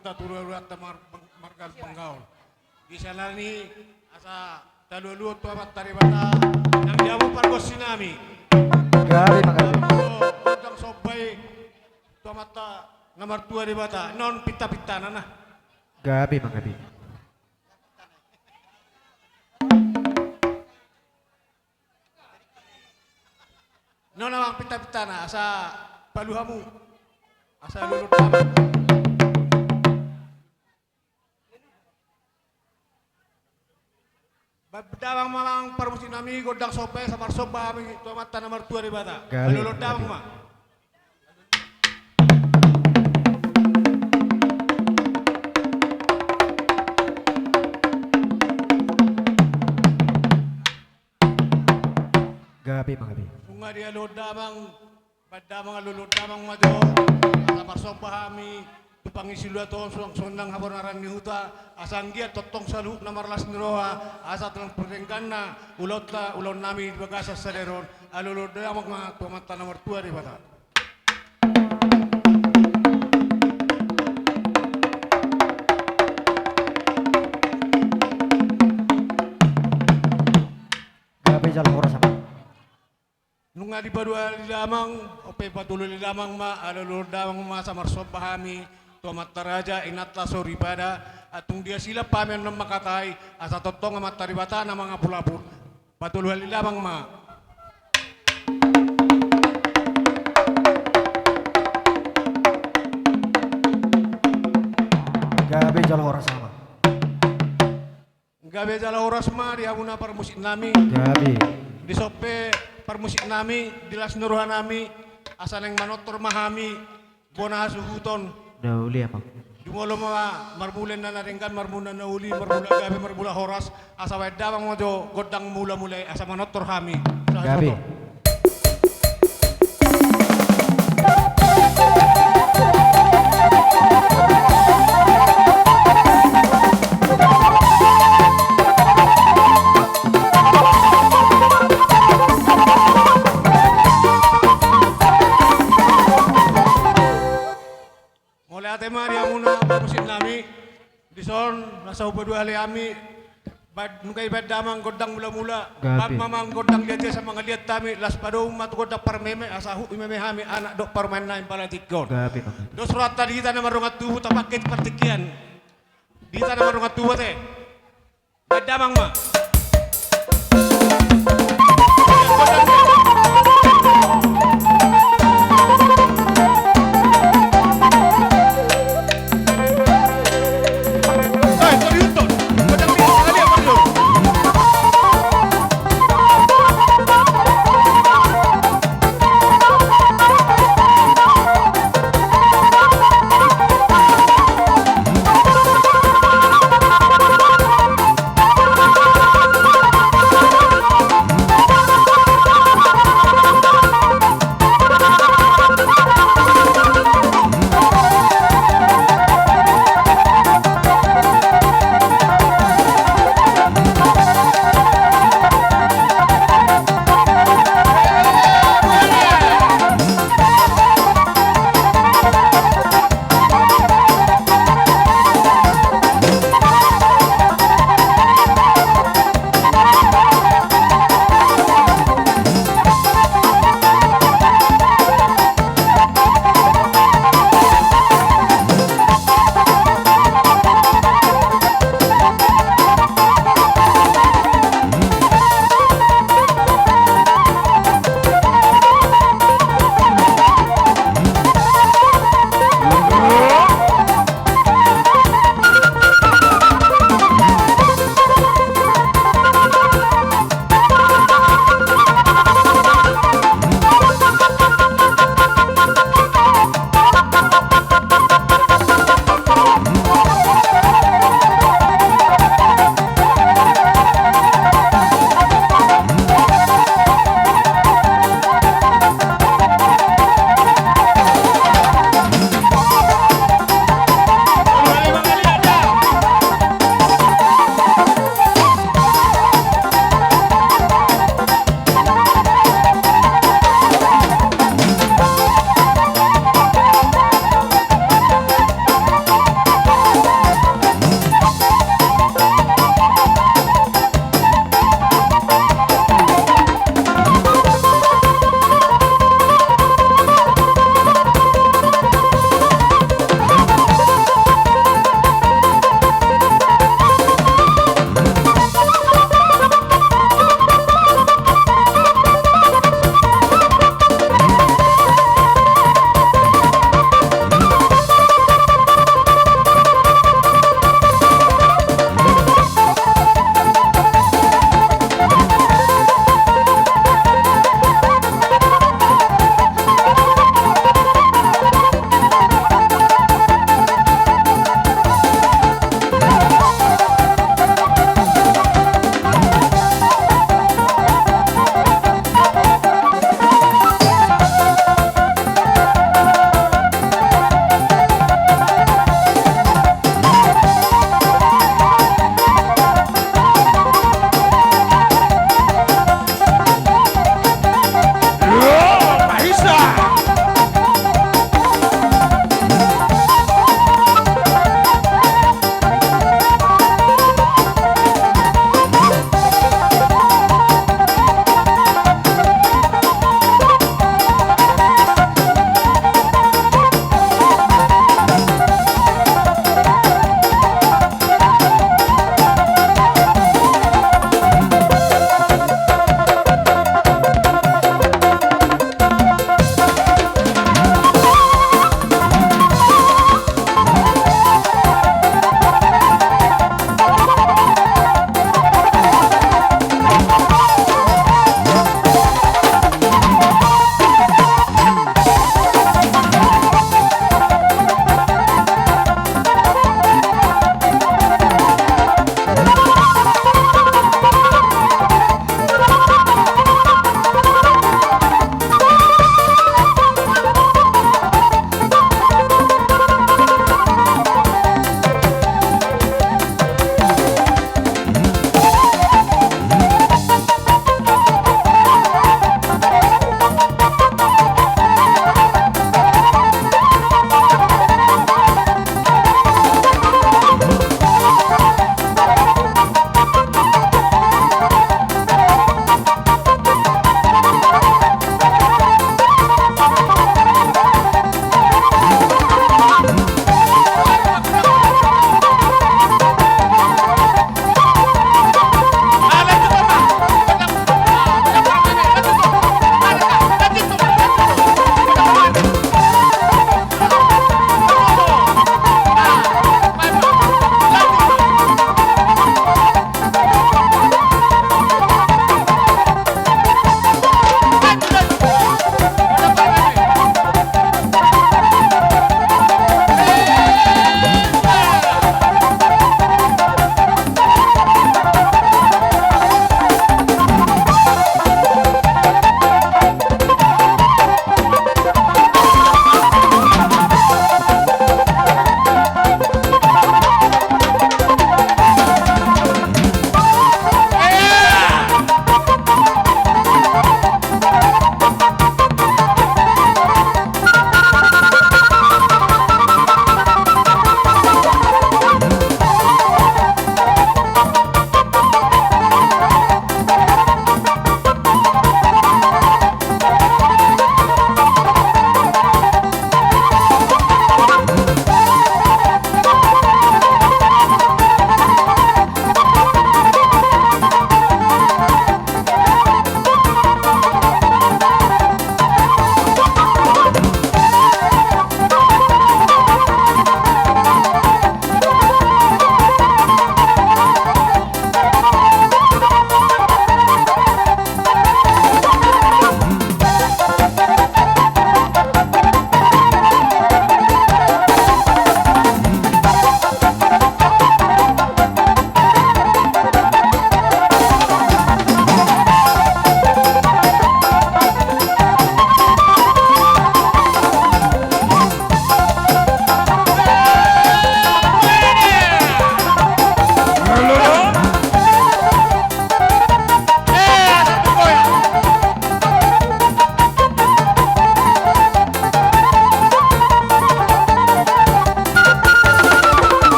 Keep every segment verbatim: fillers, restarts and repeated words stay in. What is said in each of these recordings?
Tatu dua dua ta mar-, marga panggaol. Di sana ni asa talu-alu tu Amanta Debata nang di hamu pargonsi nami. Gabe ma gabe. Gondang somba i tu Amanta na martua Debata. Non pinta-pintana na. Gabe ma gabe. Non amang pinta-pintana asa palu hamu. Asa lulur damang. Ba-, damang ma amang parmusik nami, gondang somba i, asa marsomba hami tu Amanta na martua Debata. Gabe, lulur damang ma. Gabe ma gabe. Nunga dialuhon damang, baen damang, alualuhon damang ma jo. Asa marsomba hami tu pangisi luat on, suang sonang habonaran ni huta, asa anggiat tongtong saluhutna marlas ni roha, asa tong pardengganna ulaonta, ulaon nami di bagasan sadari on, alualuhon damang ma tu Amanta na martua Debata. Gabe jala horas amang. Nunga dipaduahali damang, on pe patoluhali damang ma, alualuhon damang ma asa marsomba hami tu amanta raja, inanta soripada, antong diasilan pe hami annon mangkatai, asa tongtong Amanta Debata na mangapulapul. Patoluhali damang ma. Gabe jala horas amang. Gabe jala horas ma di hamuna parmusik nami. Gabe. Dison pe parmusik nami, di las ni roha nami, asa naeng manortor ma hami bona hasuhuton. Na uli amang. Jumolo ma marmula inna na denggan, marmula na uli, marmula gabe, marmula horas, asa baen damang ma jo gondang mulamula i, asa manortor hami. Gabe. Sahat soto. Mauliate ma di hamuna parmusik nami. Dison, asa hupaduahali hami. Ba-, nunga dibaen damang gondang mulamula. Gabe. Baen ma amang gondang di atas, asa mangaliat hami, laos padomu ma tu gondang parmeme, asa huhut meme hami anak dohot parumaen nami pala tingki on. Gabe, gabe. Dos rohanta di hita na mardongan tubu, tapangke di partingkian. Di hita na mardongan tubu ate. Baen damang ma.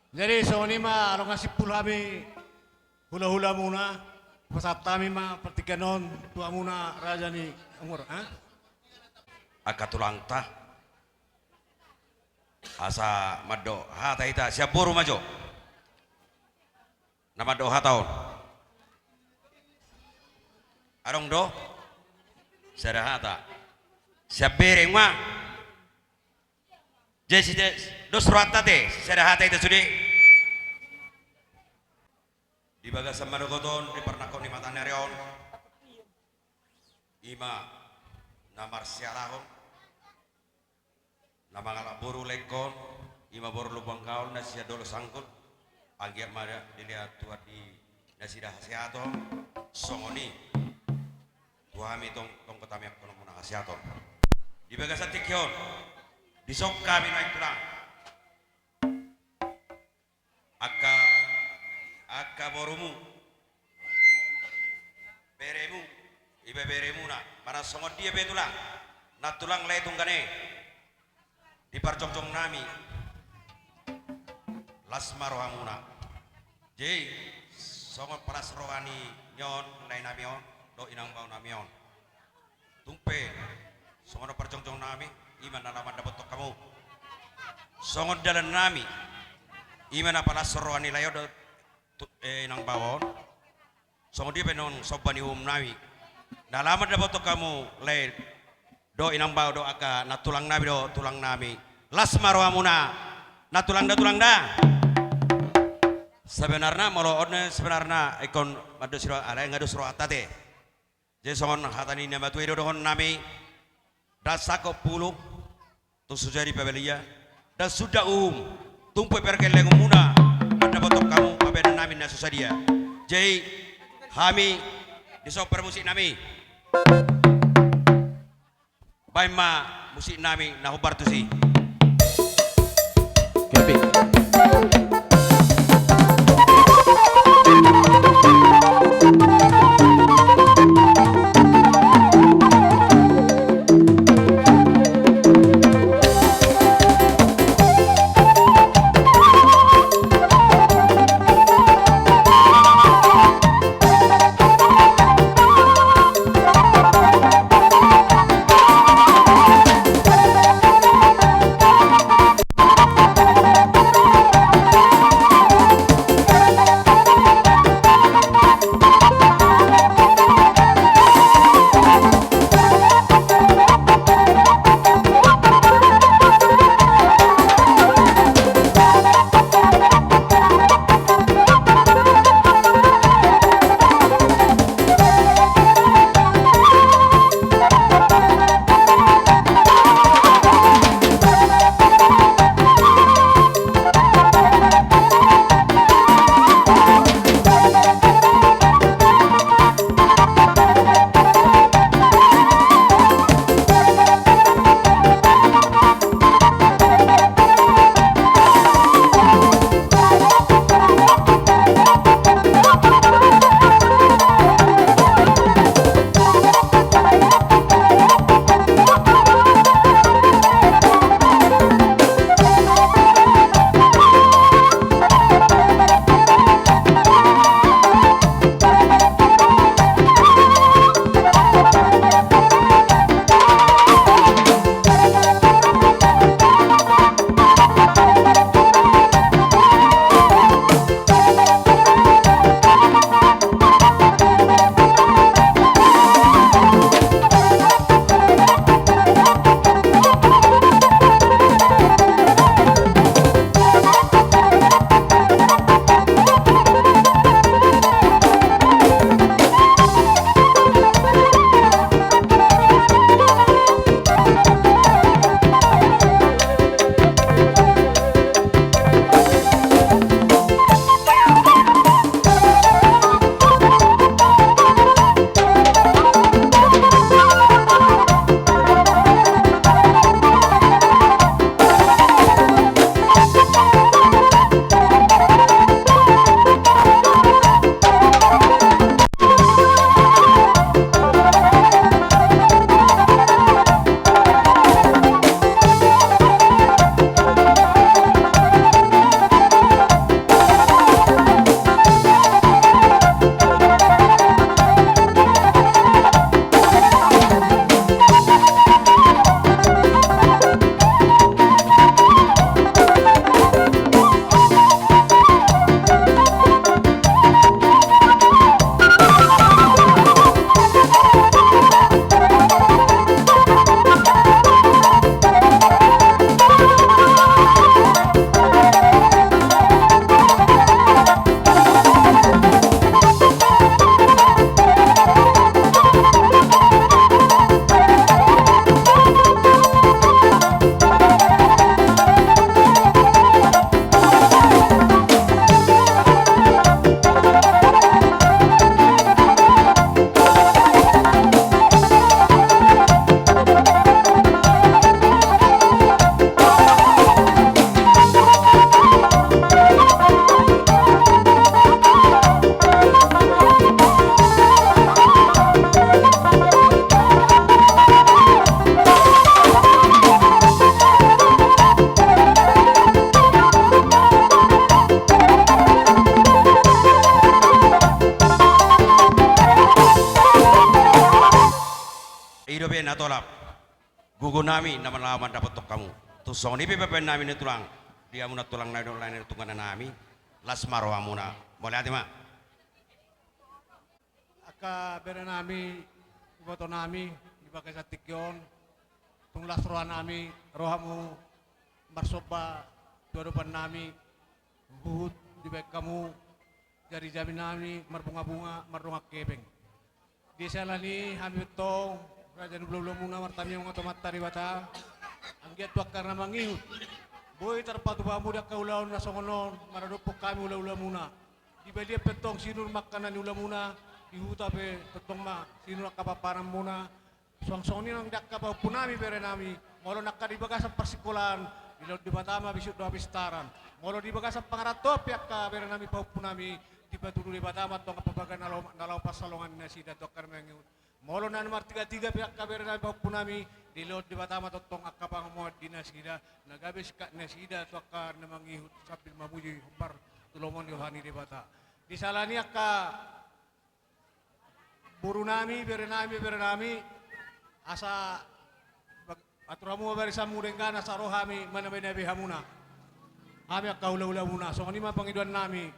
Jadi songon i ma, adong na simpul hami hulahulamuna, pasahat hami ma partingkian on tu hamuna raja ni umur, ha? Angka tulangta. Asa mandok hata hita, sian boru ma jo. Na mandok hata on. Adong do? Sada hata. Sian bere ma. Jadi, dos rohanta ate, sada hata hita sude. Di bagasan manogot on, di parnangkok ni mataniari on. I ma na marsialahon. Na mangalap boru laengkon, i ma boru Lumbangaol na sian Dolok Sanggul, anggiat ma dilehon Tuhan di nasida hasehaton, songon i tu hami tong, tongtong hami angka na hasehaton. Di bagasan tingki on, dison hami nuaeng tulang. Angka, angka borumu, beremu, iba beremuna, manang songon dia pe tulang, nantulang lae tunggane, di parjongjong nami, las ma rohamuna. Jadi, songon palas roha ni on, lae nami on, dohot inang bao nami on. Tung pe, songon parjongjong nami, i ma na laho mandapothon hamu. Songon dalan nami, i ma na palas roha ni lae on dohot tu-, eh, inang bao on. Songon dia pe nuaeng somba ni uhum nami. Na laho mandapothon hamu lae, dohot inang bao dohot angka nantulang nami dohot tulang nami. Las ma rohamuna. Nantulang da, tulang da. Sebenarna, molo on sebenarna, ingkon mandos roha, alai nga dos rohanta ate. Jadi songon hata ni na matua i do dohonon nami, ndang sangkot pulu, tung so jadi pabalia, ndang sundat uhum, tung pe pargellengonmuna, mandapothon hamu pambahenan nami na so sadia. Jadi, hami, dison parmusik nami. Baen ma musik nami na hombar tusi. Kepi. na tolap. Gogo nami na laho mandapothon hamu. Tung songon i pe baen nami na tulang. Di hamu na tulang nai dohot lae nai, tunggana nami. Las ma rohamuna. Mauliate ma. Angka bere nami, iboto nami, di bagasan tingki on, tung las roha nami, ro hamu marsomba tu adopan nami, huhut dibaen hamu, jari jamita nami marbunga-bunga, mardongan hepeng. Di siala ni i hami pe tong, raja ni hula-hulamuna, martamiang ma tu Amanta Debata, anggiat tu angka na mangihut, boi tarpatupa hamu di angka ulaon na songon on, maradophon hami hula-hulamuna. Di balian pe tong sinur ma angka na niulamuna, di huta pe tongtong ma sinur angka pamparanmuna. Suang songon i nang di angka pahompu nami, bere nami, molo nangkin di bagasan parsingkolaan, dilehon Debata ma bisuk dohot hapistaran. Molo di bagasan pangarantoan pe angka bere nami, pahompu nami, dipatudu Debata ma tong angka pambaga na laho, na laho pansalongan nasida tu angka na mangihut. Molo na martiga-tiga pe angka bere nami, pahompu nami, dilehon Debata ma tongtong angka pangomoan di nasida, na gabe singkat nasida tu angka na mangihut sambil mamuji hombar tu lomo ni roha ni Debata. Di siala ni i angka boru nami, bere nami, bere nami, asa bag-, atur hamu ma barisanmu denggan, asa ro hami manabe-nabe hamuna. Hami angka hula-hulamuna, songon i ma pangidoan nami.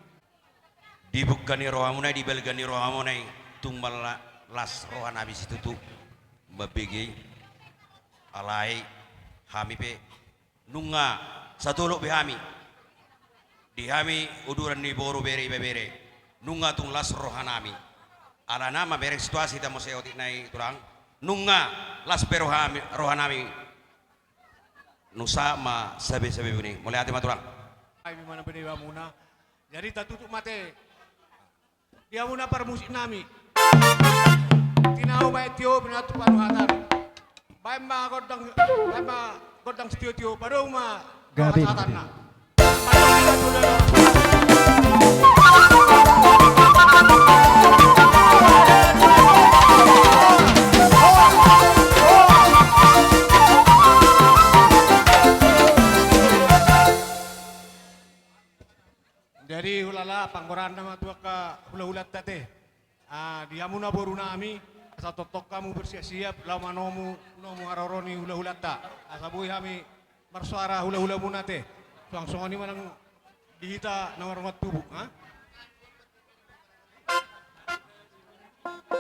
Di bungka ni rohamuna i, di balga ni rohamuna i, tung ma la-, las roha nami situtu mambege i. Alai hami pe nunga satolop be hami. Di hami uduran ni boru, bere, ibebere, nunga tung las roha nami. Alana mamereng situasi hita muse otik nai, tulang. Nunga las be roha hami, roha nami. Nunga sahat ma sabe-sabe buni. Mauliate ma, tulang. Ai, memang benar hamuna. Jadi tatutup mate. Di hamuna parmusik nami. Tinahu baen tio, binaen tu panuhatan. Baen ma gondang, baen ma gondang sitio-tio, padomu ma. Gabe. Hasahatanna. Jadi hulala, panggoraanna ma tu angka hula-hulanta te. Ah, di hamuna boru nami, asa tongtong hamu bersiap-siap laho manomu, manomu haroro ni hula-hulanta. Asa boi hami marsuara hula-hulamuna te. Suang songon i ma nang di hita na mardongan tubu, ha?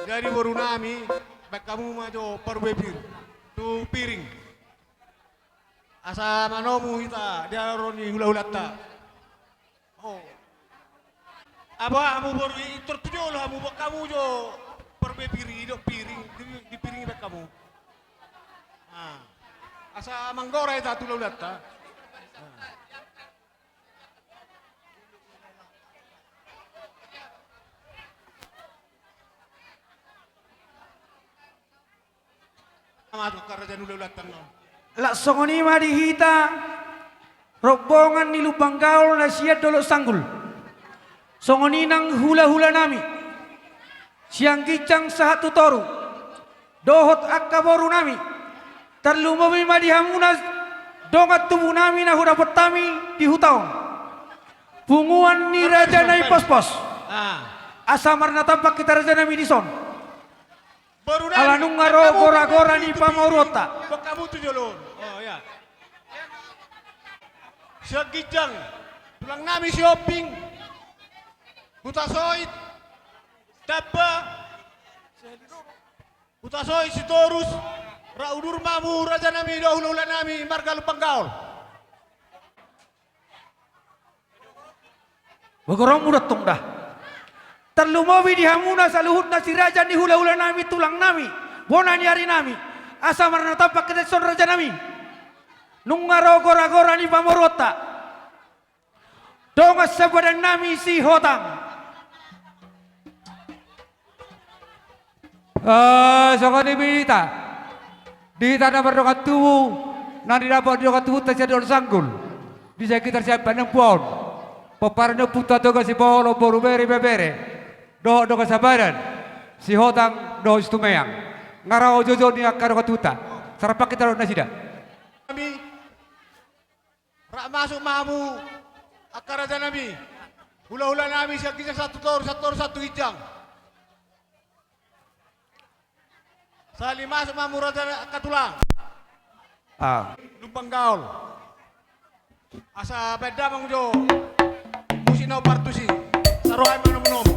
Jadi boru nami, baen hamu ma jo parbue pir tu piring. Asa manomu hita di haroro ni hula-hulanta. Oh. Apa hamu boru i, tor tu jolo hamu, baen hamu jo parbue pir i dohot piring, di, di piring i baen hamu. Ah. Asa manggora hita tu hula-hulanta. Ah. Laos songon i ma di hita rombongan ni Lumban Gaol na sian Dolok Sanggul. Songon i nang hula-hula nami sian ginjang sahat tu toru, dohot angka boru nami. Tarlumobi ma di hamuna dongan tubu nami na hudapot hami di huta on, punguan ni raja nai Pospos. Ah. Asa marnatampak hita, raja nami, dison. Ala nunga ro gora-gora ni pamoruonta. Baen hamu tu jolo on. Oh, ya. Sian ginjang, tulang nami Sihombing, Hutasoit, Tamba, Hutasoit, Sitorus, rap udur ma hamu, raja nami dohot hula-hula nami marga Lumban Gaol. Bagorongmu do tong da. Tarlumobi di hamuna saluhutna, si raja ni hula-hula nami, tulang nami, bona ni ari nami. Asa marnatampak hita dison, raja nami. Nunga ro gora-gora ni pamoruonta. Dongan sabadan nami Sihotang. Eh, songon i ma di hita. Di hita na mardongan tubu, na nidapot ni dongan tubunta sian Dolok Sanggul, di sekitar sian Panempuon, pomparan ni ompunta Toga Sipolon, boru, bere, ibebere, dohot dongan sabadan, Sihotang dohot Situmeang. Nunga ro jo jo ni angka dongan tubunta. Asa rap hita dohot nasida. Rap masuk ma hamu, angka raja nami, hula-hula nami sian ginjang sahat tu toru, sahat tu toru, sahat tu ginjang. Tali masuk ma mura jala angka tulang. Ah. Lumbang gaol. Asa baen damang jo musik na hombar tusi. Saroha i manomu-nomu.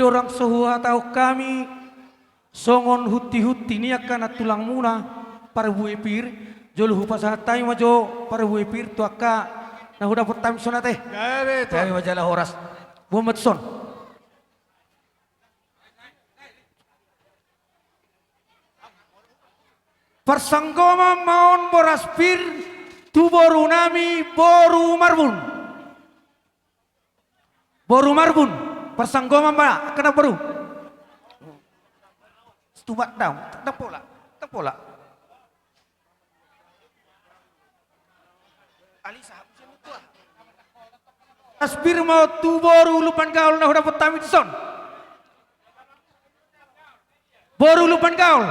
Andorang so huhatahon hami songon hunti-hunti ni angka nantulangmuna parbue pir, jolo hupasahat hami ma jo parbue pir tu angka na hudapot hami dison ate. Gabe, Tuan. Hami ma jala horas. Boan ma tuson. Parsanggoman ma on boras pir tu borunami boru Marbun. Boru Marbun, parsanggoman ma angka na boru. Stubat daun, ndang pola, ndang pola. Boras pir ma on tu boru Lumban Gaol na hudapot hami dison. Boru Lumban Gaol.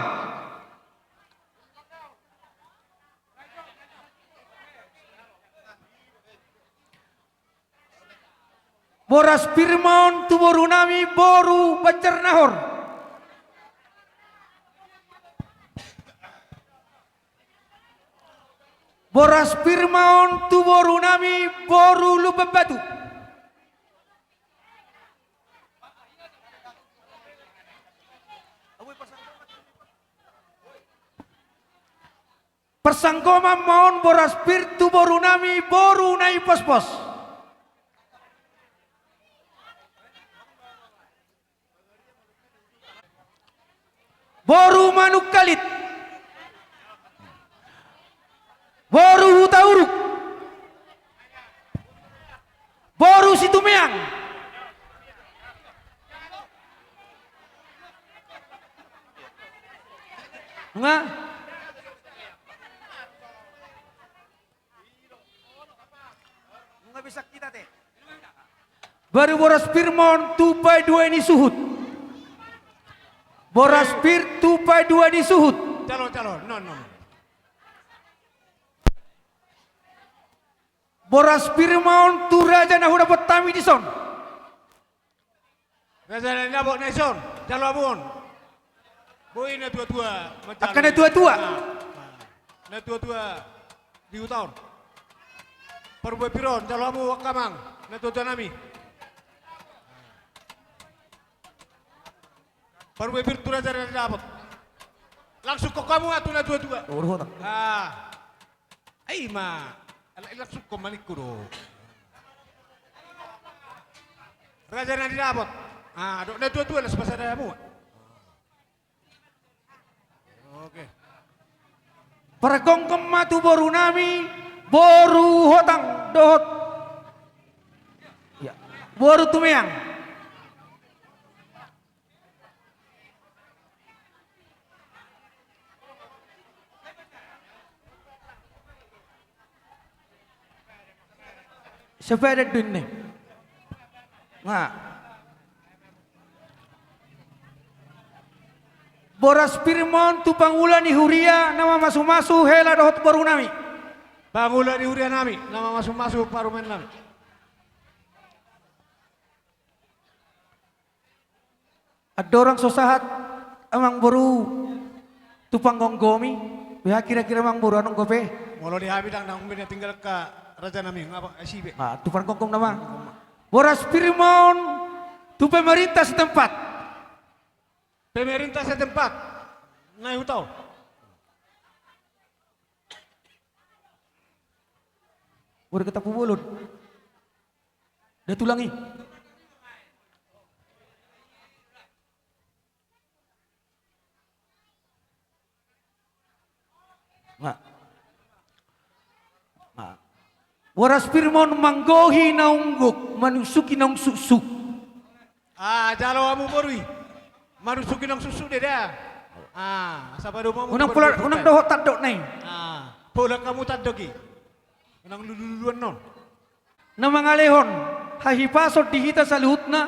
Boras pir ma on tu borunami boru Banjarnahor. Boras pir ma on tu borunami boru Lumban Batu. Parsanggoman ma on boras pir tu borunami boru Naipospos. Boru Manungkalit. Boru Hutauruk. Boru Situmeang. Nunga? Nunga bisa kita te. Baru boras pir ma on tu paidua ni suhut. Boras pir tu paidua ni suhut. Jalo, jalo, non, non. Boras pir ma on tu raja na hudapot hami dison. Raja na dapot na dison, jalo hamu on. Boi na tua-tua manjalo. Angka na tua-tua. Na, na, na tua-tua di huta on. Parbue pir on, jalo hamu angka amang, na tua-tua nami. Parbue pir tu raja na dapot. Langsung ho hamu tu na tua-tua. Urhota. Ah. Ai ma, ala ilang sungkon maningku do. Raja na didapot. Ah, dohot na tua-tua las pasada hamu. Oke. Pargongkom ma tu boru nami, boru Hotang dohot. Ya. Boru Tumeang. Sepedet duit ni. Nga. Boras pir ma on tu pangula ni huria na mamasu-masu hela dohot boru nami. Pangula ni huria nami na mamasu-masu parumaen nami. Andorang so sahat amang boru tu panggomgomi, beha kira-kira amang boru annon gope. Molo di hami ndang, ndang umbe na tinggal ka raja nami, nga ba, eh, si be. Ah, tu panggomgom nama. Panggomgom ma. Boras pir ma on tu pemerintah setempat. Pemerintah setempat. Nai hutau. Boru kata pubolon. Dah tulang i. Nga. Nga. Boras pir ma on manggohi naung gok, manusuki naung suksuk. Ah, jalo hamu boru i. Manusuki naung suksuk de da. Ah, asa padomu hamu. Unang pola, unang dohot tandok nai. Ah, pola hamu tandok i. Unang lulu-luluan non. Na mangalehon hahipason di hita saluhutna,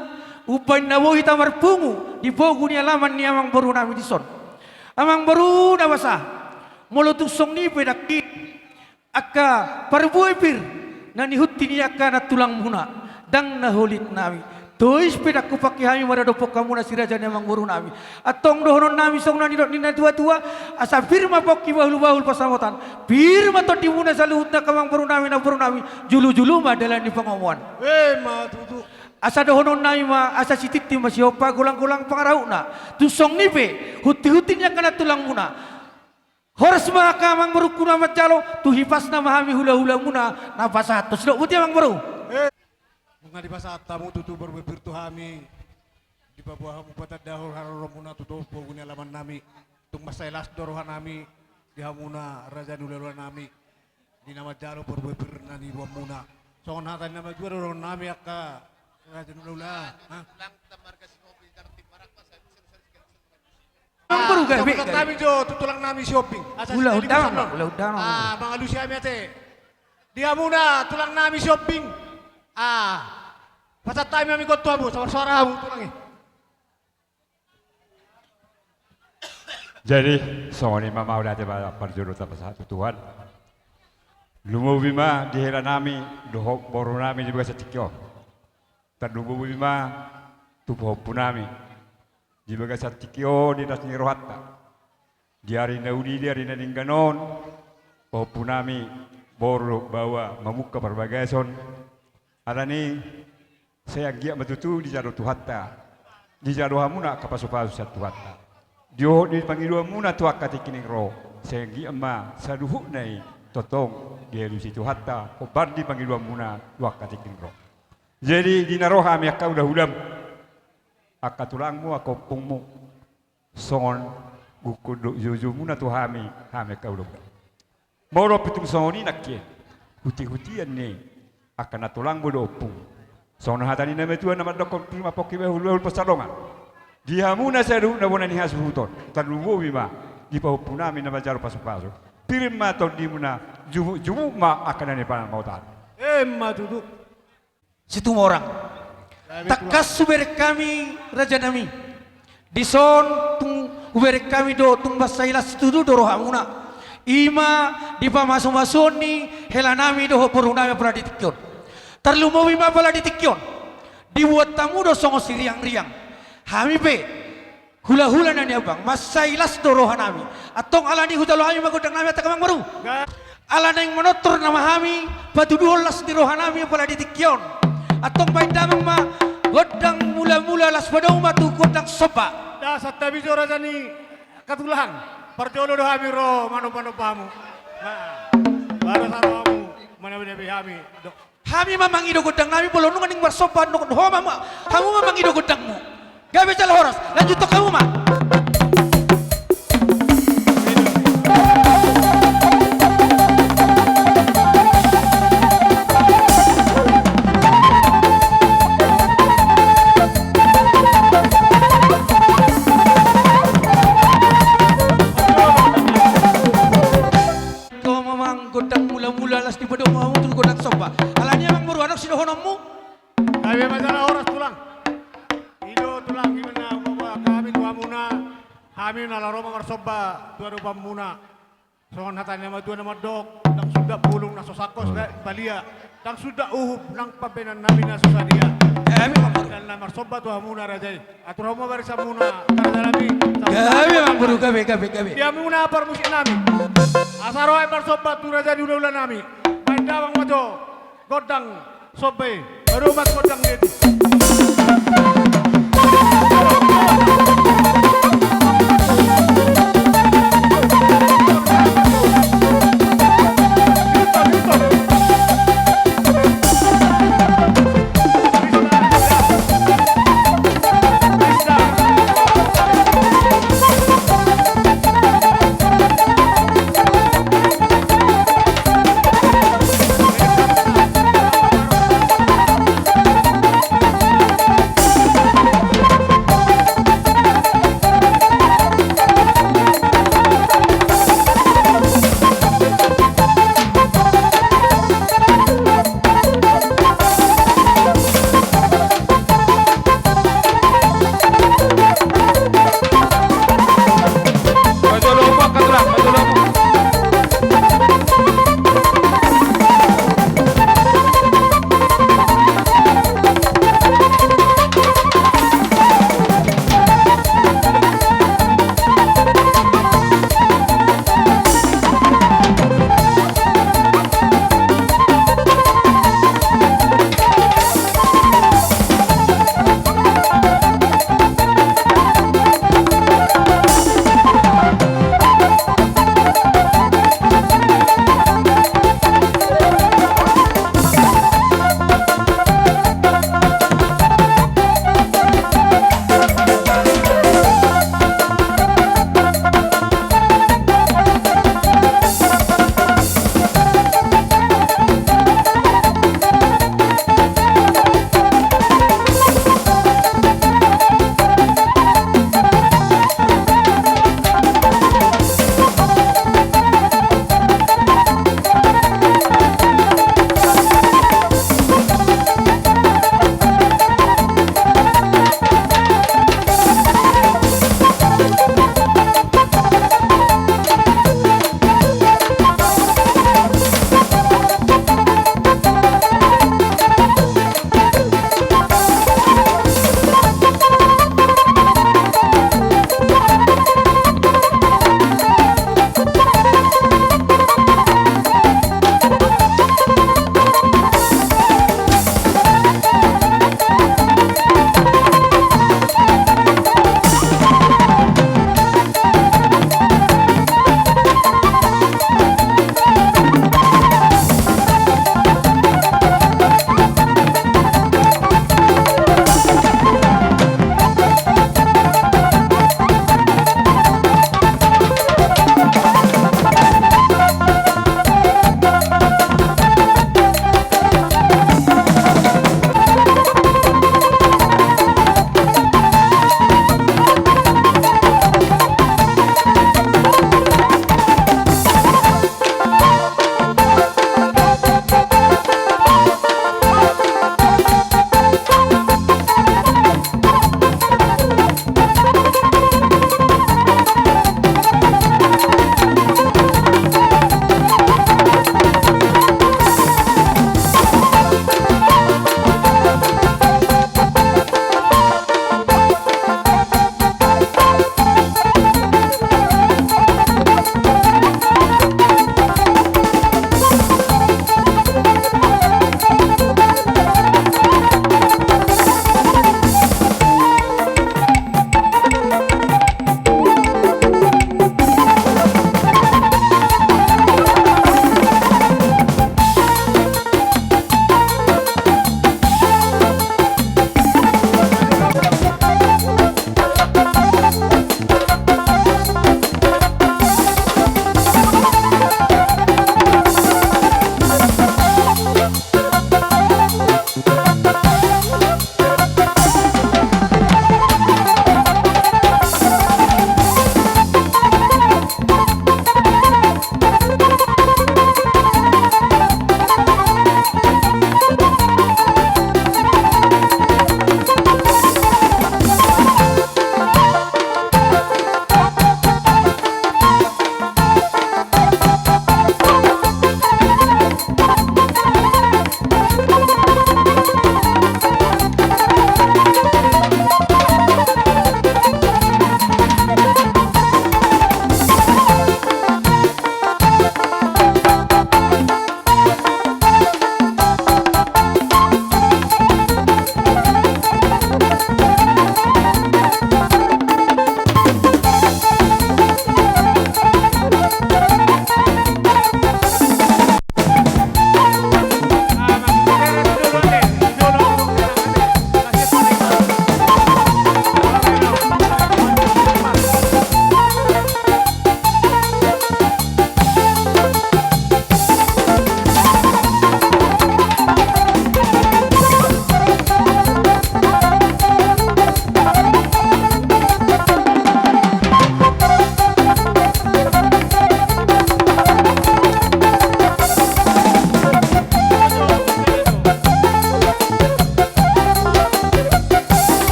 umbaen na boi hita marpungu di pogu ni alaman ni amang boru nami dison. Amang boru na basa, molo tung songon i pe dangkin angka parbue pir na nihunti ni angka nantulangmuna, ndang na holit nami. Tois pe ndang hupangke hami maradophon hamuna si raja ni amang boru nami. Antong dohonon nami songon na nidok ni na tua-tua, asa pir ma pongki bahul-bahul pansamotan. Pir ma tondimuna saluhutna angka amang boru nami, namboru nami, julu-julu ma dalan ni pangomoan. Emma tutu. Asa dohononnami ma, asa sitintin ma sihompa, golang-golang pangarahutna. Tung songon i pe, hunti-hunti ni angka nantulangmuna. Horas ma angka amangborungku na manjalo, tu hipasna ma hami hula-hulamuna na pasahathon. Sidok boti amangboru. Eh, nunga dipasahat hamu tutu boru pir tu hami, dipaboa hamu patandahon haroromuna tu topi pogu ni alamannami. Tung mansai las do rohanami di hamuna raja ni hula-hulanami, di na manjalo parbue pir na niboanmuna. Songon hata ni na matua do dohononnami angka raja ni hula-hula. Hah? Amangboru, gabe, gabe. Nami jo tu tulangnami Sihombing. Asa hula-hula, hula-hula. Ah, mangalusi hami ate. Di hamuna tulangnami Sihombing. Ah, pasahat hami ma ingkon tu hamu, sabar-sabar hamu tulang i. Jadi, songon i ma, mauliate ma parjolo tapasahat tu Tuhan. Lumobi ma di helanami dohot borunami di bagasan tingki on. Tarlumobi ma tu pahompunami di bagasan tingki on di las ni rohanta. Di ari na uli, di ari na denggan on, pahompunami boru baoa mamungka parbagason. Alani, sai anggiat ma tutu dijalo Tuhanta, dijalo hamuna angka pasu-pasu sian Tuhanta. Diohot ni pangidoanmuna tu angka tingki naeng ro, sai anggiat ma saluhutna i tongtong dialusi Tuhanta, hombar di pangidoanmuna tu angka tingki naeng ro. Jadi, di na ro hami angka hula-hulam, angka tulangmu, angka ompungmu, songon gokhon dohot joujou muna tu hami, hami angka hula-hula. Molo pe tung songon i nangkin, huti-hutian ni angka nantulangmu dohot ompungmu. Songon hata ni na matua na mandokkon, pir ma pongki, bahul-bahul pansalongan. Di hamuna saluhutna bona ni hasuhuton, tarlumobi ma di pahompunami na manjalo pasu-pasu. Pir ma tondimuna, jumuk-jumuk ma angka na nipangan mautaon. Emma tutu. Situmorang. Gabe, tangkas tulang. Hubereng hami, rajanami. Dison tung hubereng hami do, tung mansai las tutu do rohamuna. I ma di pamasu-masuon ni helanami dohot borunami apala di tingki on. Tarlumobi ma apala di tingki on, dibuat hamu do songon siriang-riang. Hami pe, hula-hula na niabang, mansai las do rohanami. Antong alani hujalo hami ma gondangnami, ate amangboru. Ga- Ala naeng manortor nama hami patuduhon las ni rohanami apala di tingki on. Antong baen damang ma gondang mula-mula, laos padomu ma tu gondang somba. Dasar tabi jo raja ni angka tulang. Parjolo do hami ro manomba-nomba hamu. Nah, baru saro hamu manabi-nabi hami. Dok. Hami ma mangido gondangnami, molo nunga naeng marsomba, nunga ho ma, ma, hamu ma mangido gondangmu. Gabe jala horas, lanjuthon hamu ma. Ho ma, amang, gondang mula-mula, laos dipadomu hamu tu gondang somba. Alani, amangboru, adong sidohononmu? Gabe ma jala horas, tulang. I do, tulang, i ma na hupaboa hami tu hamuna. Hami na laho ro ma marsomba tu adopanmuna. Songon hata ni na matua na mandok, ndang sundat bulung na so sangkos, hmm, ba-, balia. Ndang sundat uhum nang pambahenannami na so sadia. Gabe, amangboru. Ndang na marsomba tu hamuna raja i. Atur hamu ma barisanmuna, rajanami. Gabe, amangboru, gabe, gabe, gabe. Di hamuna parmusiknami. Asa ro aek marsomba tu raja ni hula-hulanami. Baen damang ma jo gondang somba i. Aduh, mas gondang dia.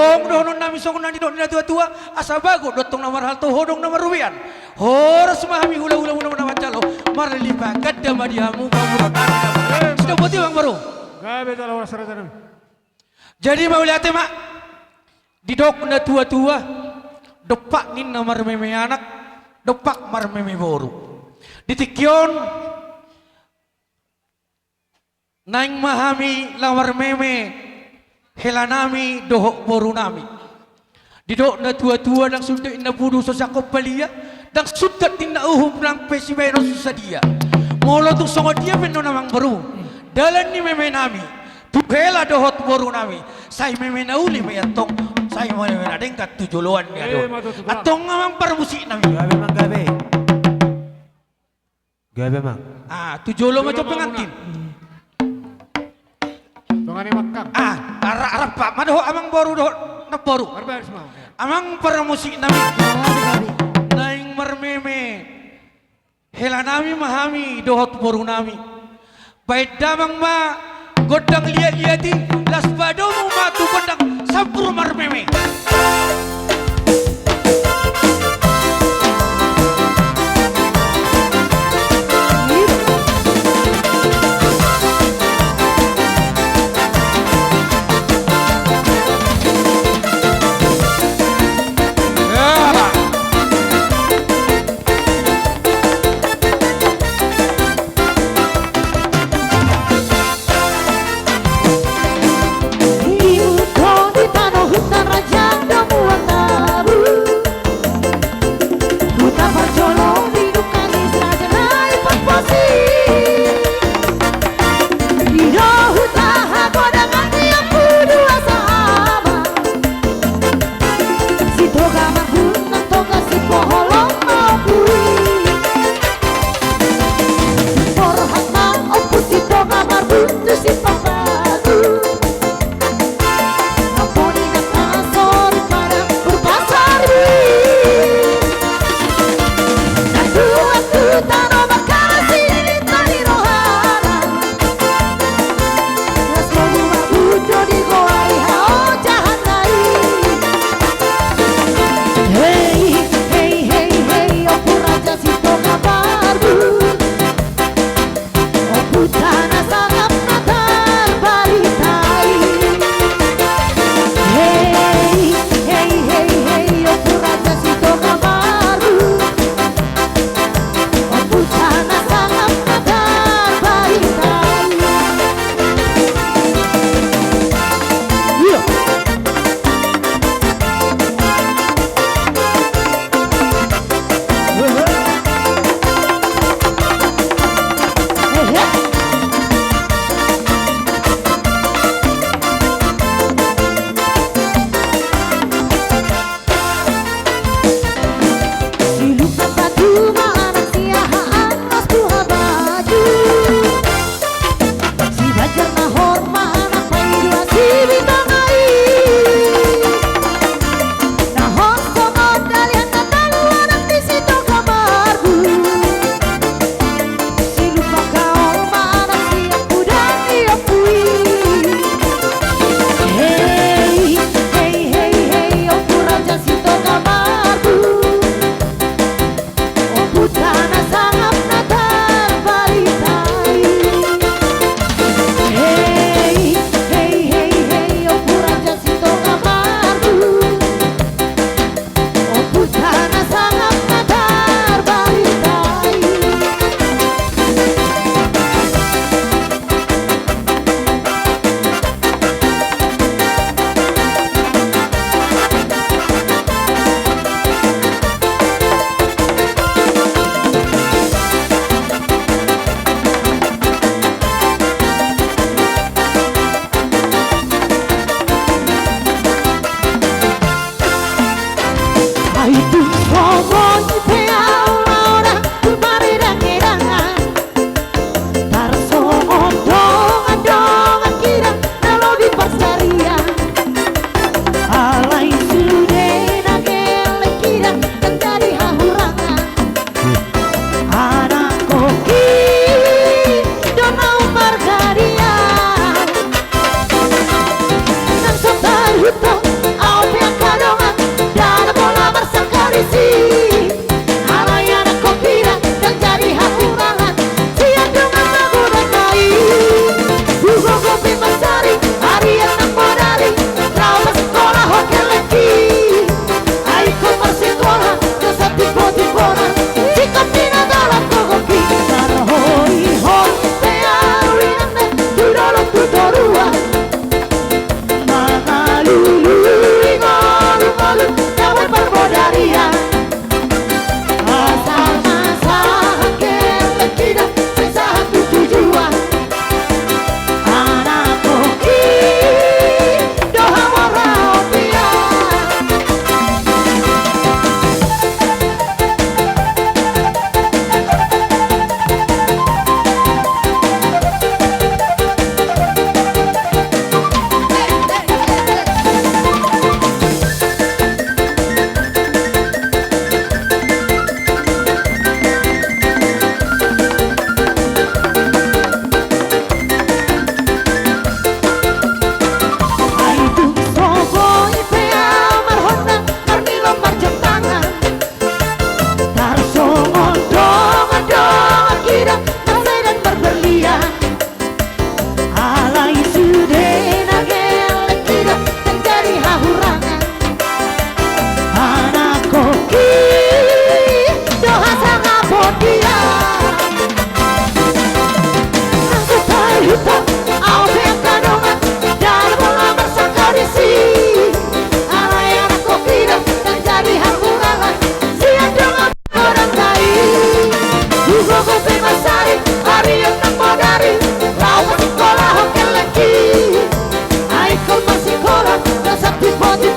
Tong dohonon nami songon na nidok ni na tua-tua, asa bagot do tong na marhalto, hodong na marrobean. Horas ma hami hula-hula muna na manjalo, marlipat ganda ma di hamu pamoruon nami. Sida boti bang baru. Gabe jala horas raja nami. Jadi mauliate ma. Didok na tua-tua, dompak ninna marmeme anak, dompak marmeme boru. Di tingki on, naeng ma hami laho marmeme helanami dohot borunami. Didok na tua-tua, ndang sundat ninna pudu so siangkop balia, ndang sundat ninna uhum nang pe sibahenon so sadia. Molo tung songon dia pe annon amangboru, dalan ni memenami tu hela dohot borunami, sai meme na uli ma i antong, sai meme na denggan tu joloan ni ado. Antong amang parmusiknami. Gabe, amang, gabe. Gabe, amang. Ah, tu jolo ma jo pengantin. Tongani mangkang. Ah, arap, arap, Pak. Ma dohot amangboru dohot namboru. Amang parmusiknami. Naeng marmeme helanami ma hami dohot borunami. Baen damang ma gondang liat-liat i, las padomu ma tu gondang sambur marmeme.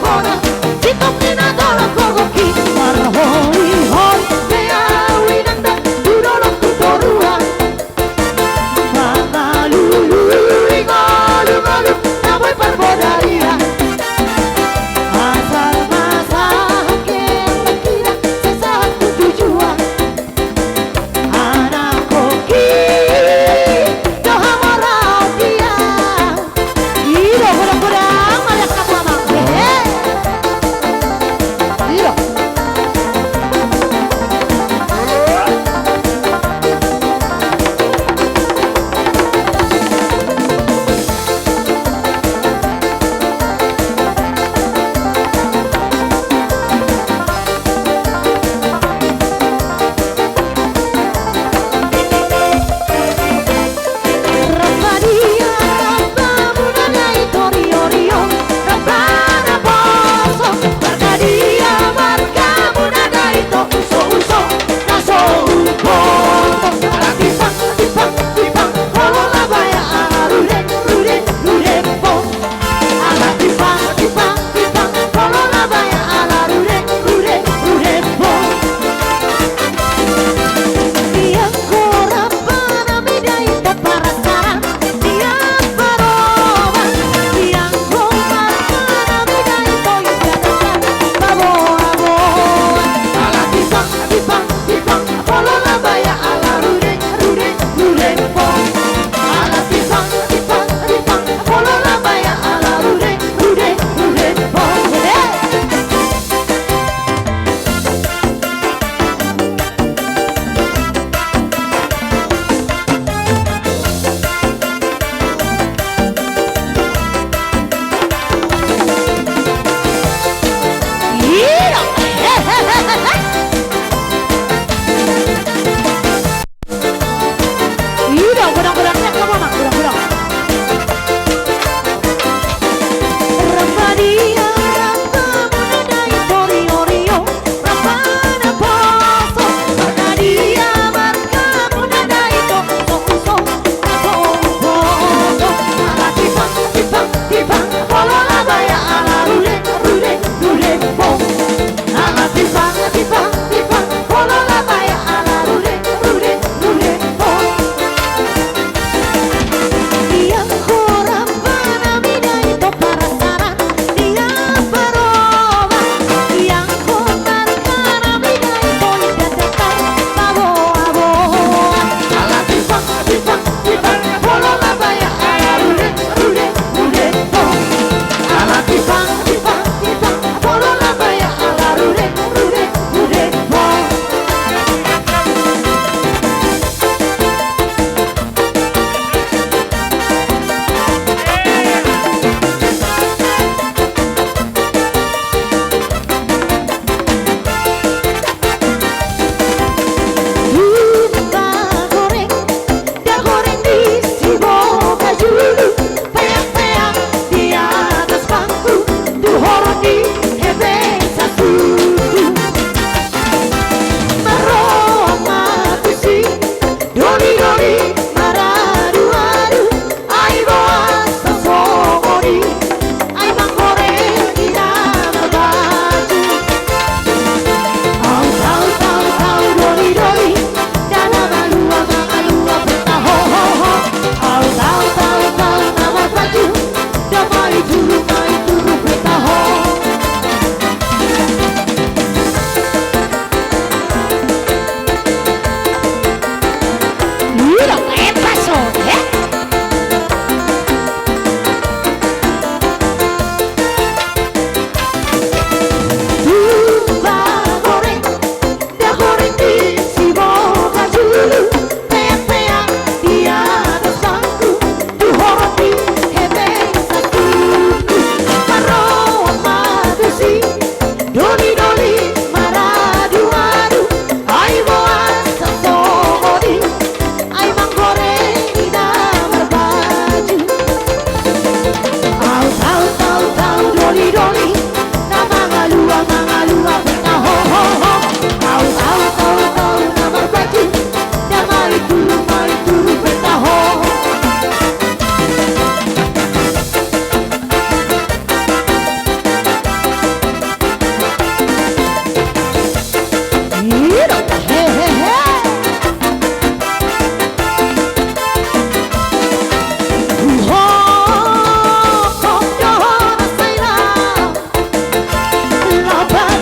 Bona, sintong ni na tolap gogoki. Marhori-hori pe au inang da, tu dolok tu toruan. Mangalului ngolu-ngolu na boi parbodarian. Asal ma sahat hira, sai sahat tu tujuan. Anakhonhi do hamoraon dia. I do, godang-godang ma di angka tuamak. Hehe. I do. I do, godang-godang, godang-godang, godang-godang.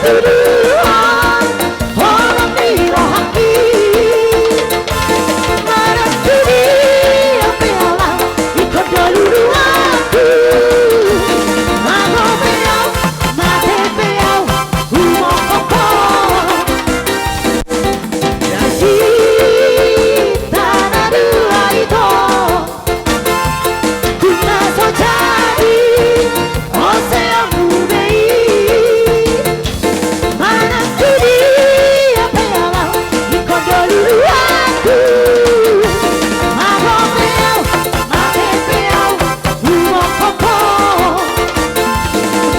Tuduhan holong ni rohangki, manang tu dia pe au laho ingkon do luluanku. Mate pe au, mate pe au, humophop ho. Jadi tana dua ito. Tung na so jadi, ose ahu be i. Manang tu dia pe au laho ingkon do luluanku. Mate pe au, mate pe au, humophop ho.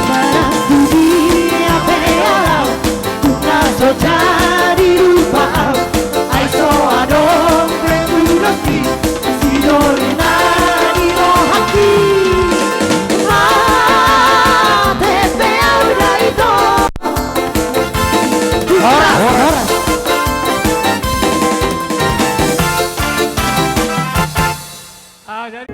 Manang tu dia pe au laho, tung na so jadi rupa au, ai so adong be tu donganki, sidoli na di rohangki. Mate pe au da ito. Horas, horas. Ah, jadi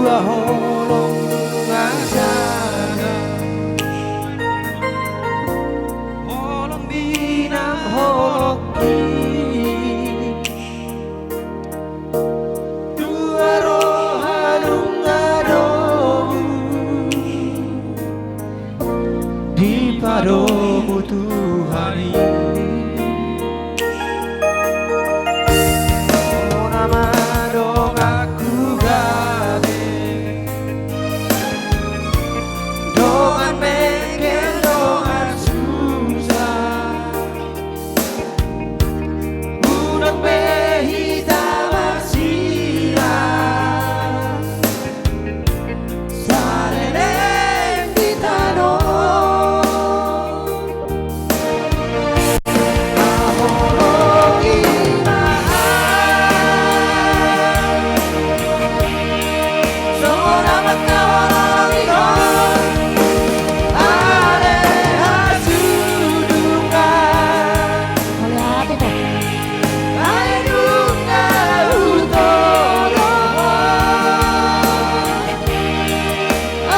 Dua holong na sada, holong binang holong i. Dua roha nunga domu dipadomu Tuhan i. Songon na ma donganku gabe, dongan bengkel, dongan susa. Unang be hita marsila, saleleng di tano. Haholongi ma au. Songon na mangkaholongi ho, ale hasudungan. Mauliate ma. Ai nunga hutodong ho,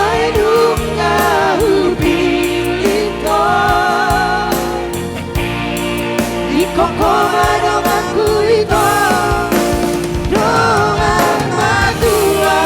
ai nunga hupillit ho. Ingkon ho ma donganku ito, dongan matua.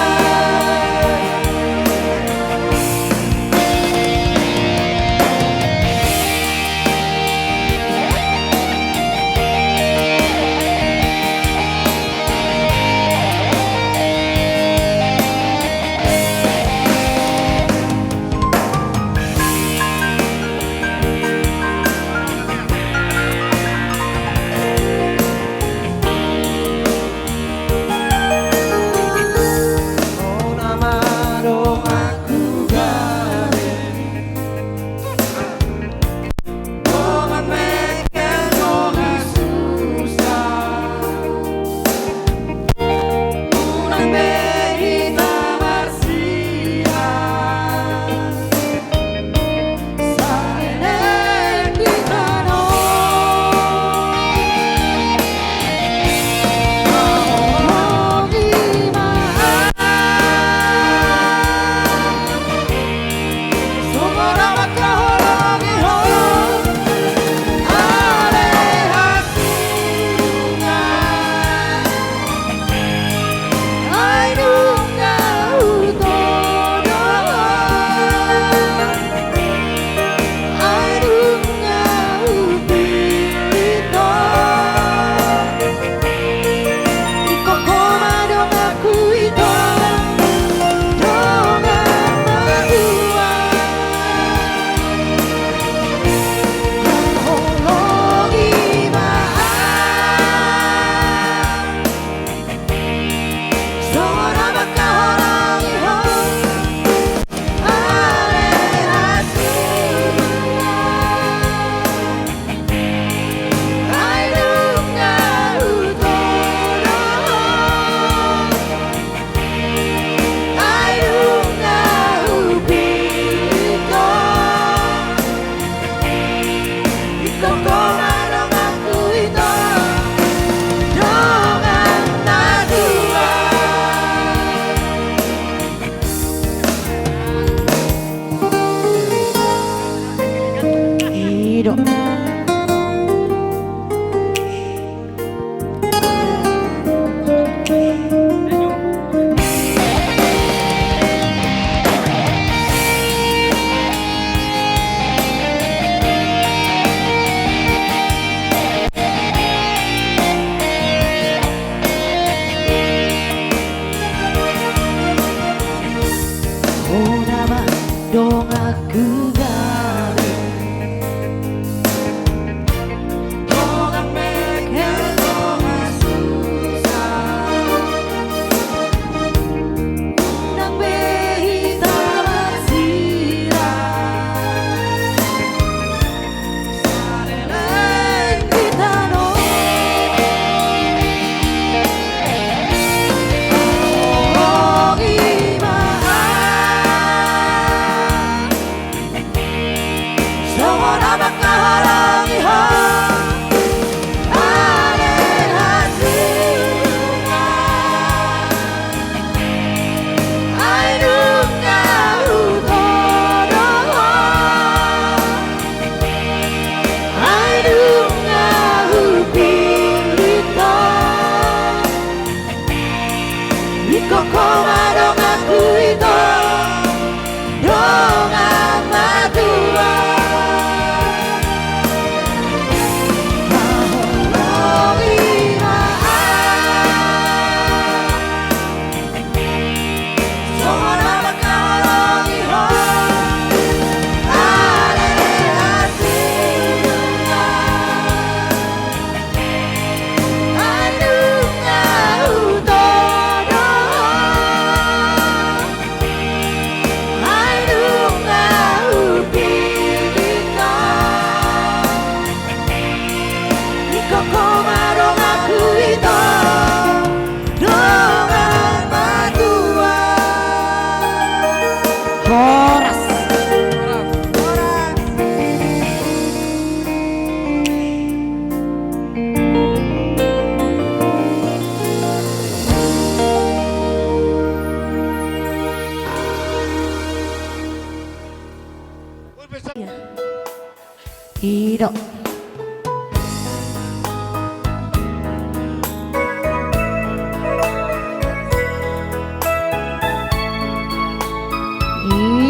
Ido.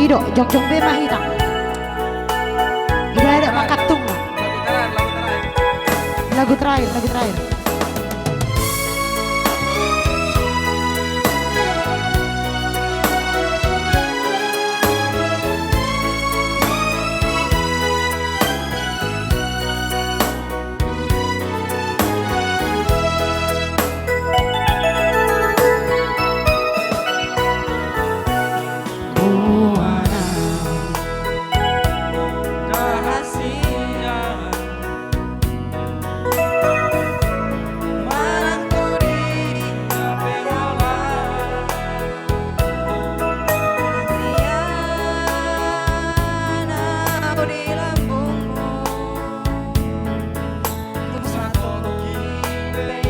Ido, jongjong be ma hita. Ido, ido, mangkatung ma. Lagu terakhir, lagu terakhir.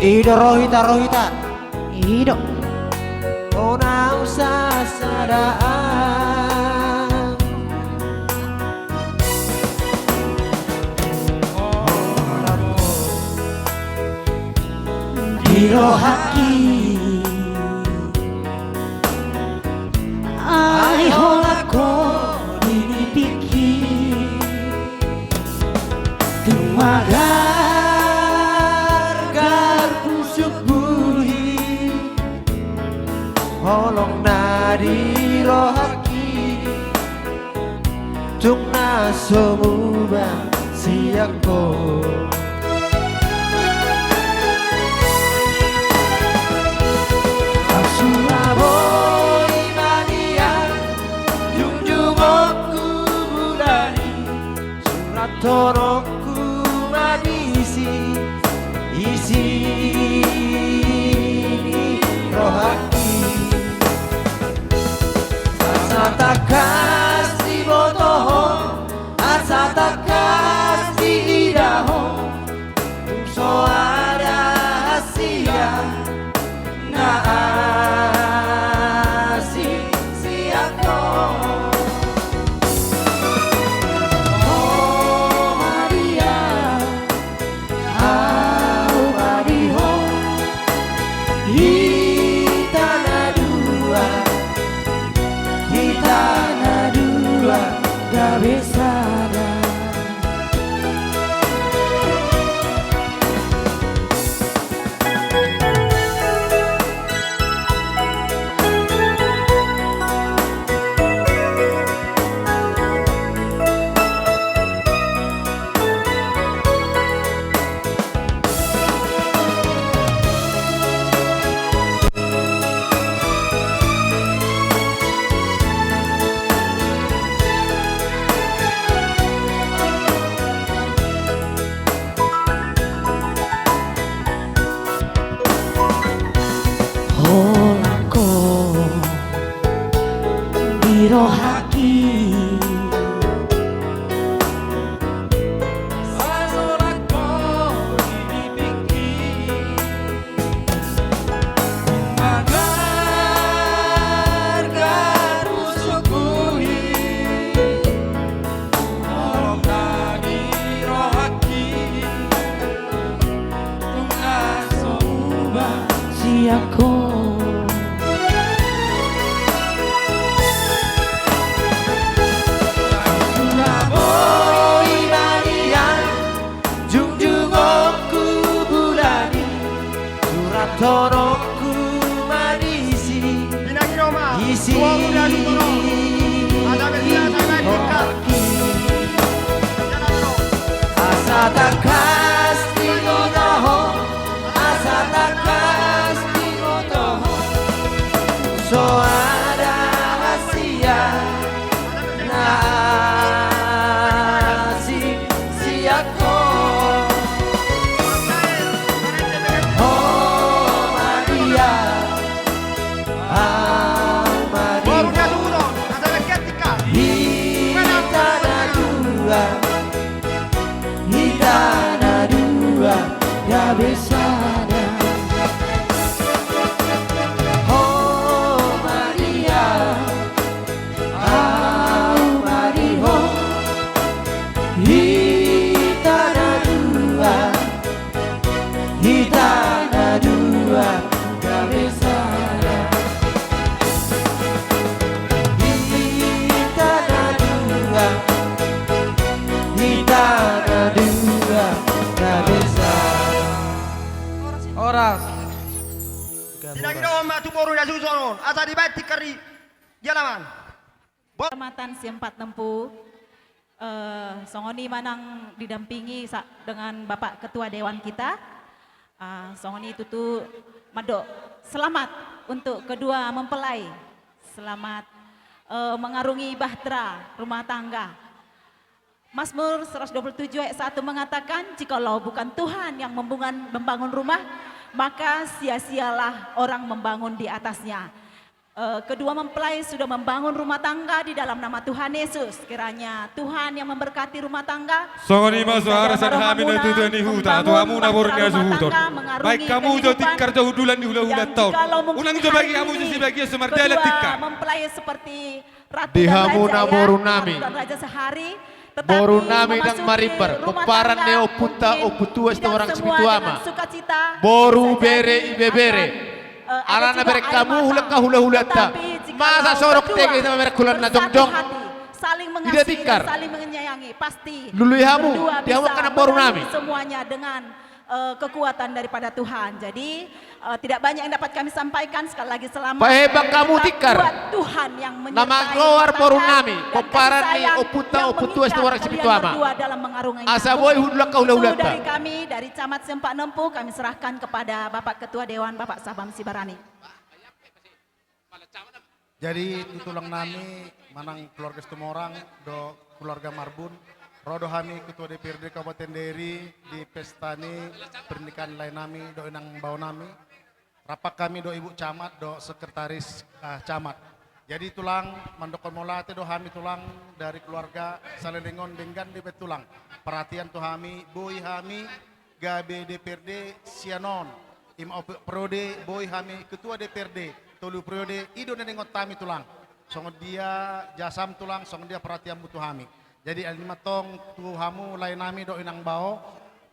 Ido, ro hita, ro hita. Ido. Unang sasadaan. Di rohangki. Ai holan ho di nipingki. Tung magargar pusuk buhi. Holong na di rohangki. Tung na so muba sian ho. Sura boi ma nian, jungjungonku bulan i, surathononku ma disi, isi ni rohangki. Asa tangkas diboto ho, asa tangkas diida ho, tung so ada hasian na asing sian ho. O Maria, au ma di ho, hita na dua, hita na dua gabe sada. Holan ho di rohangki. Pasolan ho di nipingki. Magargar pusuk buhi. Holong na di rohangki. Tung na so muba sian ho. Sura boi ma nian, jungjungonku bulan i, surathononku ma disi. Isi. Asa tangkas diida ho, asa tangkas diboto ho, so ada hasian na asing sian ho. O Maria, au ma di ho, hita na dua, hita na dua gabe sada. O Maria, au ma di ho, hita Horas. Tidak kira ma tu boru na suson on, asa dibaen tikar i di alaman. Kecamatan Siempat Nempu, eh, songon i manang didampingi sa-, dengan Bapak Ketua Dewan kita. Ah, songon i tutu mandok selamat untuk kedua mempelai. Selamat, eh, mengarungi bahtera rumah tangga. Mazmur seratus dua puluh tujuh ayat satu mengatakan, "Jikalau bukan Tuhan yang membungan-, membangun rumah, maka sia-sialah orang membangun di atasnya." Eh, kedua mempelai sudah membangun rumah tangga di dalam nama Tuhan Yesus. Kiranya Tuhan yang memberkati rumah tangga. Songon i ma so harasan hami na tutu ni huta tu hamu na boru ni hasuhuton. Baen hamu jo tikar jo hundulan di hulahulanta on. Unang jo bagi hamu jo sibagian so mardalan tikar. Di hamu na boru nami. Boru nami ndang marimbar, pomparan ni ompunta, ompu tua, Situmorang Sipitu Ama. Boru, bere, ibebere. Alana bereng hamu hulangka hulahulanta. Masa sorok tege sama bereng hulangna jongjong. Ida tikar. Lului hamu, di hamu angka na boru nami. Semuanya dengan, eh, kekuatan daripada Tuhan. Jadi, eh, tidak banyak yang dapat kami sampaikan. Sekali lagi selamat. Pahebat hamu tikar. Nama goar boru nami, pomparan ni ompunta, ompu tua, Situmorang Sipitu Ama. Asa boi hundul angka hulahulanta. Itu dari kami, dari Camat Siempat Nempu, kami serahkan kepada Bapak Ketua Dewan, Bapak Sabam Sibarani. Jadi, tu tulang nami, manang keluarga Situmorang, dohot keluarga Marbun, ro do hami Ketua D P R D Kabupaten Dairi di pesta ni pernikahan lae nami, dohot inang bao nami, rap hami dohot Ibu Camat, dohot sekretaris, eh, Camat. Jadi, tulang, mandokkon mauliate do hami, tulang, dari keluarga saleleng on, denggan dibaen, tulang, perhatian tu hami, boi hami, gabe D P R D sian on, ima opat periode, boi hami ketua D P R D tolu periode, i do na diingot hami, tulang. Songon dia jasam, tulang, songon dia perhatianmu tu hami. Jadi, alani i ma antong tu hamu lae nami dohot inang bao,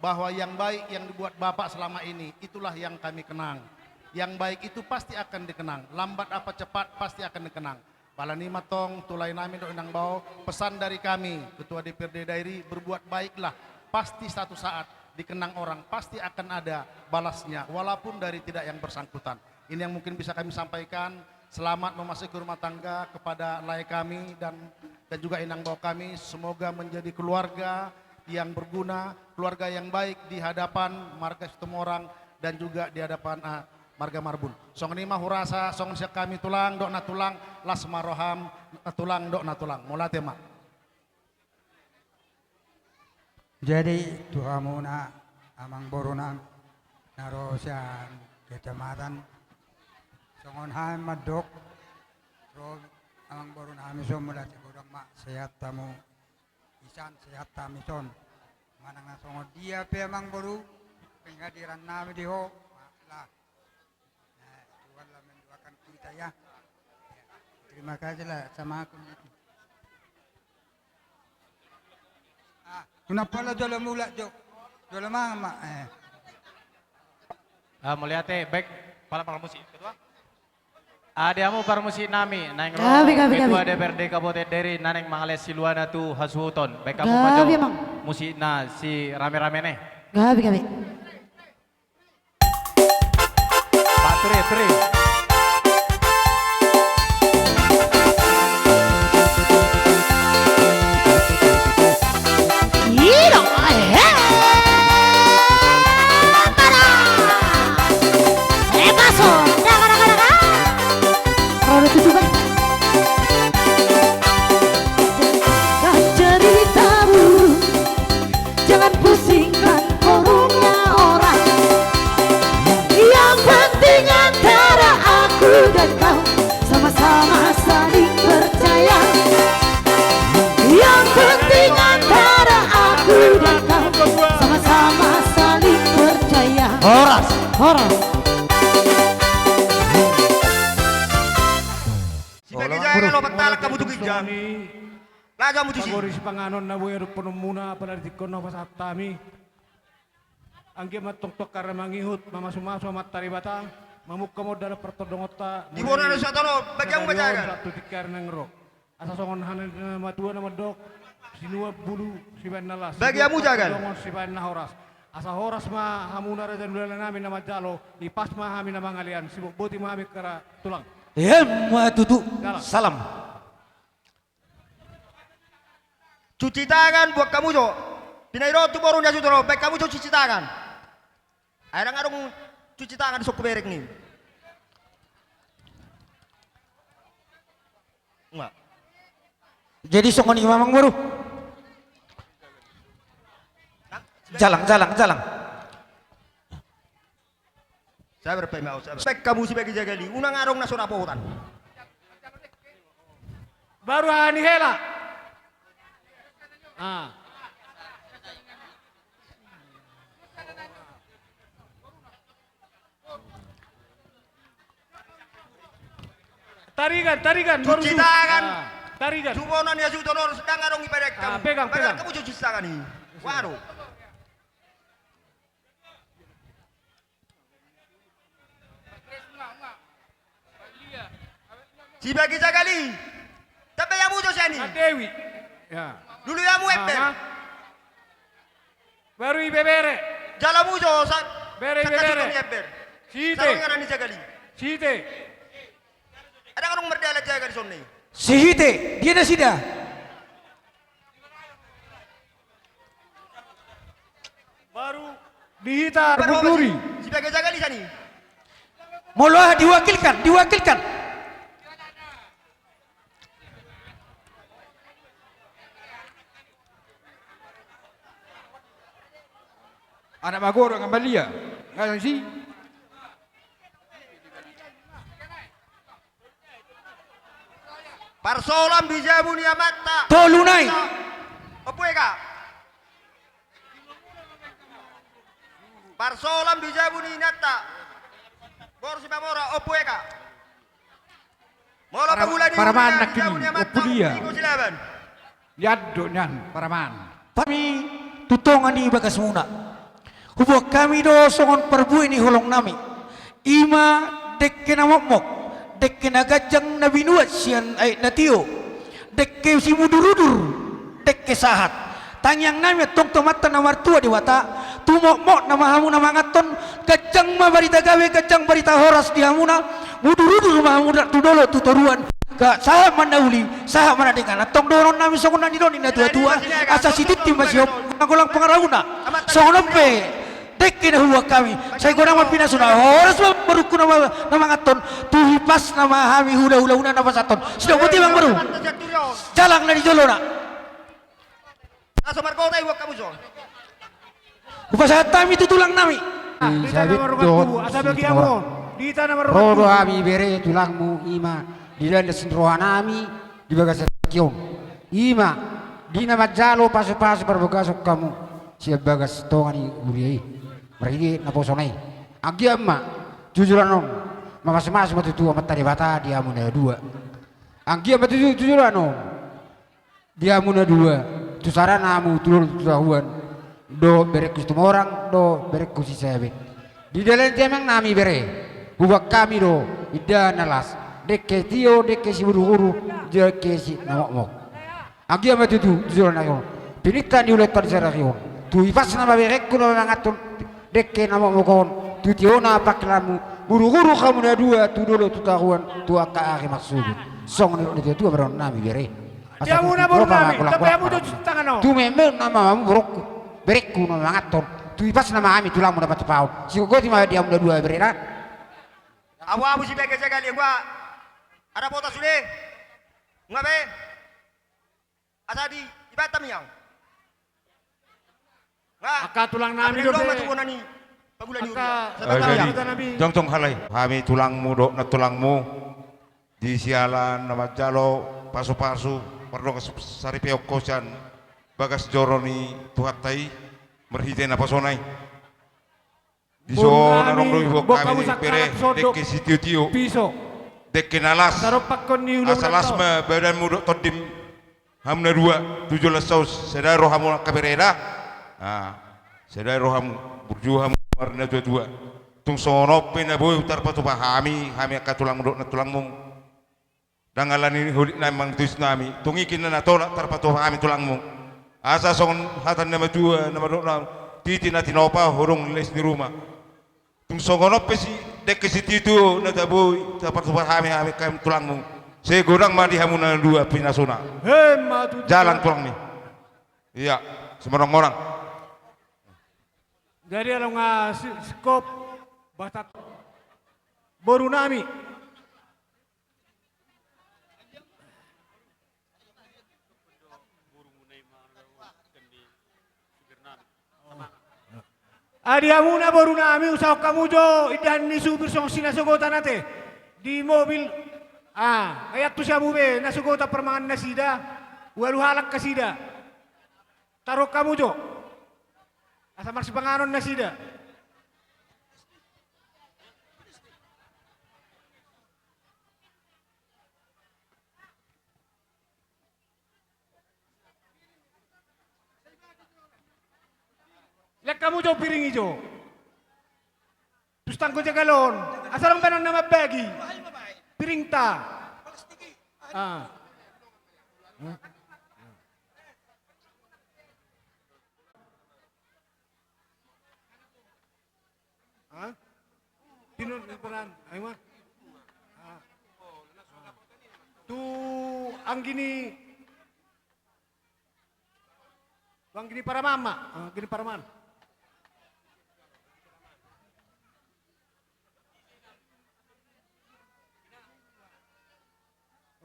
bahwa yang baik yang dibuat Bapak selama ini, itulah yang kami kenang. Yang baik itu pasti akan dikenang, lambat apa cepat pasti akan dikenang. Alani i ma antong tu lae nami dohot inang bao, pesan dari kami, Ketua D P R D Dairi, berbuat baiklah, pasti satu saat dikenang orang, pasti akan ada balasnya, walaupun dari tidak yang bersangkutan. Ini yang mungkin bisa kami sampaikan. Selamat memasuki rumah tangga kepada lae kami dan, dan juga inang bao kami. Semoga menjadi keluarga yang berguna, keluarga yang baik di hadapan marga Situmorang dan juga di hadapan, ah, marga Marbun. Songon i ma hurasa, songon sian hami tulang, dohot na tulang, las ma roham, na tulang, dohot na tulang. Mauliate ma. Jadi, tu hamuna, amangboru nami, na ro sian kecamatan, songon hami mandok, ro amangboru nami, so mauliate godang ma, sehat hamu, isan sehat hami ison. Manang na songon dia pe, amangboru, penghadiran nami di ho, maaf lah. Nah, Tuhan lah mendoakan kita, ya. Ya. Terima kasih lah sama aku. Ah, kenapa lah jolo mulak, Jo? Jolo mama, eh. Ah, mauliate, baik, pala parmusik. Ketua? Ah, di hamu parmusik nami, naeng ro Ketua D P R D Kabupaten Dairi, naeng mangalean siluana tu hasuhuton. Baik, hamu ma jo musikna si rame-rame ne. Gabe, gabe. Patri, Tri. Iro, eh, para. Eh, baso, daga, daga, daga. Roda tujuh, Bang. Cerita burung. Jangan pusingkan burungnya orang. Yang penting antara aku dan kau sama-sama saling percaya. Yang penting antara aku dan kau sama-sama saling percaya. Horas. Horas. Sebagai jaga lo, patalan kamu tu ginjang. Laga mutusi. Pagori sipanganon na boi adophononmuna, apala di tingki on na hupasahat hami. Anggiat ma antong tu angka ari na mangihut, mamasumasu Amanta Debata, mamungka ma dalan partondongonta. Di bona na satanon, bagian bajagan. Satu tingki ari na naeng ro. Asa songon hata ni na matua na mandok, sinuan bulu sibaen na las. Bagianmu jagal. Sibaen na horas. Asa horas ma hamuna raja ni hulahula nami na manjalo, hipas ma hami na mangalean, sibotoboto ma hami angka tulang. Emma tutu. Salam. Salam. Cuci tangan buat hamu jo. Pinangido tu boru ni hasuhuton on, baen hamu jo cuci tangan. Ai ndang adong cuci tangan di son hubereng ni. Enggak. Jadi songon i ma amang boru. Jalang, jalang, jalang. Sabar, Pak Imam, sabar. Baen hamu sibagi jagali, unang adong na so dapotan. Baru aha ni hela. Ah. Tarigan, tarigan, baru cuci tangan. Ah, tarigan. Jumolo ni hasuhuton on, sedang adong i pada kamu. Ah, pegang, pegang. Kamu cuci tangan ni. Waduh. Sibagi jagali. Tapi hamu jo sian i. Dewi. Ya. Dulu hamu ember. Baru ibebere. Jala hamu jo sa-, bere ibebere. Sihite. Sarungan ni jagali. Sihite. Adong adong mardalan jagali songon i. Sihite, dia nasida. Baru di hita berduri. Sibagi jagali sian i. Molo aha diwakilkan, diwakilkan. Anak magorok Amalia. Ngasang si. Parsolam di jabu ni amanta. Tolu nai. Ompu Eka. Parsolam di jabu ni inanta. Boru Simamora, Ompu Eka. Molo pangula ni parumaen na di jabu ni amanta, Ompu Eka Silaban. Nian do nian parumaen. Hami tu tonga ni bagasmuna. Huboan hami do songon parbue ni holong nami. I ma dengke na mokmok, dengke na ganjang na binuat sian aek na tio, dengke simudurudur, dengke sahat. Tangiang nami antong tu Amanta na martua Debata, tumokmok nama hamu na manganhon, ganjang ma barita gabe, ganjang barita horas di hamuna, mudurudur ma hamu tu dolok tu toruan, sahat ma na uli, sahat ma na denggan. Antong dohonon nami songon na nidok ni na tuatua, asa sitintin ma sihompa, golang pangarahutna. Songon on pe dengke na huboan hami, sai godang ma pinasuna, horas ma borungku na ma-, na manganhon, tu hipasna ma hami hulahulahuna na pasahathon. Sidok boti amang boru. Jalang na di jolona. Asa margota i buat hamu jo. Hupasahat hami tu tulang nami. Di hita na marroha tubu, asa bagi hamu on. Di hita na marroha tubu. Ro do hami bere tulangmu i ma di landas ni roha nami di bagasan tingki on. I ma di na manjalo pasupasu parbagason hamu sian bagas tonga ni huria i. Marhite naposona i. Anggiat ma tu joloan on mamasumasu ma tutu Amanta Debata di hamu na dua. Anggiat ma tutu tu joloan on. Di hamu na dua, tu sarana hamu tu dolok tu toruan, dohot berengku Situmorang, dohot berengku Sisabe. Didalani amang nami bere, huboan hami do indahan na las, dengke tio, dengke simudurudur, dengke si na mokmok. Anggiat ma tutu tu joloan on, pinangido ni ulaonta di sadari on, tu hipasna ma berengku na manganhon, dengke na mokmok on, tu tiona pangkilaanmu, mudurudur hamu na dua, tu dolok tu toruan, tu angka ari marsogot. Songon nidok ni na tuatua ma dohonon nami bere. Asa di hamu na boru nami, tapi hamu jo cuci tangan on. Tu memem nama hamu borungku, berengku na manganhon, tu hipasna ma hami tulangmu na patupahon. Sigogoti ma di hamu na dua bere na. Abu-abu sibege jagali, nga. Ada pota sude. Nga be. Asa di, ibata miau. Angka tulang nami dope. Angka tulang nami. Jongjong halai. Hami tulangmu dohot nantulangmu. Di siala na manjalo pasupasu, pardongan saripeon sian bagas joro ni Tuhanta i, marhite naposona i. Dison adong do huboan hami bere, dengke sitiotio, dengke na las, asa las ma badanmu dohot tondim, hamu na dua, tu joloan on, sada rohamu angka bere da. Sada rohamu, burju hamu, marnatuatua. Tung songon on pe na boi tarpatupa hami, hami angka tulangmu dohot nantulangmu. Ndang alani holit nami mangantusi nami, tung i ninna na tolap tarpatupa hami tulangmu. Asa songon hata ni na matua na mandok na, Titi na tinopa, hurung les ni ruma. Tung songon on pe si, dengke si Titi on na taboi, tapartupa hami, hami, hami tulangmu. Sai godang ma di hamu na dua pinasuna. Emma tutu. Jalang tulangmi. Ia, sumorang-morang. Jadi, ala nga si-, sikop, batat. Boru nami. Ah, di hamuna boru nami, husahon hamu jo indahan ni supir songon si na so gota na te. Di mobil. Ah, ai antusi hamu be, na so gota parmangan nasida, ualu halak nasida. Taruhon hamu jo. Asa marsipanganon nasida. Lean hamu jo piring i jo. Tustan go jagal on. Asa adong baenon na mambagi. Piringta. Ah. Ha? Tinun, tinun, ayo ma. Ah. Tu anggi ni, tu anggi ni paraman ma. Ah, anggi ni paraman.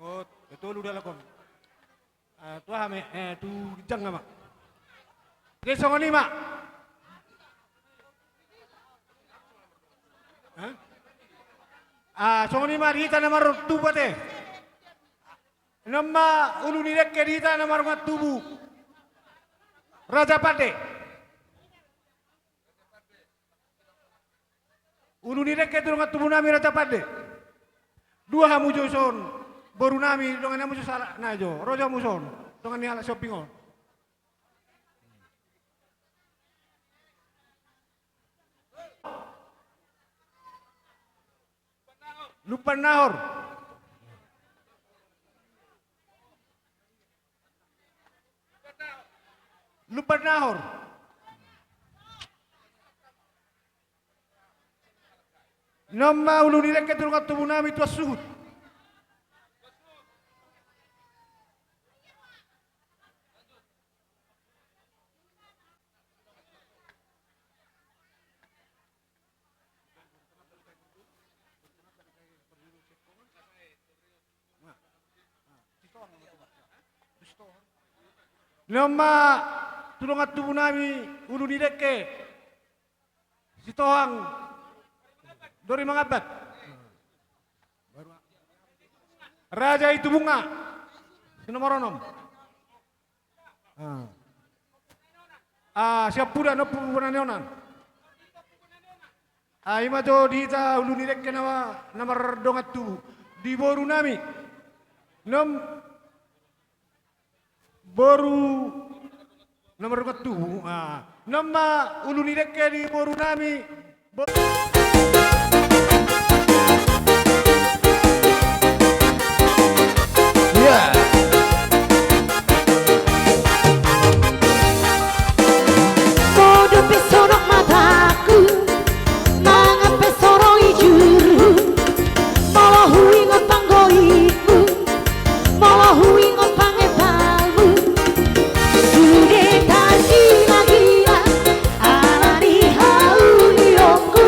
Oh, betul udah lakon. Ah, tu aha ma, eh, tu ginjang ma. Oke, songon i ma. Hah? Ah, songon i ma di hita na martubu ate. Nunga ma ulu ni dengke di hita na mardongan tubu. Raja Pande. Ulu ni dengke tu dongan tubu nami Raja Pande. Dua hamu jo son, boru nami, dongan hamu jo sahalak nai jo, ro jo hamu son, dongan ni halak Siombing on. Lumban Nahor. Lumban Nahor. Nunga ma ulu ni dengke tu dongan tubu nami Tuan Suhut. Nunga ma tu dongan tubu nami ulu ni dengke Sitohang Dori Mangambat. Raja Itubunga. Si nomor onom. Ah. Ah, siampudan Ompu Bona ni Onan. Ah, i ma jo di hita ulu ni dengke na, na mardongan tubu. Di boru nami. Nom-, boru na mardongan tubu. Ah, nunga ma ulu ni dengke di boru nami. Bo- Iya. Molo pe sonok mataku, mangan pe sonok ijurhu, molo huingot panggoitmu, molo huingot pangebalmu, sude targila-gila ala ni hauliongku.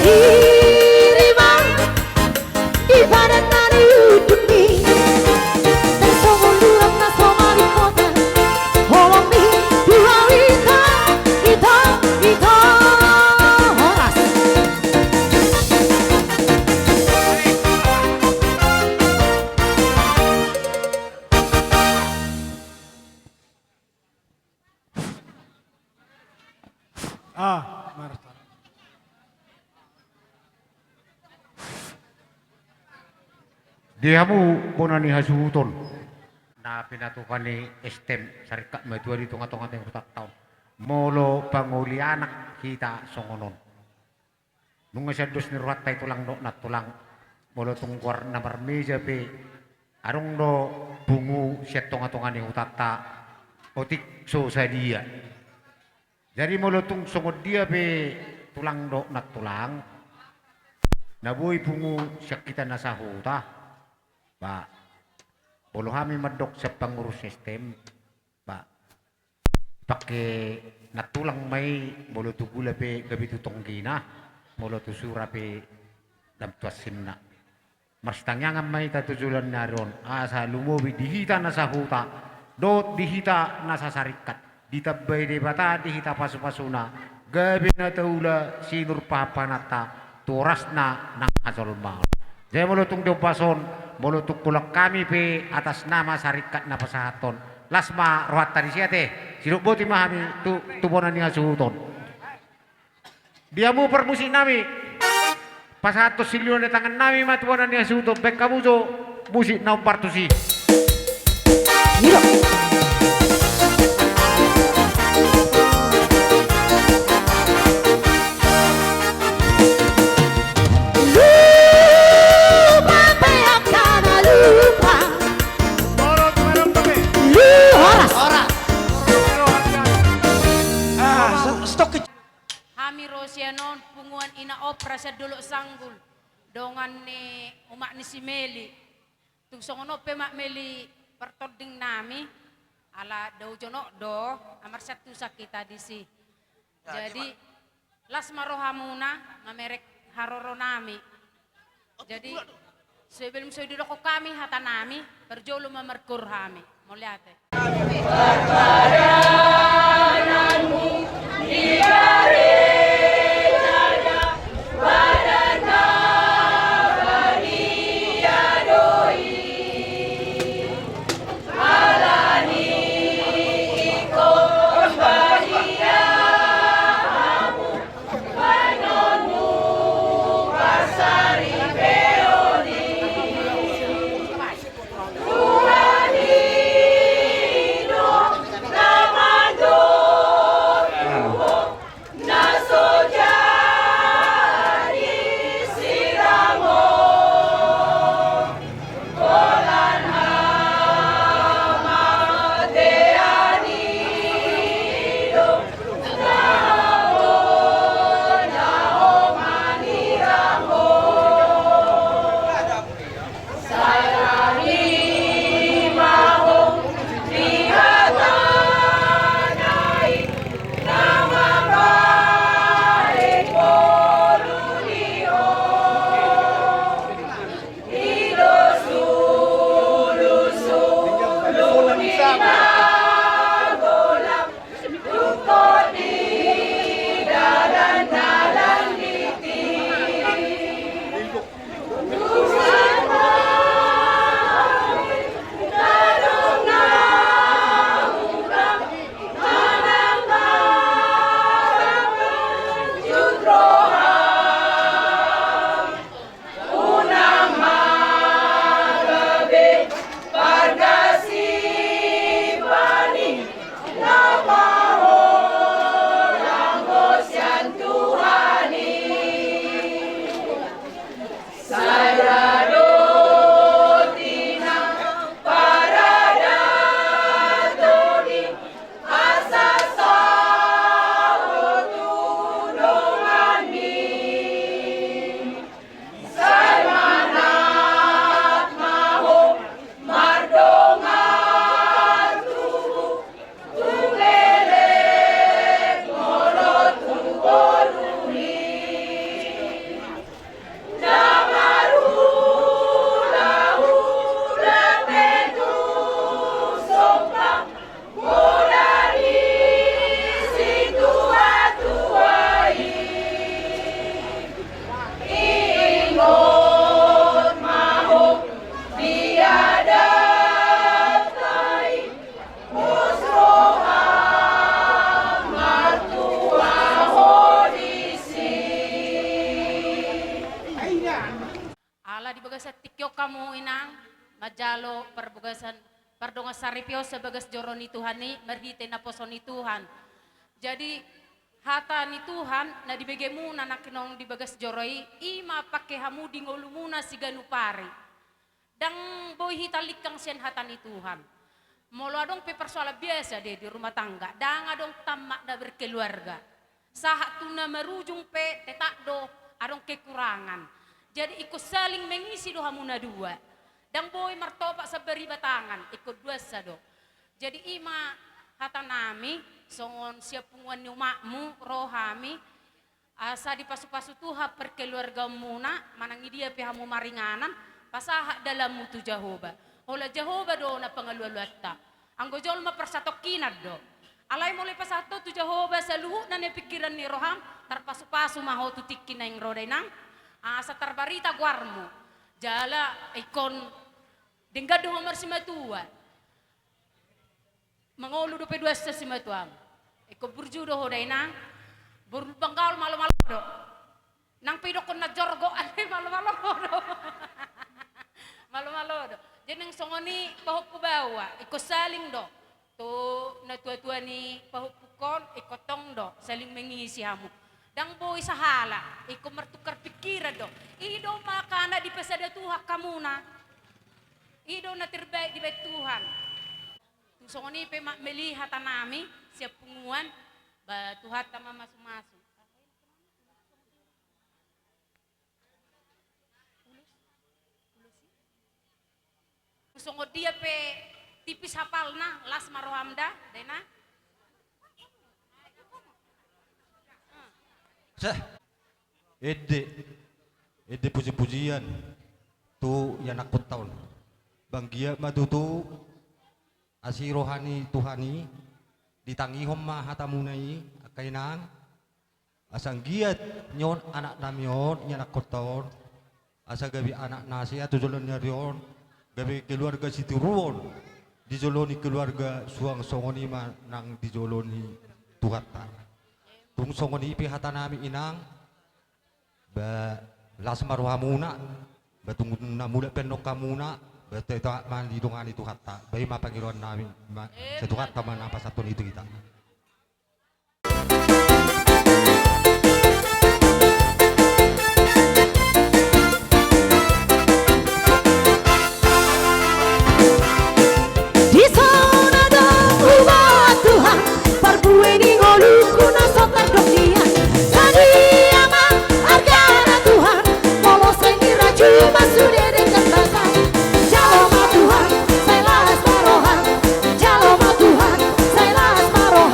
Irima di padan na di ujung ni, tarsongon lulang na so maripota, holong ni dua hita, hita, hita. Horas. Ah, marta. Di hamu bona ni hasuhuton, na pinatupa ni S T M, saringkat matua di tonga-tonga ni hutanta on. Molo pangoli anak hita songon on. Nunga sian dos ni rohanta i tulang dohot nantulang. Molo tung goar na marmeja pe, adong do pungu sian tonga-tonga ni hutanta, otik so sadia. Jadi molo tung songon dia pe tulang dohot nantulang, na boi pungu sian hita na sahuta, ba, molo hami mandok sian pangurus S T M, ba, pangke nantulang ma i, molo tu gula pe gabe tu tonggina, molo tu sura pe dam tu ansinna. Marsitangiangan ma hita tu joloan ni ari on, asa lumobi di hita na sahuta dohot di hita na sasaringkat, ditambai Debata di hita pasu-pasuna, gabe na taula sinur pahanpahananta tu horasna nang hajolmaon. Jadi molo tung di ombas on, molo tung holan hami pe atas nama saringkat na pasahathon, las ma rohanta disi ate. Sidok boti ma hami tu, tu bona ni hasuhuton. Di hamu parmusik nami, pasahathon silihon ni tangan nami ma tu bona ni hasuhuton, baen hamu jo musik na hombar tusi. Iya. Lupa pe angka na lupa. Lu horas. Horas. Ah, stok. Hami ro sian on punguan Ina Opra sian Dolok Sanggul, dongan ni umak ni si Meli. Tung songon on pe Mak Meli partonding nami, ala dao jonok do, amar sian tusan hita disi. Jadi las ma rohamuna mamereng haroro nami. Jadi sebelum so didokkon hami hata nami, parjolo ma margor hami. Mauliate. Di bagasan tingki on hamu inang, manjalo parbagasan, pardongansaripeon sabagas joro ni Tuhan i, marhite naposo ni Tuhan. Jadi, hata ni Tuhan, na dibegemuna nangkining di bagas joro i, i ma pangke hamu di ngolumuna siganup ari. Ndang boi hita lingkang sian hata ni Tuhan. Molo adong pe persoalan biasa do i di rumah tangga, ndang adong tamak na berkeluarga. Sahat tu na marujung pe tetap do adong kekurangan. Jadi ingkon saling mengisi do hamu na dua. Ndang boi martopak sambari batangan, ingkon duansa do. Jadi i ma hata nami, songon sian punguan ni umakmu, ro hami, asa dipasupasu Tuhan parkeluargaonmuna, manang i dia pe hamu maringanan, pasahat dalanmu tu Jahowa. Holan Jahowa do na pangalualuanta. Anggo jolma parsatongkinan do. Alai molo ipasahat ho tu Jahowa saluhutna na pingkiran ni roham, tarpasupasu ma ho tu tingki naeng ro da inang, asa tarbarita goarmu. Jala ingkon denggan do ho marsimatua. Mangolu dope duansa simatuam. Ingkon burju do ho da inang. Boru Lumban Gaol malomalo do. Nang pe idokkon na jorgo ale malomalo do. Malomalo do. Jadi nang songon i pahompu baoa, ingkon saling do. Tu natuatua ni pahompungkon, ingkon tong do saling mengisi hamu. Ndang boi sahala, ingkon martukar pingkiran do. I do makana dipasada Tuhan hamuna. I do na terbaik dibaen Tuhan. Tung songon i pe ma melihat hata nami sian punguan, ba Tuhanta ma masumasu. Tung songon dia pe tipis hapalna, las ma roham da, da inang. Seh. Ende, ende pujipujian tu ianakkonta on. Ba anggiat ma tutu asi roha ni Tuhan i, ditangihon ma hatamuna i, angka inang, asa anggiat nion anak nami on, ianakkonta on, asa gabe anak na sehat tu joloan ni ari on, gabe keluarga sitiruon di jolo ni keluarga, suang songon i ma nang di jolo ni Tuhanta. Tung songon i pe hata nami inang, ba las ma rohamuna, ba tung na mulak pe annon hamuna, ba tetap ma didongani Tuhanta, ba i ma pangidoan nami, ba sai Tuhanta ma na pasahathon i tu hita. Dison adong huboan Tuhan, parbue ni ngolungku na so tardok nian. Sadia ma argana Tuhan, molo sai niraju ma sude denggan basa. Jalo ma Tuhan, sai las ma roham. Jalo ma Tuhan, sai las ma roham.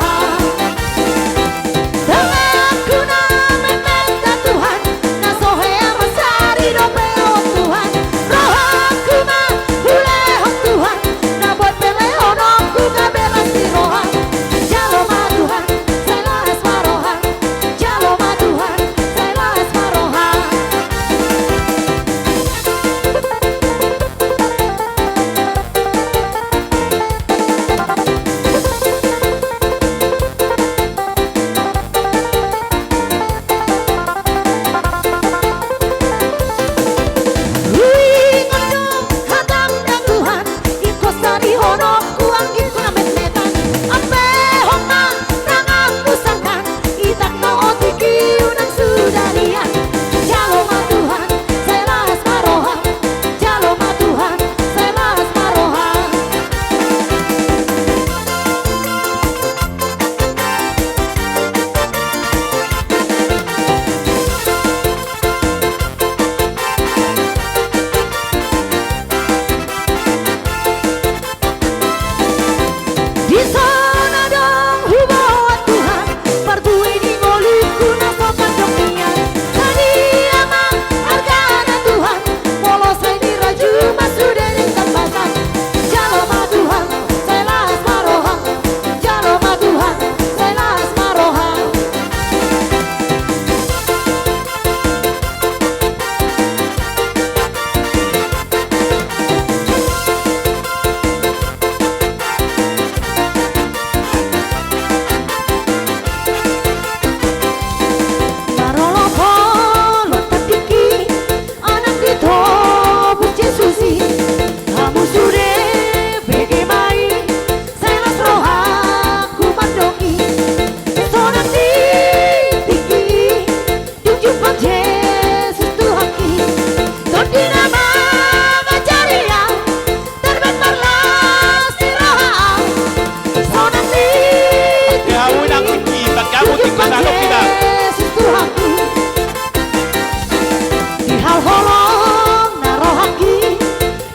Holong na rohangki,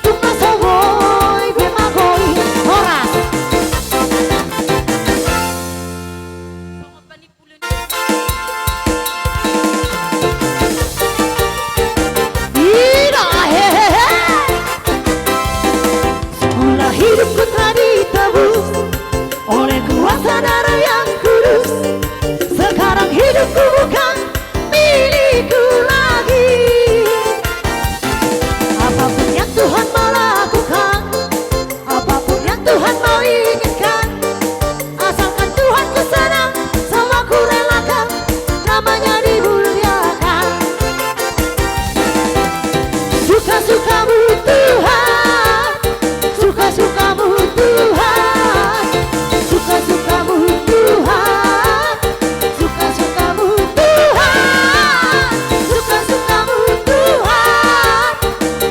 tung na so boi be magoi. Horas. Ida, hehehe. Semula hidupku telah ditebus oleh kuasa Darah Yang Kudus. Sekarang hidupku bukan milikku lagi. Apapun yang Tuhan mau lakukan, apapun yang Tuhan mau inginkan, asalkan Tuhanku senang, semua ku relakan, namanya dimuliakan. Suka-sukamu Tuhan, suka-sukamu Tuhan, suka-sukamu Tuhan, suka-sukamu Tuhan, suka-sukamu Tuhan,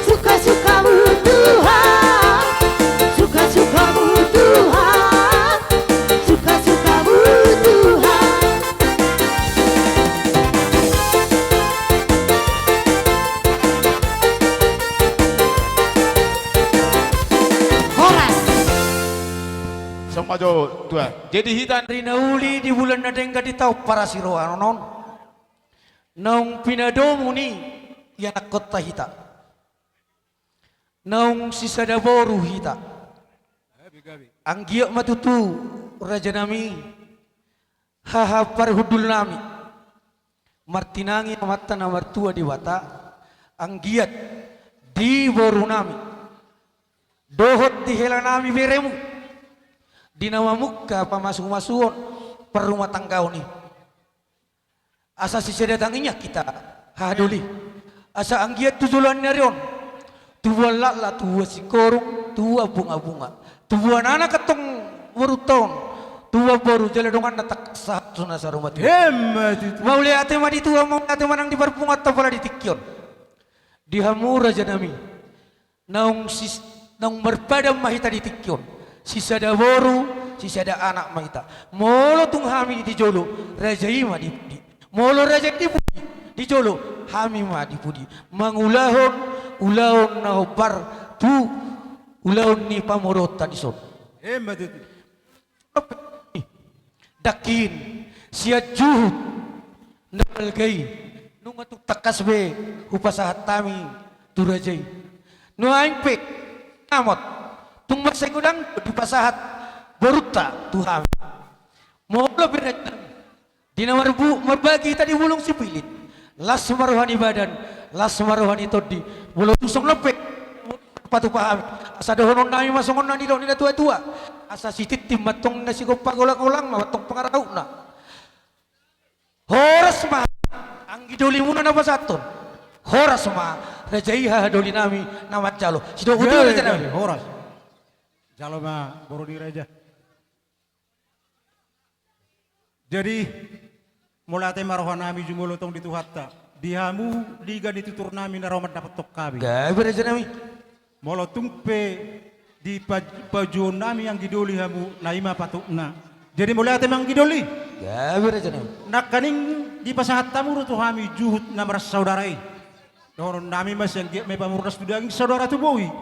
suka-sukamu Tuhan, suka-sukamu Tuhan, suka-sukamu Tuhan. Horas. Songon i ma jo, Tuan. Jadi hita ari na uli di bulan na denggan di taon parasiroan on, naung pinadomu ni ianakkonta hita. Naung sisada boru hita. Anggiat ma tutu, rajanami, haha parhundulnami, martinangi Amanta na martua Debata, anggiat di borunami dohot di helanami beremu, di na mamungka pamasumasuon parrumatanggaon i. Asa sisada tangiang hita, haha doli. Asa anggiat tu joloan ni ari on, tubuan laklak, tubuan singkoru, tubuan bungabunga, tubuan anak antong borunta on, tubuan boru jala donganna tangkas sahat tu na saur matua. Emma tutu. Mauliate ma di Tuhan, mauliate ma nang di parpunguanta pala di tingki on. Di hamu rajanami, naung sis-, naung marpadan ma hita di tingki on. Sisada boru, sisada anak ma hita. Molo tung hami di jolo, raja i ma di pudi. Molo raja i di pudi, di jolo, hami ma di pudi. Mangulahon ulaon na hombar tu ulaon ni pamoruonta dison. Emma tutu. Dangkin, sian juhut na balga i, nunga tung tangkas be hupasahat hami tu raja i. Nuaeng pe, namot, tung mansai godang dipasahat borunta tu hami. Molo pe raja nami, di na marbu-, marbagi hita di bulung sipilin, las ma roha ni badan, las ma roha ni tondi. Molo tung songon on pe, patupa hami. Asa dohononnami ma songon na nidok ni natuatua. Asa sitintin ma antong na sigompa, golanggolang ma antong pangarahutna. Horas ma anggi dolimuna na pasahathon. Horas ma raja i, haha dolinami na manjalo. Sidok udu, rajanami. Horas. Jalo ma boru ni raja. Jadi, mauliate ma rohanami jumolo tong di Tuhanta, di hamu dingka ni tuturnami na ro mandapothon hami. Gabe, rajanami. Molo tung pe di pa-, pajuonnami anggi doli hamu, na i ma patutna. Jadi mauliate ma anggi doli. Gabe, rajanami. Nangkaning dipasahat hamu do tu hami juhut na marsaudara i. Dohononnami ma, sai anggiat ma i pamurnas tu daging, saudara tu bohi,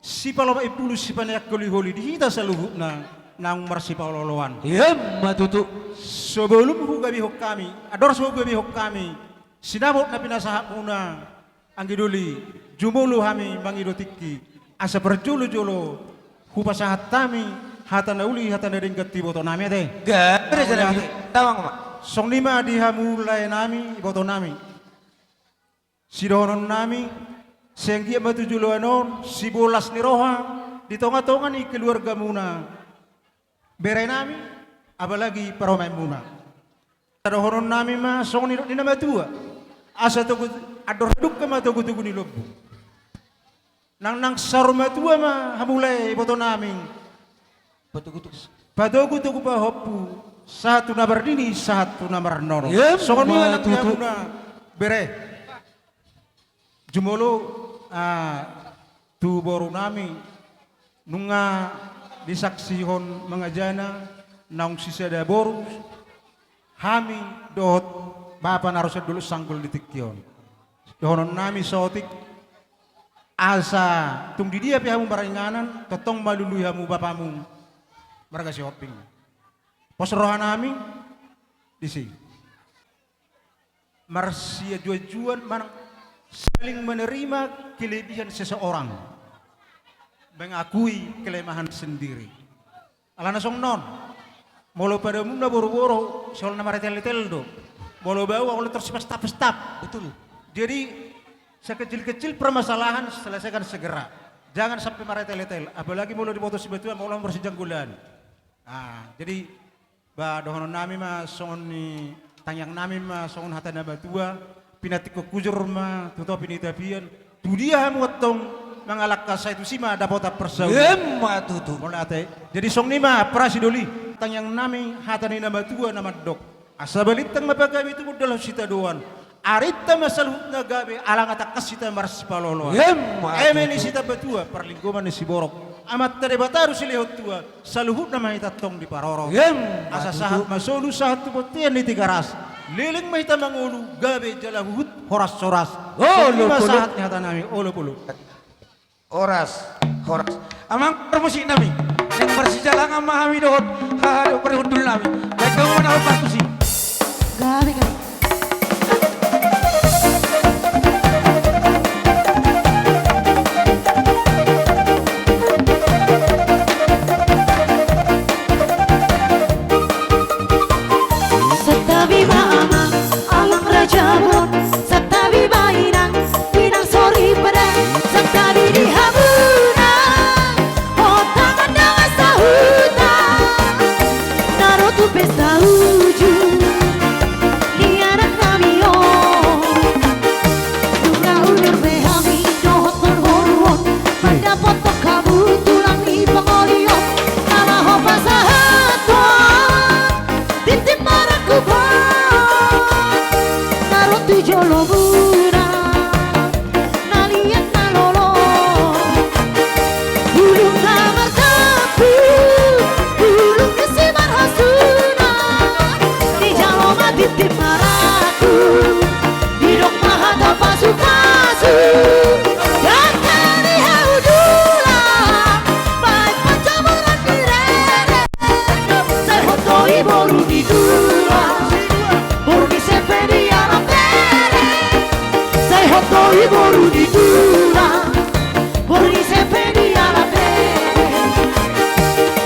sipalomak imbulu, sipaneang holiholi di hita saluhutna naung marsipaolooloan. Emma tutu. Sebelum hugabehon hami, andor so hugabehon hami sinamot na pinasahatmuna anggi doli, jumolo hami mangido tingki, asa parjolojolo hupasahat hami hata na uli, hata na denggan tu ibotonami, ate. Gabe, rajanami. Tawang ma. Songon i ma di hamu laenami, ibotonami. Sidohononnami, sai anggiat ma tu joloan on sibolas ni roha di tongatonga ni keluargamuna, berenami, apalagi parumaenmuna. Sidohononnami ma songon nidok ni na matua, asa togu, andor hadungka ma togutogu ni lombu. Nang, nang saur matua ma hamu lae, ibotonami. Patogutogu. Patogutogu pahompu, sahat tu na marnini, sahat tu na marnono. Emma tutu. Songon i ma nang di hamuna bere. Jumolo, ah, tu borunami, nunga disaksihon mangajana naung sisada boru hami dohot bapa na ro sian dolok Sanggul di tingki on. Dohonon nami saotik, asa tung di dia pe hamu maringanan, tongtong ma lului hamu bapamu marga Sihombing. Pos roha nami disi. Marsiajuajuan manang saling menerima kelebihan seseorang, mengakui kelemahan sendiri. Alana songon on, molo padomuna boru-boru, sai holan na mareteletel do. Molo baoa holan torus sipastap-stap. Betul. Jadi, sekecil-kecil permasalahan selesaikan segera. Jangan sampai mareteletel. Apalagi molo diboto sibatua, molo marsijanggolan. Ah, jadi, ba, dohonon nami ma songon ni, tangiang nami ma songon hata na matua, pinantikhon hujur ma tu topi ni tapian, tu dia hamu antong mangalangka, sai tusi ma dapotan parsaulian. Emma tutu. Mauliate. Jadi songon i ma, Pra Sidoli, tangiang nami hata ni na matua na mandok: Asa balintang ma pagabe tumundalhon sitadoan, arinta ma saluhutna gabe, ala nga tangkas hita marsipaloloan. Emma tutu. Eme ni Sitambatua, parlinggoman ni siborok, Amanta Debata do silehon tua, saluhutna ma hita antong diparorot. Emma tutu. Asa sahat ma solu, sahat tu bontean ni Tigaras. Leleng ma hita mangolu, gabe jala huhut horas-horas. Olo, olo. Songon i ma sahat ni hata nami, olo, olo. Horas, horas. Amang parmusik nami, naeng marsijalangan ma hami dohot haha dohot parhundul nami. Baen hamu ma na hombar tusi. Gabe, gabe. Santabi ma amang, amang raja bolon. Santabi ma inang, inang soripada. Santabi di hamuna, hot tangan dongan sahuta, na ro tu pesta uju ni anak nami on. Nunga udur be hami dohot boru on, mandapothon hamu tulang ni pangoli on, na laho pasahathon tintin marangkup on, na ro tu jolomuna, na liat na lolo. Bulung na martampu, bulung ni simarhasunan, dijalo ma tintin marangkup, didok ma hata pasupasu. Dangka ni hau dulang, baen panjamuran ni rere. Sai hot do i boru ni tulang, boru ni sempe ni anak rere. Sai hot do i boru ni tulang, boru ni sempe ni anak rere.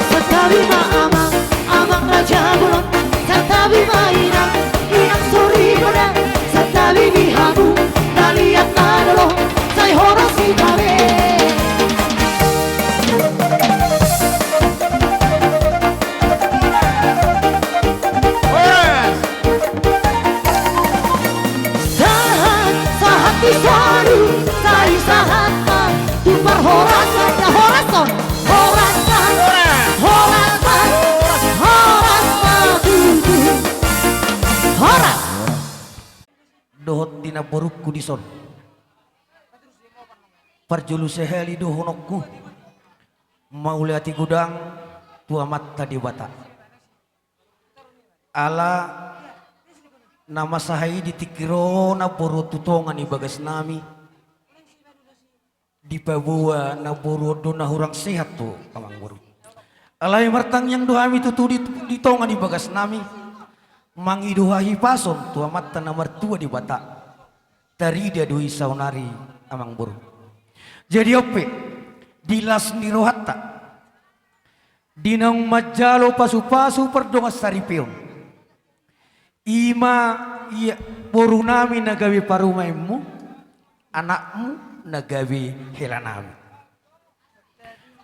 Santabi ma amang, amang raja bolon. Santabi ma inang, inang soripada. Santabi di hamu na liat na lolo, sai horas hita be. Horas. Sahat, sahat di solu, sai sahat ma tu parhorasan. Ya, horas on. Horas ma. Horas. Horas ma. Horas ma tutu. Horas. Dohot di namborungku dison. Parjolo sahali dohononku, mauliate godang tu Amanta Debata. Ala na masa i di tingki ro namboru tu tonga ni bagas nami, dipaboa namboru on do na hurang sehat tu amangboru. Alai martangiang do hami tutu di, di tonga ni bagas nami, mangido hahipason tu Amanta na martua Debata. Tarida do i saonari amangboru. Jadi on pe, di las ni rohanta, di naung manjalo pasupasu pardongan saripeon, i ma ia boru nami na gabe parumaenmu, anakmu na gabe hela nami.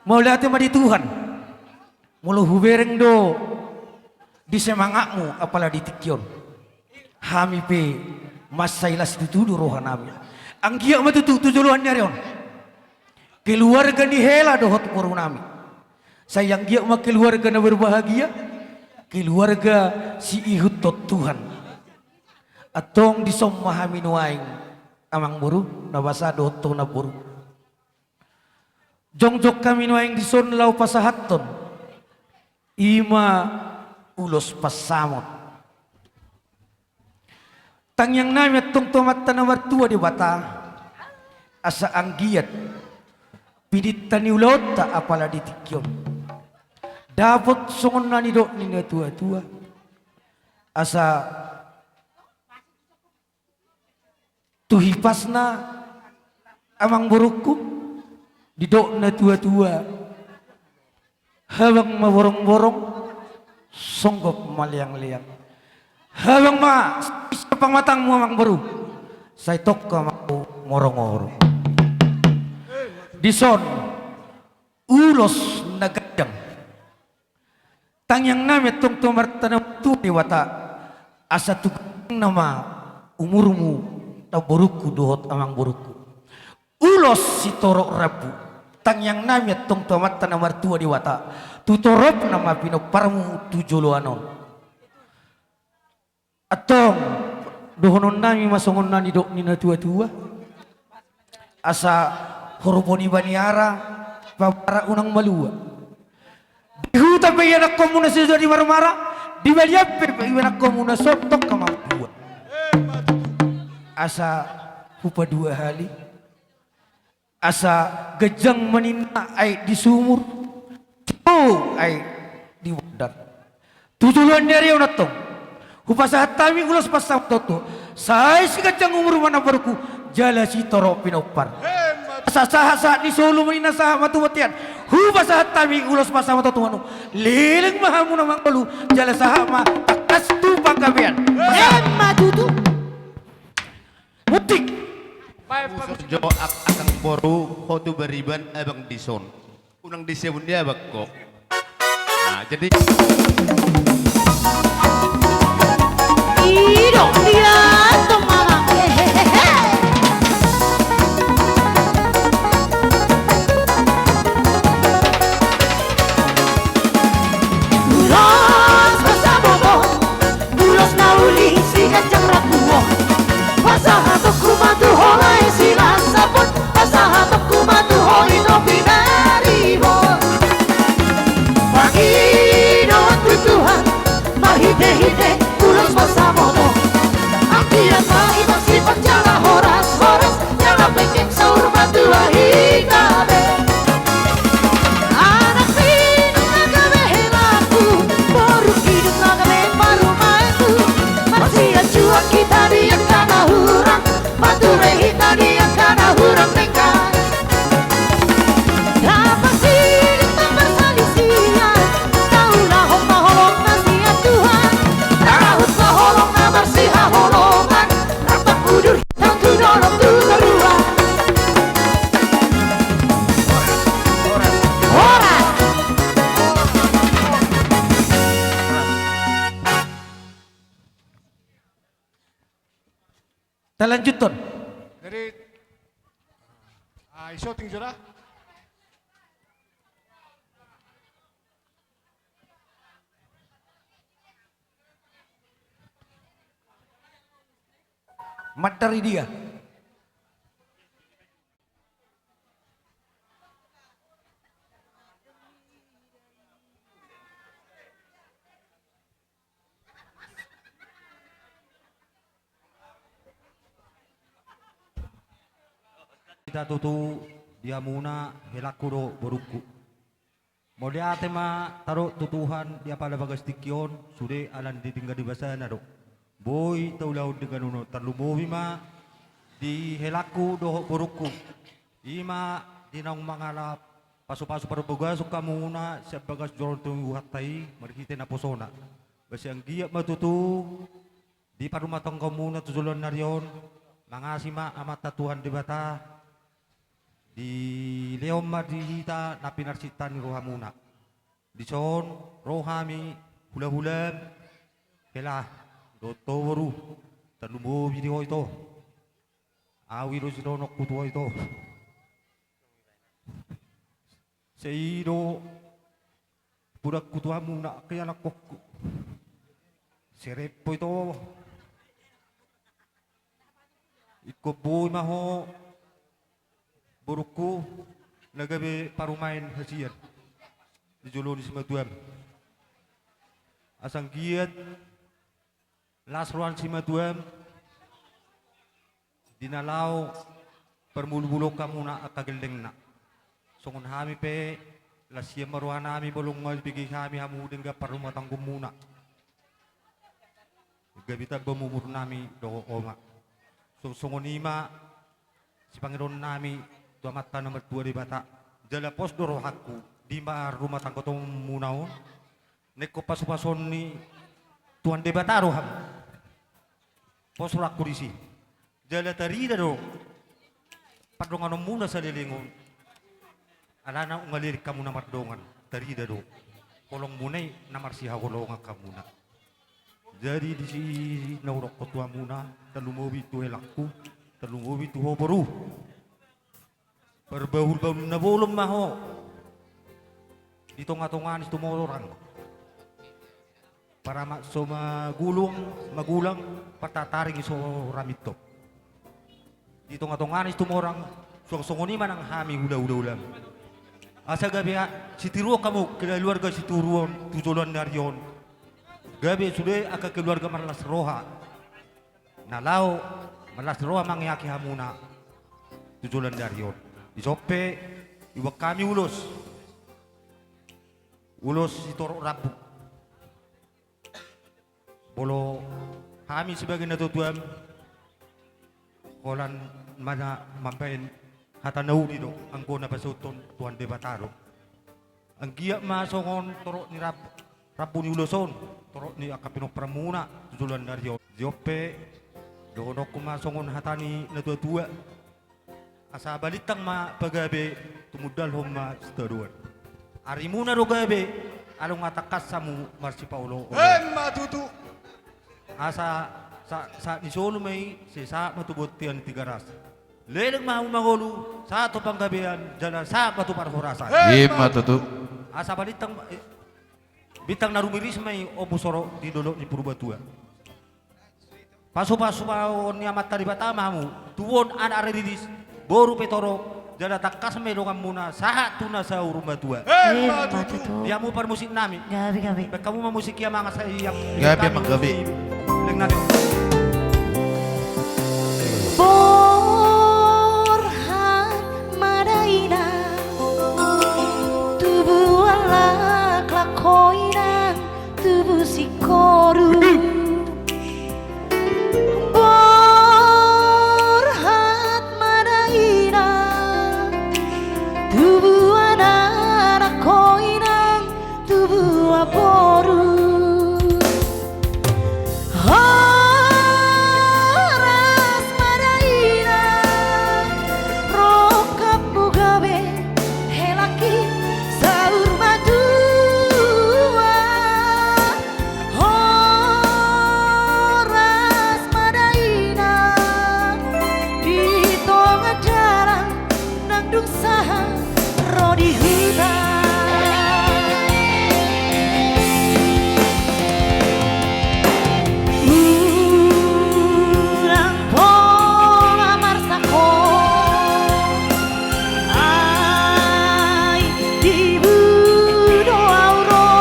Mauliate ma di Tuhan, molo hubereng do di semangatmu apala di tingki on. Hami pe mansai las tutu do roha nami. Anggiat ma tutu tu joloan ni ari on keluarga ni hela dohot boru nami. Sai anggiat ma keluarga na berbahagia, keluarga siihuthon Tuhan. Antong dison ma hami nuaeng amangboru, na basa dohot tu namboru. Jongjong hami nuaeng dison laho pasahathon i ma ulos pansamot. Tangiang nami antong tu Amanta na martua Debata, asa anggiat pinta ni ulaonta apala di tingki on dapot songon na nidok ni na tua-tua. Asa tu hipasna, amang borungku, didok na tua-tua: Habang ma borong-borong, songgop ma leang-leang. Habang ma sisampang matangmu, amang boru, sai tongka ma ahu morong-orong. Dison ulos na ganjang. Tangiang nami antong tu Amanta na martua Debata, asa tu ganjang nama umurmu, amang borungku dohot amang borungku. Ulos sitorop rambu. Tangiang nami antong tu Amanta na martua Debata, tu torop nama pinomparmu tu joloan on. Antong, dohonon nami ma songon na nidok ni na tua-tua: Asa horbo ni baniara, pabara unang malua. Di huta pe ianakkonmu na so jadi marmara, di balian pe ianakkonmu na so tongka mambua. Asa hupadua hali, asa ganjang ma ninna aek di sumur, tio aek di bondar. Tu joloan ni ari on antong, hupasahat hami ulos pansamatoto, sai siganjang umur ma amang borungku, jala sitorop pinompar. Asa sahat-sahat ni solu ma ninna, sahat ma tu bontean. Hupasahat hami ulos pansamatoto, anu, leleng ma hamu na mangolu, jala sahat ma tangkas tu panggabean. Emma tutu. Mutik. Baen, bagus. Ulos jo, ak-, akang boru, ho tu bariban abang dison. Unang disebut dia abang ho. Nah, jadi. Ido dia tong mama. Hehehe. Ulos pansamatoto. Ulos na uli siganjang rambu on. Pasahatonku ma tu ho lae Silasapon. Pasahatonku ma tu ho ito pinaribot. Pangidoan tu Tuhan marhite-hite ulos pansamatoto. Anggiat ma i masipat jala horas-horas. Jala penggeng saur matua hita be. Anak pinang na gabe helangku, boru hidung na gabe parumaenku. Marsianjuan hita di angka na hurang, mature hita di angka na hurang denggan. Dapot sidung na marsalisian, taulahon ma holong na sian Tuhan. Tarahut ma holong na marsihaholongan. Rap udur hita tu dolok tu toruan. Horas. Talanjuthon. Jadi, ah, i syuting sudah. Mandar i dia. Hita tutu di hamuna helangku dohot borungku. Mauliate ma tadok tu Tuhan di apala bagas tingki on, sude ala ni denggan ni basana do boi taulahon denggan on, tarlumobi ma di helangku dohot borungku. I ma di naung mangalap pasu-pasu parbagason hamuna sian bagas joro ni Tuhanta i marhite naposona. Ba sai anggiat ma tutu di parumatanggaonmuna tu joloan ni ari on, mangasi ma Amanta Tuhan Debata, dilehon ma di hita na pinarsinta ni rohamuna. Dison ro hami hula-hulam, hela dohot ho boru, tarlumobi di ho ito. Ahu i do sidohononku tu ho ito. Sai i do pudangku tu hamuna angka ianakkonku. Serep ho ito. Ingkon boi ma ho borungku na gabe parumaen hasian di jolo ni simatuam. Asa anggiat las roha ni simatuam, Di na laho parmulumuluon hamuna angka gellengna. Songon hami pe, las hian ma rohanami molo nga dibege hami hamu denggan parrumatanggaonmuna. Gabe tamba ma umurnami dohot oma. So, songon i ma sipangidoonnami tu Amanta na martua Debata. Jala pos do rohangku di parrumatanggaonmuna on. Nengkon pasupasuon ni Tuhan Debata do hamu. Pos rohangku disi. Jala tarida do pardonganonmuna saleleng on. Alana unga leleng hamuna mardongan, tarida do holongmuna i na marsihaholongan hamuna. Jadi disi na hudok tu hamuna, tarlumobi tu helangku, tarlumobi tu ho boru. Parbahulbahul na bolon ma ho di tongatonga ni situmorang. Paramak so magulung, magulang, partataring so ramintop. Di tongatonga ni situmorang, suang songon i ma nang hami hulahula. Asa gabe sitiruon hamu keluarga sitiruon tu joloan ni ari on. Gabe sude angka keluarga marlas roha. Na laho marlas roha mangeaki hamuna tu joloan ni ari on. Dison pe iboan hami ulos. Ulos sitorop rambu. Molo hami sebagai natuatuam, holan ma na mambahen hata na uli do, anggo na pasauthon Tuhan Debata do. Anggiat ma songon torop ni rap-, rambu ni ulos on, torop ni angka pinomparmuna tu joloan ni ari on. Dison pe dohononku ma songon hata ni natuatua. Asa balintang ma pagabe, tumundalhon ma sitadoan. Arimuna do gabe, ala nunga tangkas hamu marsipaolooloan. Emma tutu. Asa sa-, sahat ni solu ma i, sai sahat ma tu bontean Tigaras. Leleng ma hamu mangolu, sahat tu panggabean, jala sahat ma tu parhorasan. Emma tutu. Asa balintang ma, eh, bintang na rumiris ma i, ombus horong di dolok ni Purbatua. Pasupasuon ni Amanta Debata ma hamu, tubuan anak riris, boru pe torop, jala tangkas ma i donganmuna, sahat tu na saur matua. Emma tutu. Di hamu parmusiknami. Gabe, gabe. Baen hamu ma musik i, amang, asa i. Gabe, amang, gabe. Leleng nami. Borhat ma da inang, tubuan laklak ho inang, tubu singkoru. Borhat ma da inang, tubuan anak ho inang, tubuan boru. Horas ma da inang, rongkapmu gabe helangki saur matua. Horas ma da inang, di tonga jalan nang dung sahat ro di huta. Unang pola marsak ho, ai dibu do au ro.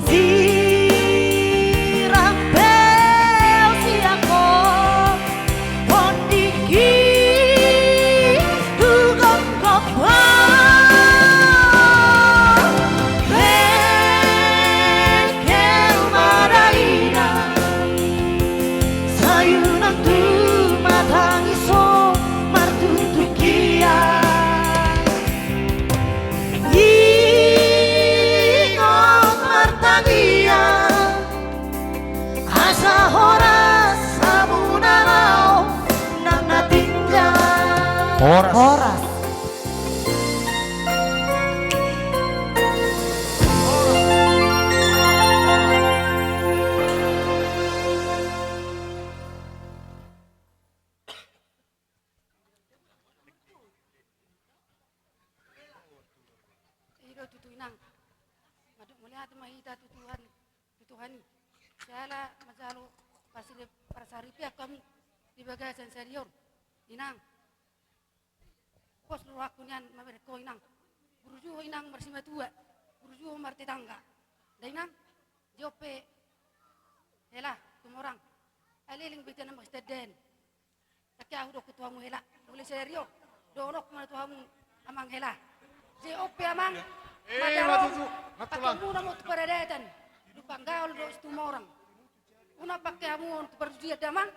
Sirang pe au siak ho, tondingki tu gomgom ho. Bengkel ma da inang, sai unang tumatangis ho martutukian. Ingot martangiang, asa horas hamu na laho nang na tinggal. Horas. Horas. I do tutu, inang. Mandok mauliate ma hita tu Tuhan, tu Tuhan i. Jala manjalo parsari-, parsaripeon hamu di bagasan sadari on, inang. Pos rohangku nian mamereng ho, inang. Burju ho, inang, marsimatua. Burju ho martetangga. Da, inang. Dison pe, hela, tumorang. Ai leleng be hita na marsitandaon. Ahu do tu hamu hela, mulai sadari on dohononku ma tu hamu amang hela. Jadi on pe amang, eh, madarom, ma tutu, ma tulang. Pakeonmuna ma tu paradatan, tu panggaol dohot tu morang. Unang pake hamu on tu parjudian da amang.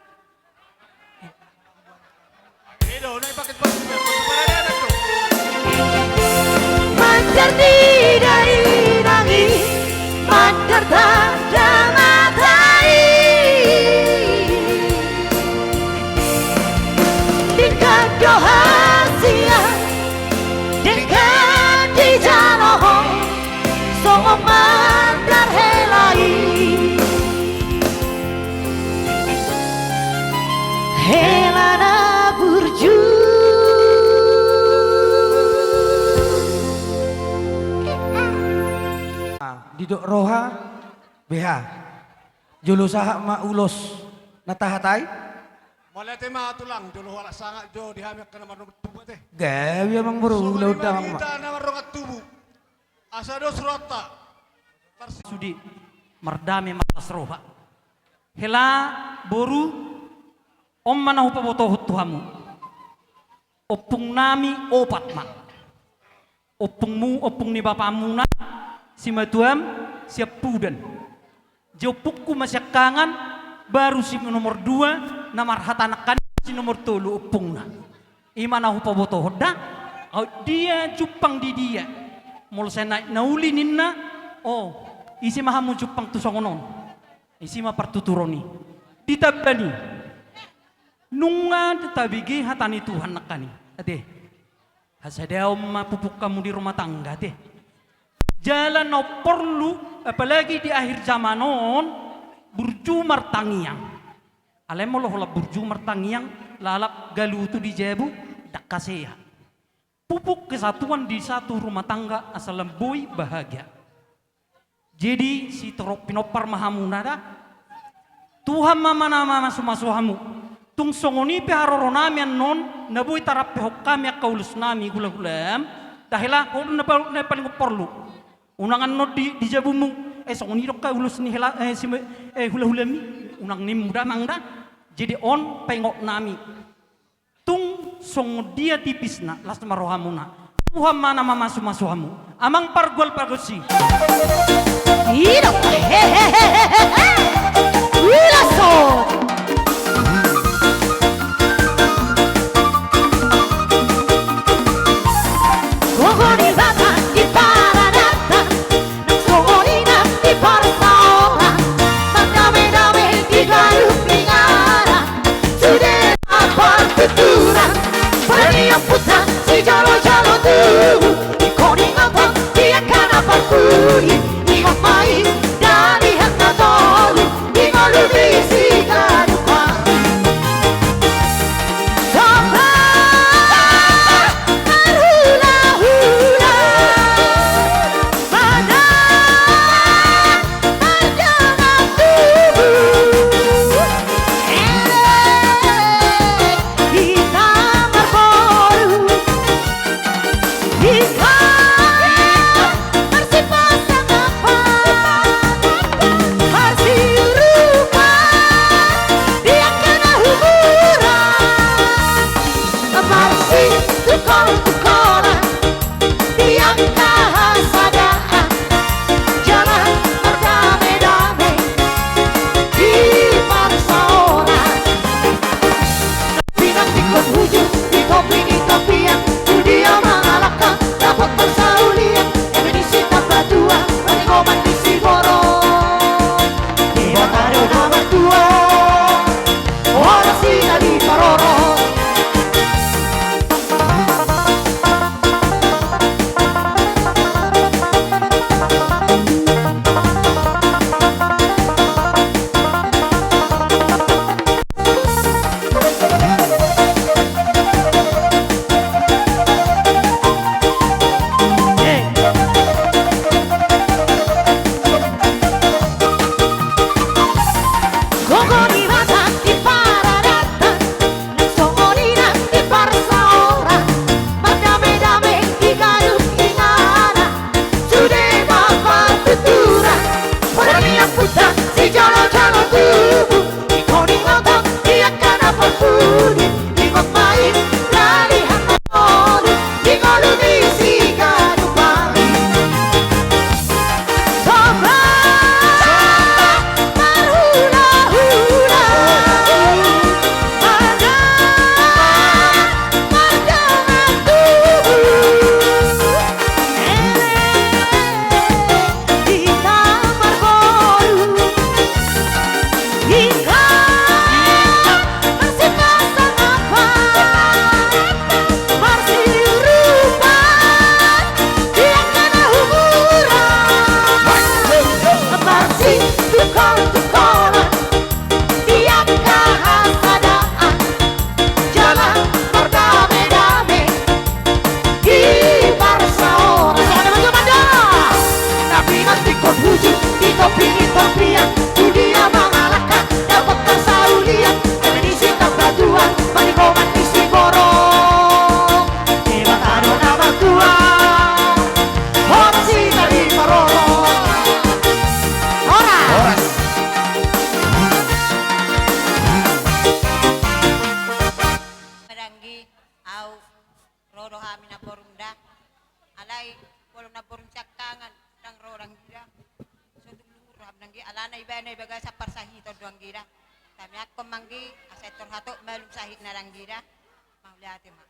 I do, unang pake tu parjudian, tu paradatan do. Mandar ni dainang i, mandar tanda mata i. Denggan do hasian, denggan dijalo ho, songon mandar hela i. Hela na burju. Ah, didok roha, beha. Jolo sahat ma ulos na tahatai. Mauliate ma tulang, jolo halak sangap jo di hami angka na marnongan tubu ate. Gabe amang boru, songon i ma ulaon damang ma. Hita na marnongan tubu. Asa dos rohanta. Marsi- Sude, mardame ma las roha. Hela, boru, on ma na hupabotohon tu hamu. Ompung nami opat ma. Ompungmu, ompung ni bapamuna, simatuam, siampudan. Jadi ompungku ma siangkangan, baru si nomor dua, na marhata nangkaning si nomor tolu ompungna. I ma na hupabotohon da, aut dia jumpang di dia. Molo sai naek na uli ninna, o, ise ma hamu jumpang tu songon on. Ise ma partuturon i. Ditamba ni. Nunga tabege hata ni Tuhan nangkaning. Ate. Hasadaon ma pupuk hamu di rumah tangga, ate. Jala na porlu, apalagi di akhir zaman on, burju martangiang. Alai molo holan burju martangiang, lalap galutu di jabu, ndang hasea. Pupuk kesatuan di satu rumah tangga asa lam boi bahagia. Jadi, sitorop pinompar ma hamuna da. Tuhan ma na mamasumasu hamu. Tung songon i pe haroronami annon, na boi tarampehon hami angka ulosnami hulahulam. Da hela, on na pa-, na paling porlu. Unang annon di, di jabumu. Eh, songon i do angka ulos ni hela, eh, si, eh, hulahulami. Unang nimmu damang da. Jadi on paingot nami. Tung songon dia tipisna, las ma rohamuna. Tuhan ma na mamasumasu hamu. Amang pargual pargonsi. I do. Hehehe. Ulason. Gogo ni Batak di paradatan. Nang songon i nang di parsaoran, mardamedame di ganup ni ngara. Sude na partuturan, paniompunta sijolojolo tubu, ingkon ingotanta di angka na parpudi, ingot ma i dalihan na tolu, di ngolu ni sigala. Na i bagasan parsahiton do anggi da. Tamiangkon ma anggi, asa torhato malum sahit na da anggi da. Mauliate ma.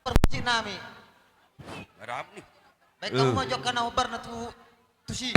Parmusik nami. Baik, hamu ma jokka na hombar na tu, tusi.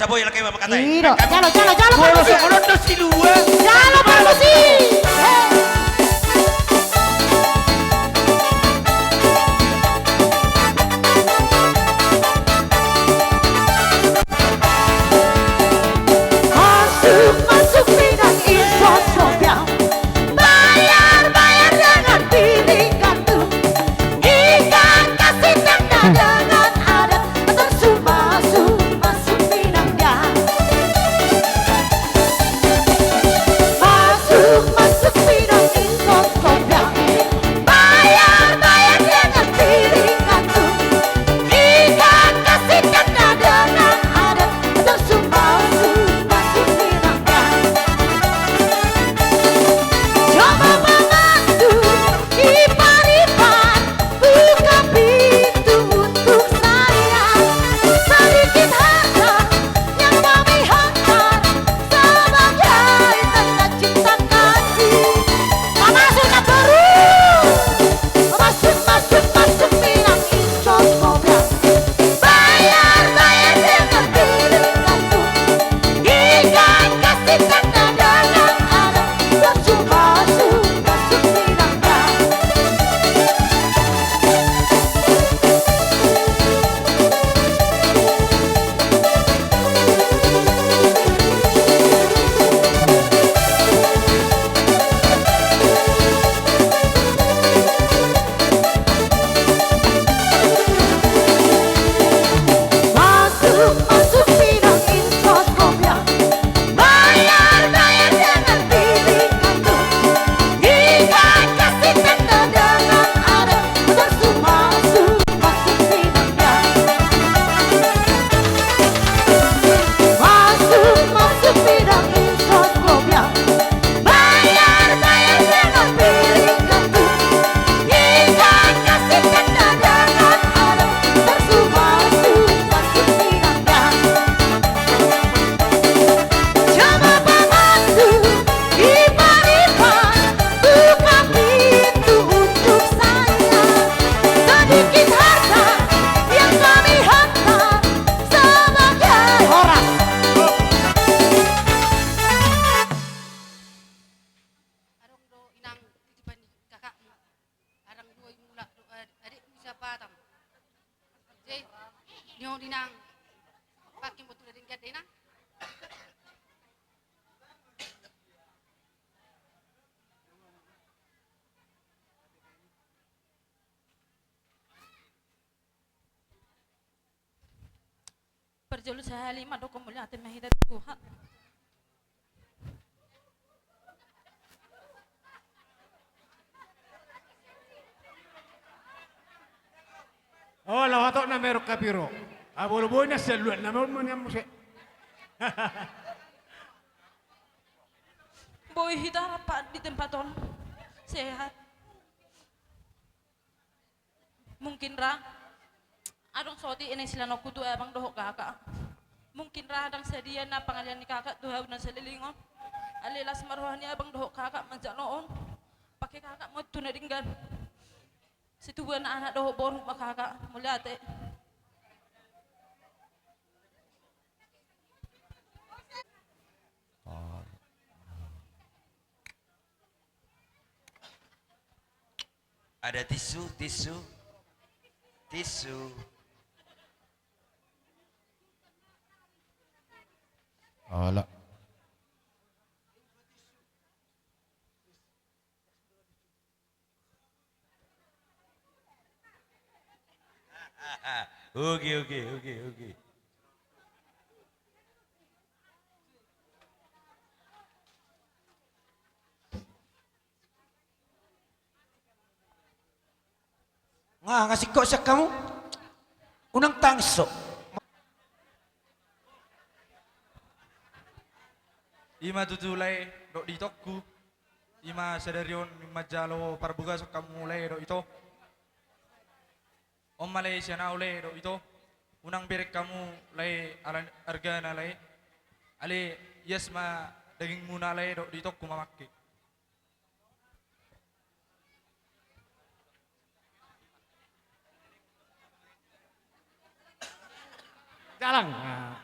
Jabo i, lakai ma mangkatai. Iro, jalo, jalo, jalo, Parmusi. Jalo, Parmusi. Masuk, masuk, pinang insos kopiah. Bayar, bayar dengan piring gandum. Ikan kasih tanda dengan adat. Tersumbah-sumbah suminang ya. Masuk, masuk, pinang insos kopiah. Bayar, bayar dengan piring gandum. Ikan kasih tanda dengan adat. Tersumbah-sumbah suminang ya. Coba pangasuh, ipar-ipar, buka pintu untuk saya. Sedikit harta yang kami hantar sebagai tanda cinta kasih. Pamasuk, Pak Boru. Masuk, masuk, masuk, pinang insos kopiah. Bayar, bayar dengan piring gandum. Ikan kasih tanda dengan adat. Tersumbah-sumbah suminang ya. Masuk, masuk, pinang insos kopiah. Bayar, bayar dengan piring gandum. Ikan kasih tanda dengan adat. Tersumbah-sumbah suminang ya. Masuk, masuk, pinang insos kopiah. Bayar, bayar dengan piring gandum. Ikan kasih tanda dengan adat. Tersumbah-sumbah suminang ya. Coba pangasuh, ipar-ipar, buka pintu untuk saya. Sedikit harta yang kami hantar sebagai horas. Adong do, Inang, titipan ni kakakmu. Arang do i mulak do, eh, adikmu siapa tam? Jadi, ni ho, Inang. Pakai botul dari gade, Inang. Parjolo sahali mandok mauliate ma hita tu Tuhan. O, laho hatop nama erok kapiro. Abolo boi na sialuan nama on manian muse. Boi hita rap di tempat on. Sehat. Mungkin ra adong sotik i na silanokku tu abang dohot kakak. Mungkin ra ndang sadia na pangalian ni kakak tu hau na saleleng on. Alai las ma roha ni abang dohot kakak manjalo on. Pakai kakak ma tu na denggan. Situbuan anak dohot boru ma kakak. Mauliate. Ada tisu, tisu, tisu. Ala. Oke, oke, oke, oke. Nga, nga singkop sian hamu. Unang tangis ho. Ima tutu lae dohot itoku. Ima sadari on manjalo parbagason hamu lae dohot ito. On ma lae sian ahu lae dohot ito. Unang bereng hamu lae ala argana lae. Alai ias ma dagingmuna lae dohot itoku mamangke. Jalang. Nah.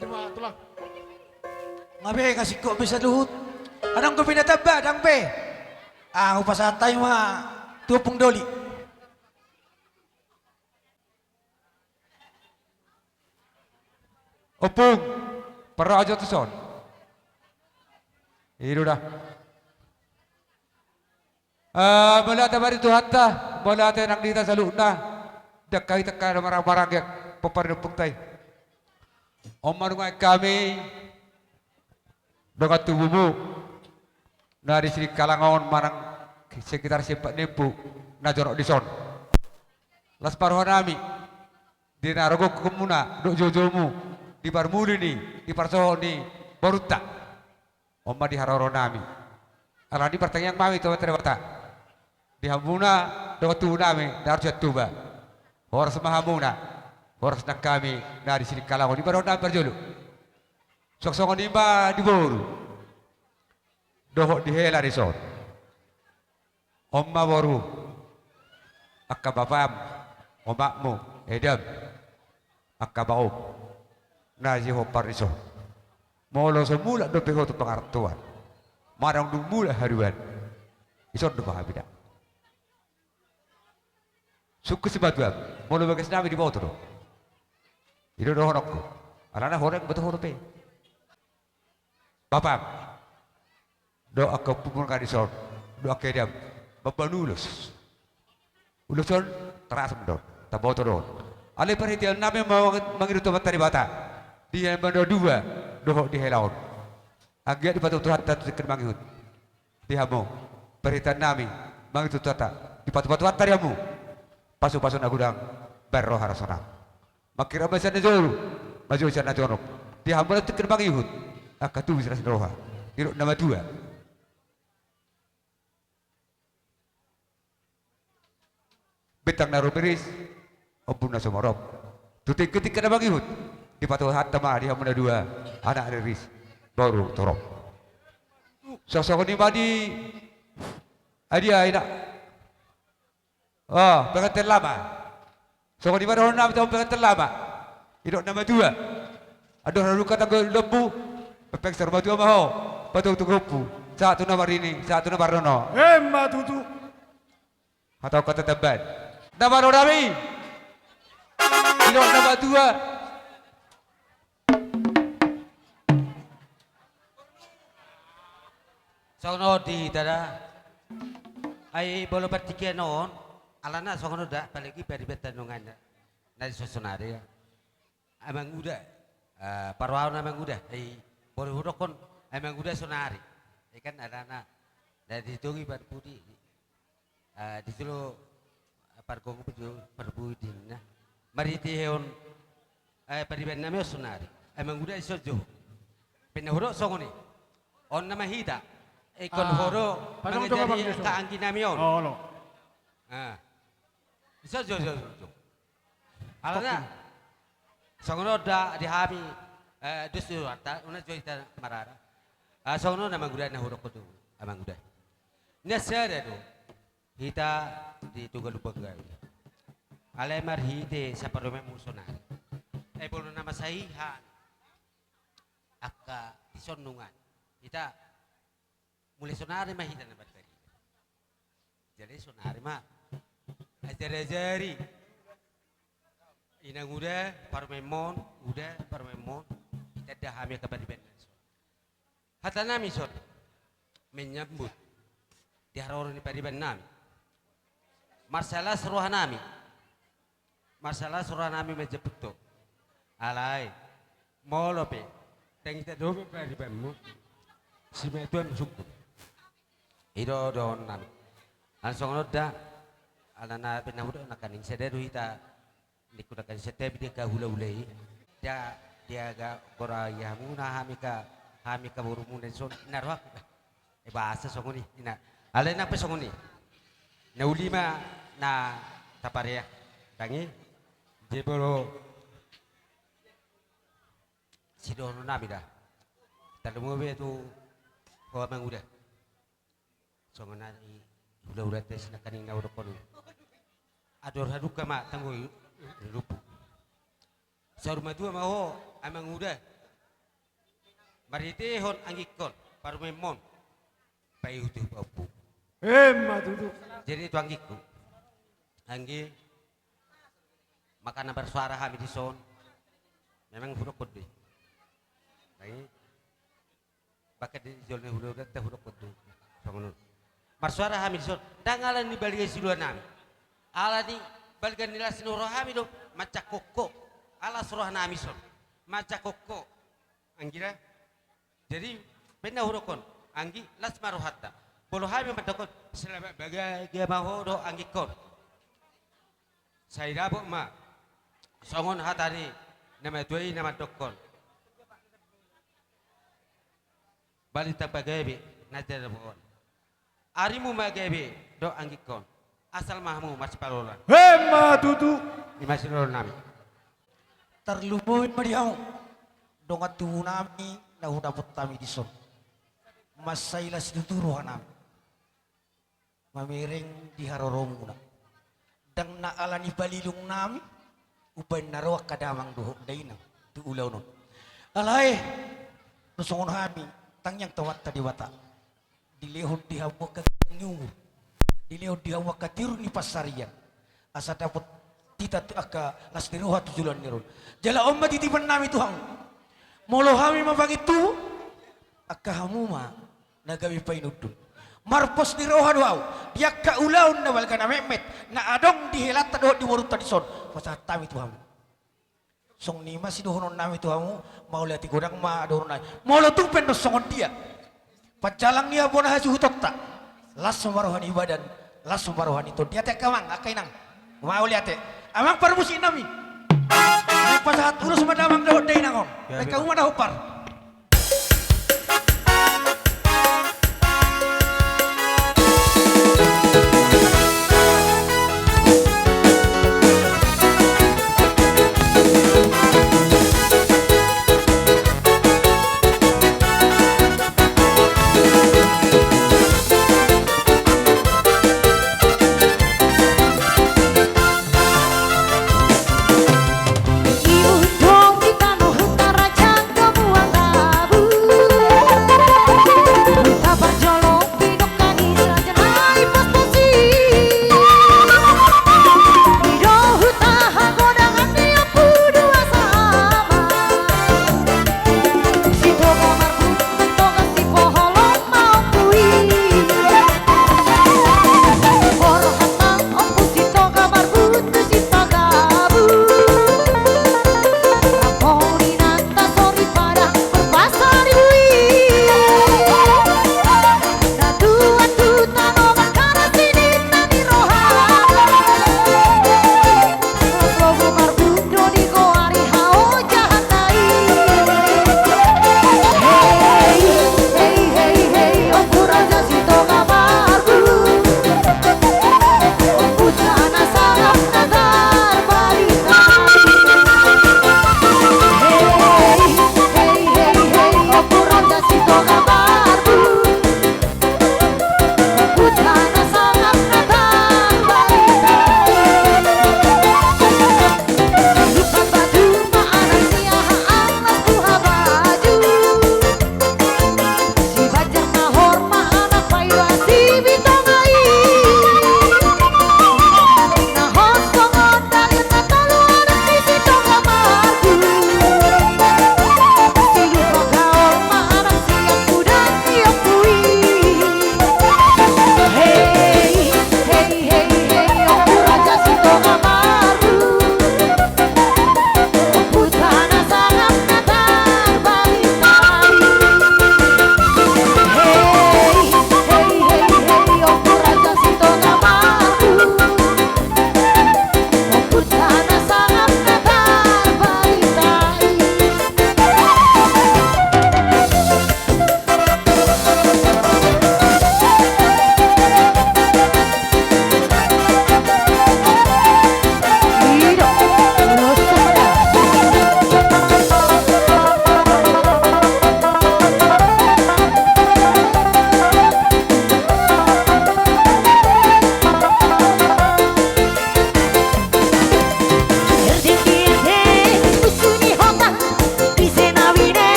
Ima tulang. Nga be, nga singkop be saluhut. Adong dope na tamba, dang be. Ah, hupasahat hami ma tu Ompung Doli. Ompung, parroha jo tuson. I do da. Eh, mauliate ma di Tuhanta, mauliate nang di hita saluhutna. Dang hita angka na marhahamaranggi pomparan ni ompungta i. On ma nunga hami dongan tubumu na di Silingkalang on manang sekitar siempat ni empu na jonok dison. Las parrohanami di na rogohonmuna dohot joujomu di parmuli ni, di parsohot ni borunta. On ma di haroro nami. Alani i martangiang ma hami tu Amanta Debata di hamuna dongan tubu nami na marsian Tuba. Horas ma hamuna, horas nang hami na di Silingkalang on, i ma dohonon nami parjolo. Suang songon i ma di boru dohot di hela dison. On ma boru, angka bapam, omakmu, edam, angka baom na di pomparan dison. Molo so mulak dope ho tu pangarantoan, manang dung mulak haduan, dison do bahen hami da. Sungkun simatuam, molo bagas nami diboto do. I do dohononku. Alana ho dang diboto ho dope. Bapam dohot angka ompumu na dison, dohot angka edam, mambahen ulos. Ulos on tarasam do on, taboto do on. Alai parhitean nami ma mangido tu Amanta Debata di hela na dua dohot di hela on. Anggiat dipatupa Tuhanta tu tingki na mangihut di hamu. Parhitean nami mangido tu Tuhanta, dipatupa Tuhanta di hamu pasupasu na godang, bahen roha ro sonang. Mangkirap ma sian na jolo, manjou sian na jonok di hamu na tu tingki na mangihut, angka tubu silas ni roha, didok na matua. Bintang na rumiris, ombun na sumorop. Tu tingki-tingki na mangihut, dipatupa Tuhanta ma di hamu na dua, anak riris, boru torop. Suang songon i ma di, ah, dia, ina. Oh, pengantin lama. Songon i ma dohonon nami tu pengantin lama. Didok na matua. Andor halumpang tanggo lombu, pepeng saur matua ma ho, patogtog ompu, sahat tu na marnini, sahat tu na marnono. Emma tutu. Hatahon hata tambahan. Na malo nami. Didok na matua. Songon on di hita da. Ai molo partingkian on, alana songon on da, apalagi pariban tandongan na di son sonari, ya. Amanguda, eh, parrohaon amanguda, ai molo hudokkon amanguda sonari. I kan alana na di Togi parpudi. Ah, di jolo, ah, pargongo pe jo parpudi ninna. Marhitehon, eh, pariban nami on sonari. Amanguda dison jo. Pe na hudok songon i. On nama hita. Ingkon ho do mangajari angka anggi nami on. Olo. Ah. Dison jo, jo, jo, jo. Alana songon on da di hami, eh, dos di Jakarta, unang jo hita marara. Ah, songon on amanguda na hudokkon tu amanguda. Na sada do hita di Toga Lumban Gabe. Alai marhite saparumaenmu sonari. Eh, molo na mansai hami angka dison nunga hita mulai sonari ma hita na marpariban. Jadi sonari ma ajari-ajari. Inanguda parumaenmon, uda parumaenmon, itanda hami angka pariban nami. Hata nami son menyambut di haroro ni pariban nami. Marsalas roha nami. Marsalas roha nami manjambut ho. Alai molo pe dang hita dohot paribanmu, simatuam sungkun. I do dohonon nami. Alana songon on da, alana pe na hudok nangkaning sada do hita, ningku nangkaning sada pe di angka hula-hula i. Dia, dia ga gora ia hamuna, hami angka, hami angka borumuna dison, na rohangku. Eh, bahasa songon i, ina. Alai nang pe songon i. Na uli ma na taparea. Tangi. Jadi molo sidohonon nami da. Tarlumobi tu ho amanguda. Songon i hula-hula tes nangkaning na hudokkon. Andor halumpang ma tanggo i. Lupu. Saur matua ma ho, Marhitehon anggingkon, parumaenmon, paihut-ihut pahompu. Emma tutu. Jadi tu anggingku, anggi, mangana marsuara hami dison. Memang hudokkon do i. Anggi, bahkan di jolma hulahulanta hudokkon do i. Songon on. Marsuara hami dison, ndang ala ni balga ni siluanami. Ala ni balga ni las ni rohanami do manjangkon ho. Ala las rohanami dison manjangkon ho. Anggi da. Jadi, baen na hudokkon, anggi, las ma rohanta. Molo hami mandokkon, selamat bahagia ma ho dohot anggingkon. Sai dapot ma. Songon hata ni na matua i na mandokkon. Balintang pagabe, na tinaboan. Arimu ma gabe dohot anggingkon. Asal ma hamu marsipalola. Emma tutu. Ima silolonami. Tarlumobi ma di hamu dongan tubunami na hudapot hami dison. Mansai las tutu rohanami mamereng di haroromuna. Ndang na ala ni palilungnami umbahen na ro angka damang dohot dainang tu ulaon on. Alai, do songon hami, tangiang tu Amanta Debata. Dilehon di hamu angka ginjang ni umur. Dilehon di hamu angka tiur ni pansarian. Asa dapot hita tu angka las ni roha tu joloan ni ari on. Jala on ma titipannami tu hamu. Molo hami mamangit tubu, angka hamu ma na gabe painundun. Marpos ni roha do ahu di angka ulaon na balga na metmet na adong di helanta dohot di borunta dison. Pasahat hami tu hamu. Songon i ma sidohononnami tu hamu, mauliate godang ma dohononnami. Molo tung pe ndang songon dia panjalang ni bona hasuhutonta, las ma roha ni badan, las ma roha ni tondi. Ate angka amang, angka inang, mauliate. Amang parmusiknami, pasahat ulos ma damang dohot dainang on. Ia, baen hamu ma na hombar.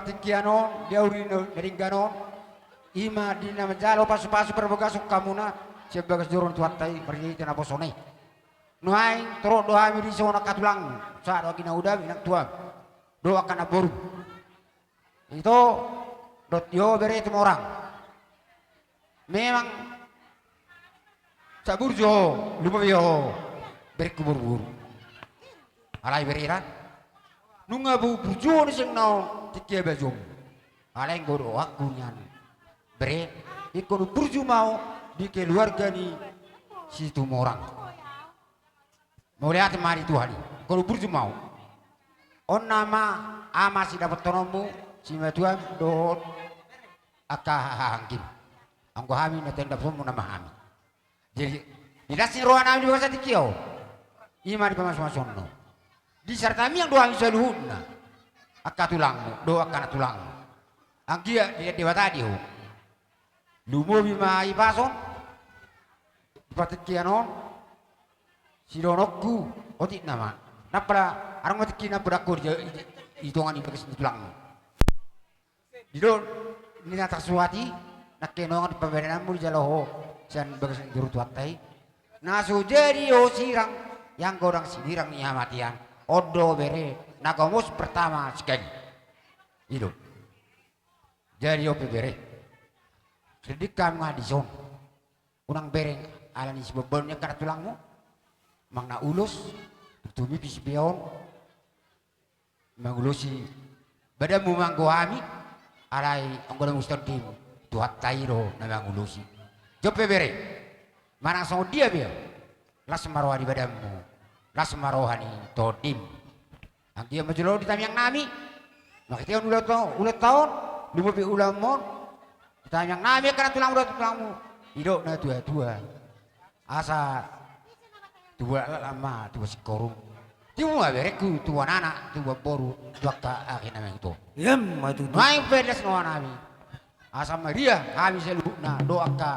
tingki on, di ahu na denggan on, i ma di na manjalo pasupasu parbagason hamuna sian bagas joro ni Tuhanta i, marhite naposona i. Nuaeng torop do hami dison angka tulangmu, sahat tu angka na uda, inang tua, dohot angka na boru. Ito, dohot i ho bere Tumorang. Memang sahat burju ho, lumobi ho berengku boruboru. Alai bere ra, nunga bu-, burju ho ni seng na on tingki bajomu. Alai anggo dohononku nian bere, ingkon umburju ma ho di keluarga ni si Tumorang. Mauliate ma di Tuhan i, ingkon umburju ma ho. On nama ama sidapothononmu, simatuam dohot angka hahaanggim. Anggo hami na tandapothononmu nama hami. Jadi, di las ni rohanami di bagasan tingki on, i ma di pamasumasuon on. Di saritanami do hami saluhutna, angka tulangmu dohot angka na tulangmu. Anggiat dilehon Debata di ho. Lumobi ma hipas on, di partingkian on, sidohononku, otik nama. Napa da, adong ma tingki na bodang ho di, di, di tonga ni bagas ni tulangmu. Didok ni na tarsurat i, nangkiningan di pabahenanmu dijalo ho sian bagas ni joro ni Tuhanta i. Na so jadi ho sirang, ianggo ndang sinirang ni hamatean. On do bere, na gomos pertama sekali. I do. Jadi on pe bere, ringgit hami ma dison. Unang bereng ala ni siboanboan ni angka na tulangmu. Manang na ulos, tutu mipis be on. Mangulosi badanmu ma anggo hami, alai anggo na muse tondim, Tuhanta i do na mangulosi. Jop pe bere, manang songon dia pe, las ma roha ni badanmu, las ma roha ni tondim. Anggiat ma jolo di tangiangnami, marhitehon ulaonta on, lumobi ulaonmon, di tangiangnami angka na tulangmu dohot tulangmu, didok na tuatua. Asa tubu laklak ma tubu singkoru. Tubu ma berengku, tubu anak, tubu boru, tu angka anak na mangihut. Ia ma tutu. Nuaeng pe las rohanami. Asa meriah hami saluhutna, dohot angka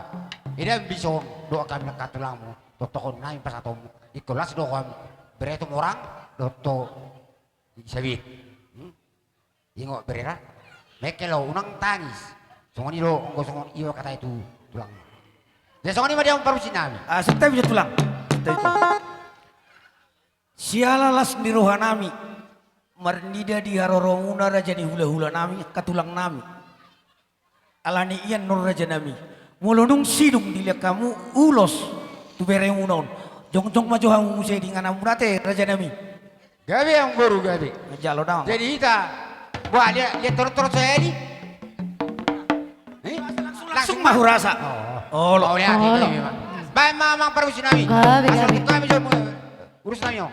edam dison, dohot angka tulangmu. Tongtong on nami pasahatonmu. Ingkon las do hami. Bere Tumorang, dohot i Sabit. Hmm? Ingot bere ra. Mengkel ho, unang tangis. Songon i do, anggo songon i do hata i tu tulang. Jadi songon i ma di hamu parmusik nami. Ah, santabi jo tulang. Santabi jo. Siala las ni rohanami marnida di haroromuna raja ni hulahula nami, angka tulang nami. Alani i annon raja nami, molo dung sidung dilehon hamu ulos tu beremuna on, jongjong ma jo hamu muse di ingananmuna ate raja nami. Gabe amangboru, gabe. Jalo dang. Jadi hita, bah, lihat, lihat torus-torus saja di. Eh? Langsung, langsung ma hurasa. Oh. Olo. Mauliate, olo. Gabe, Bang. Baen ma amang parmusik nami. Gabe, gabe. Asa tu kami jo, urus nami, oh.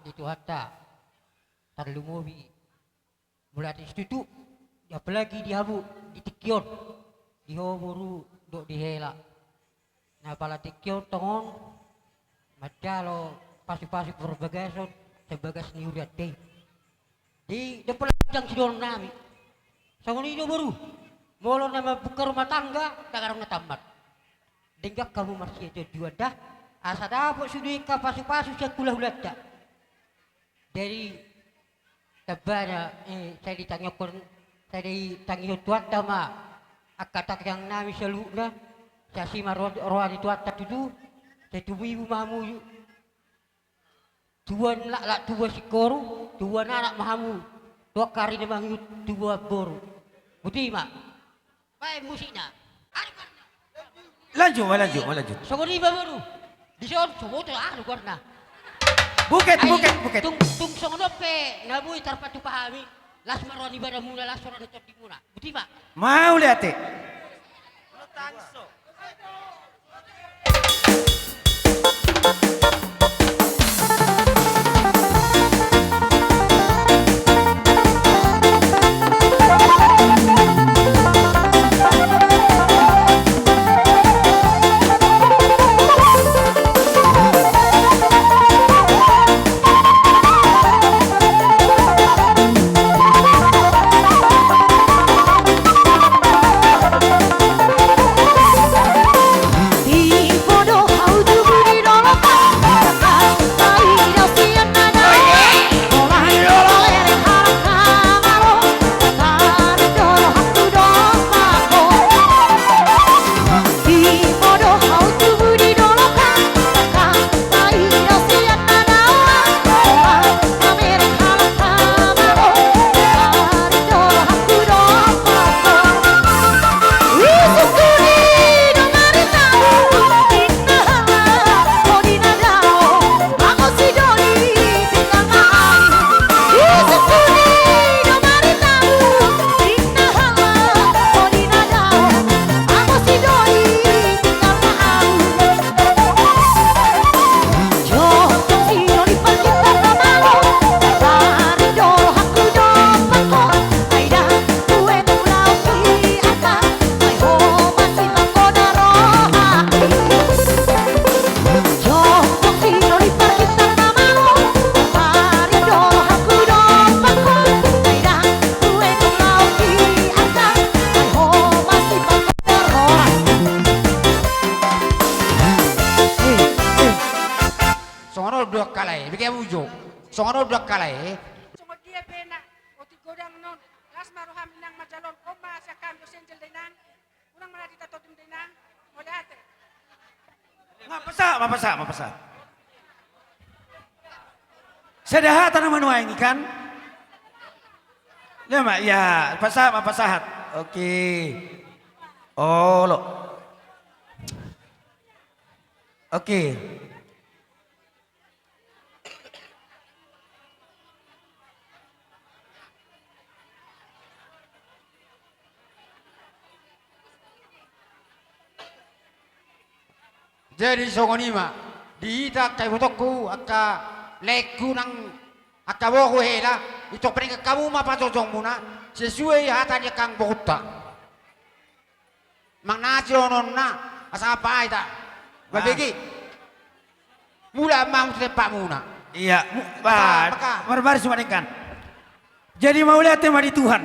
di Tuhanta, tarlumobi mauliate situtu, apalagi di hamu di tingki on, di ho boru dohot di hela. Na pala tingki on tongon manjalo pasupasu parbagason sian bagas ni hurianta i. Di, di pola jang sidohonon nami. Songon i do boru. Molo na mambuka rumah tangga, ndang adong na tamat. Denggan hamu marsiajoan da, asa dapot sude angka pasupasu sian hulahulanta. Jadi, tambana, eh, sai ditangihon, sai ditangihon Tuhanta ma angka tangiang nami saluhutna, sai asi ma roha, roha ni Tuhanta tutu, sai tumibu ma hamu tubuan laklak, tubuan singkoru, tubuan anak ma hamu tu angka ari na mangihut, tubuan boru. Boti ma. Baen musikna. Lanjut, ma lanjut, ma lanjut. Songon i ma boru. Dison so huboto aha do goarna. Buket, ai, buket, buket. Tung, tung songon on pe na boi tarpatupa hami. Las ma roha ni badanmuna, las roha ni tondimuna. Boti ma. Mauliate. Songon on do angka lae, bege mujo. Songon on do angka lae. Songon dia pe na otik godang non, las ma roham inang manjalo on, on ma sian hami do senjel da inang. Unang manati tatotim da inang. Mauliate. Nga pasahat, ma pasahat, ma pasahat. Sada hata nama nuaeng i kan? Ia ma, ia, pasahat, ma pasahat. Oke. Olo. Oke. Jadi songon i ma, di hita angka ibotongku, angka laengku nang angka boru hela, itong pe denggan hamu ma pajojongmuna, sesuai hata ni angka borunta. Manang na sidohononna, asa apa ai ta. Mabege. Mulak ma hamu tu tempatmuna. Ia, mu-, ba, marbaris ma denggan. Jadi mauliate ma di Tuhan.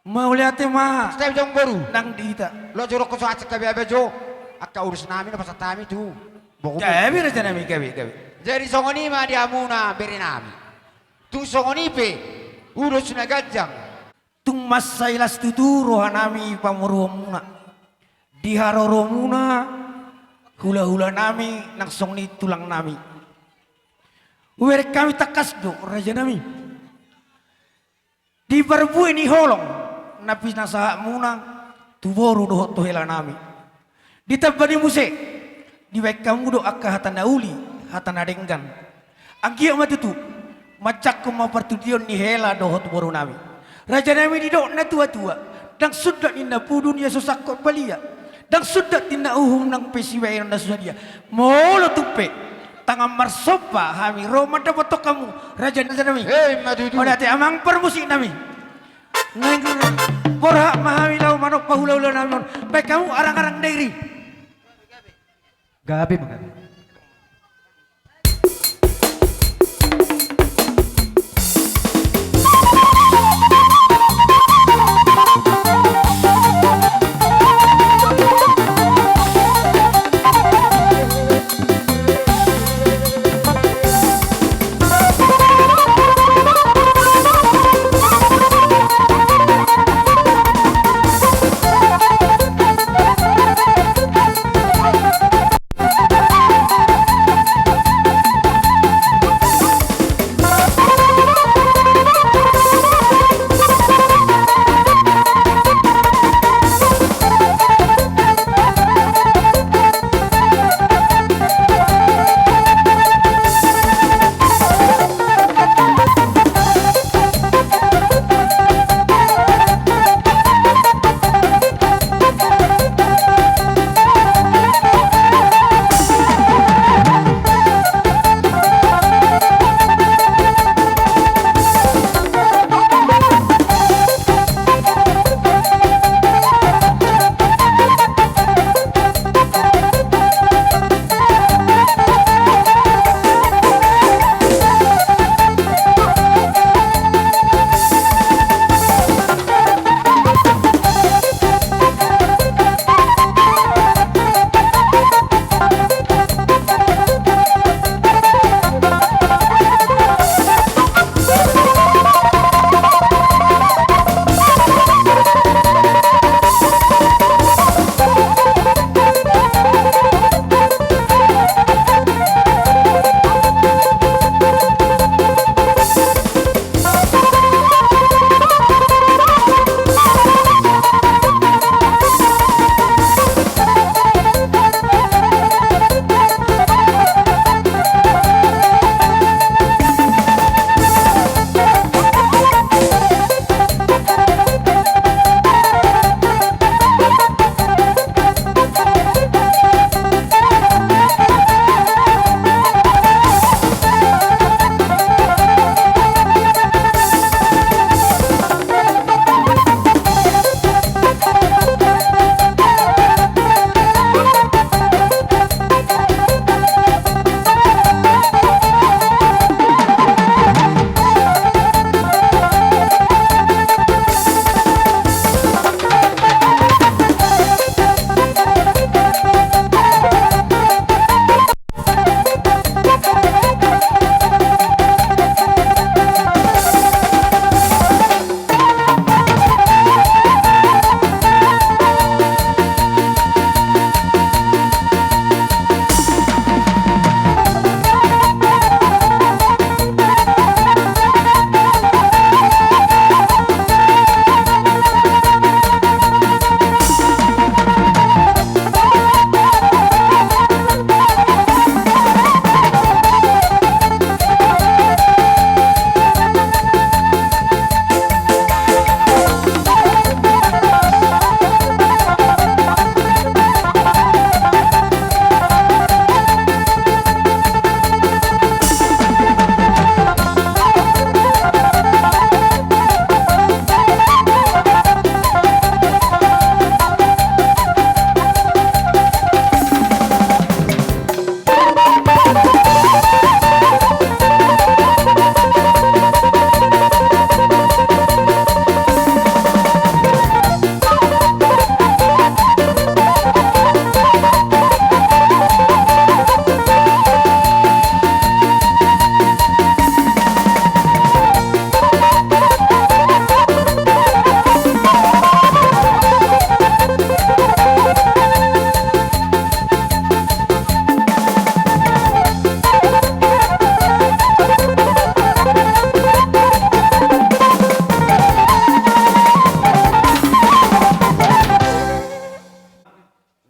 Mauliate ma. Setiap jong boru. Nang di hita. Lo joro ko so acak kabe abe jo. Angka ulos nami na pasahat hami tu boru. Gabe raja nami, gabe, gabe. Jadi songon i ma di hamuna bere nami. Tung songon i pe ulos na ganjang. Tung mansai las tutu roha nami pamoruonmuna. Di haroromuna, hulahula nami, nang songon i tulang nami. Hubereng hami tangkas do, raja nami. Di parbue ni holong, na pinasahatmuna, tu boru dohot tu hela nami. Ditamba ni muse, dibaen hamu do angka hata na uli, hata na denggan. Anggiat ma tutu, manjangkon ma partudion ni hela dohot boru nami. Raja nami didok na tuatua, ndang sundat ninna pudu na so sangkot balia. Ndang sundat ninna uhum nang pe sibaenon na so sadia. Molo tung pe, tangan marsomba hami ro mandapothon hamu, raja ni raja nami. Hei, ima tutu. Mauliate amang parmusik nami. Naeng borhat ma hami laho manompa hulahula nami on. Baen hamu arang-arang dairi. Gabe ma, gabe.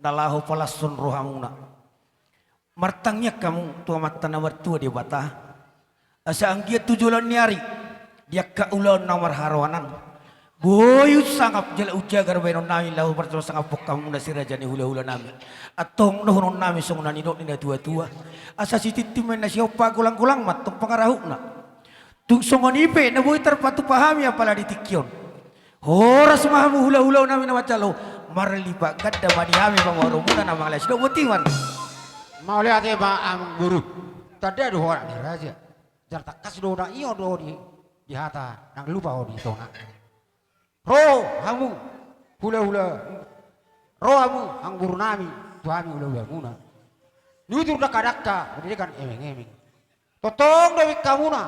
Na laho palashon rohamuna. Martangiang hamu tu Amanta na martua Debata, asa anggiat tu joloan ni ari, di angka ulaon na marharoanan, Boi unsangap jala unjagar baenon nami laho marjolo sangap pongkamuna si raja ni hulahula nami. Antong dohonon nami songon na nidok ni na tuatua. Asa sitintin ma inna sihompa golanggolang ma antong pangarahutna. Tung songon i pe na boi tarpatupa hami apala di tingki on. Horas ma hamu hulahula nami na manjalo, marlipat ganda ma di hami pangoaromuna na mangalehon sidok bontean. Mauliate ma amangboru. Tanda do horas ni raja. Jala tangkas do na i on do di, di hata nang lupa ho di tona. Ro hamu hulahula, ro hamu amangboru nami tu hami hulahulamuna. Nutur dakdakka, mardedekan emengemen. Tongtong do bingkamuna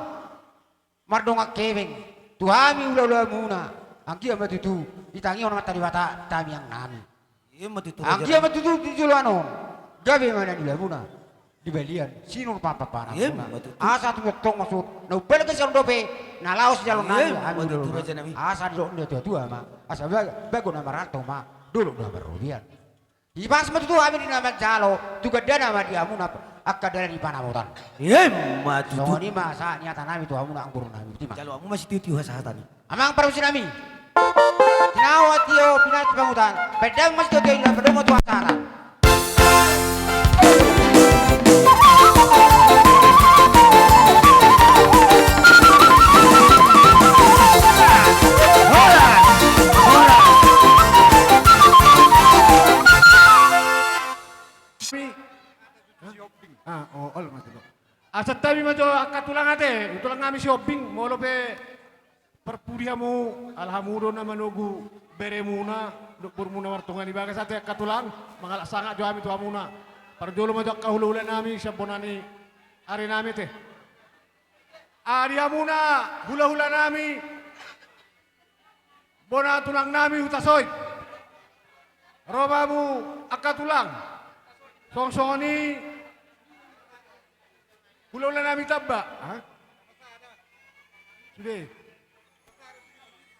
mardongan hepeng tu hami hulahulamuna. Anggiat ma tutu ditangihon Amanta Debata tamiang nami. Ima tutu raja. Anggiat ma tutu di joloan on gabe ma na niulamuna di balian sinur paparanmuna. Ima tutu. Asa tung tongtong ma suhut na umbalga sian on dope na laho sijaloon nami. Ima tutu raja nami. Asa didok ni na tuatua ma, asa bago na marhalto ma dolok na marrobean. Hipas ma tutu hami di na manjalo tu gandana ma di hamuna angka dalan ni panamotan. Ima tutu. Songon i ma sahat ni hata nami tu hamuna amangboru nami. Jalo hamu ma sitio-tio hasahatan i. Amang parmusik nami. Tinawa tio pinat pangutan. Pedang mas tio tio inda pedang tu acara. Horas, horas. Ah, oh, ol mas tio. Asa tabi ma jo angka tulang ate, tulang nami si Ombing, molo pe parpudi hamu, ala hamu do na manogu beremuna, dohot borumuna martonga ni bagas ate angka tulang, mangalap sangap jo hami tu hamuna. Parjolo ma jo angka hulahula nami, sian bona ni ari nami ate. Adi hamuna hulahula nami, bona tulang nami Hutasoit. Ro ma hamu angka tulang. Songon songon i hulahula nami Tamba. Ha? Sude.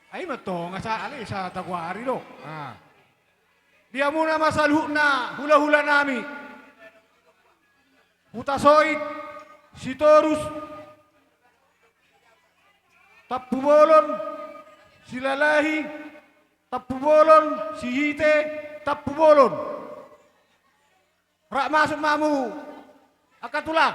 Ai ma tong, asa ale sa tagoari do. Ha. Di hamuna ma saluhutna hulahula nami. Hutasoit, Sitorus, Tampubolon, Silalahi, Tampubolon, Sihite, Tampubolon. Rap masuk ma hamu angka tulang.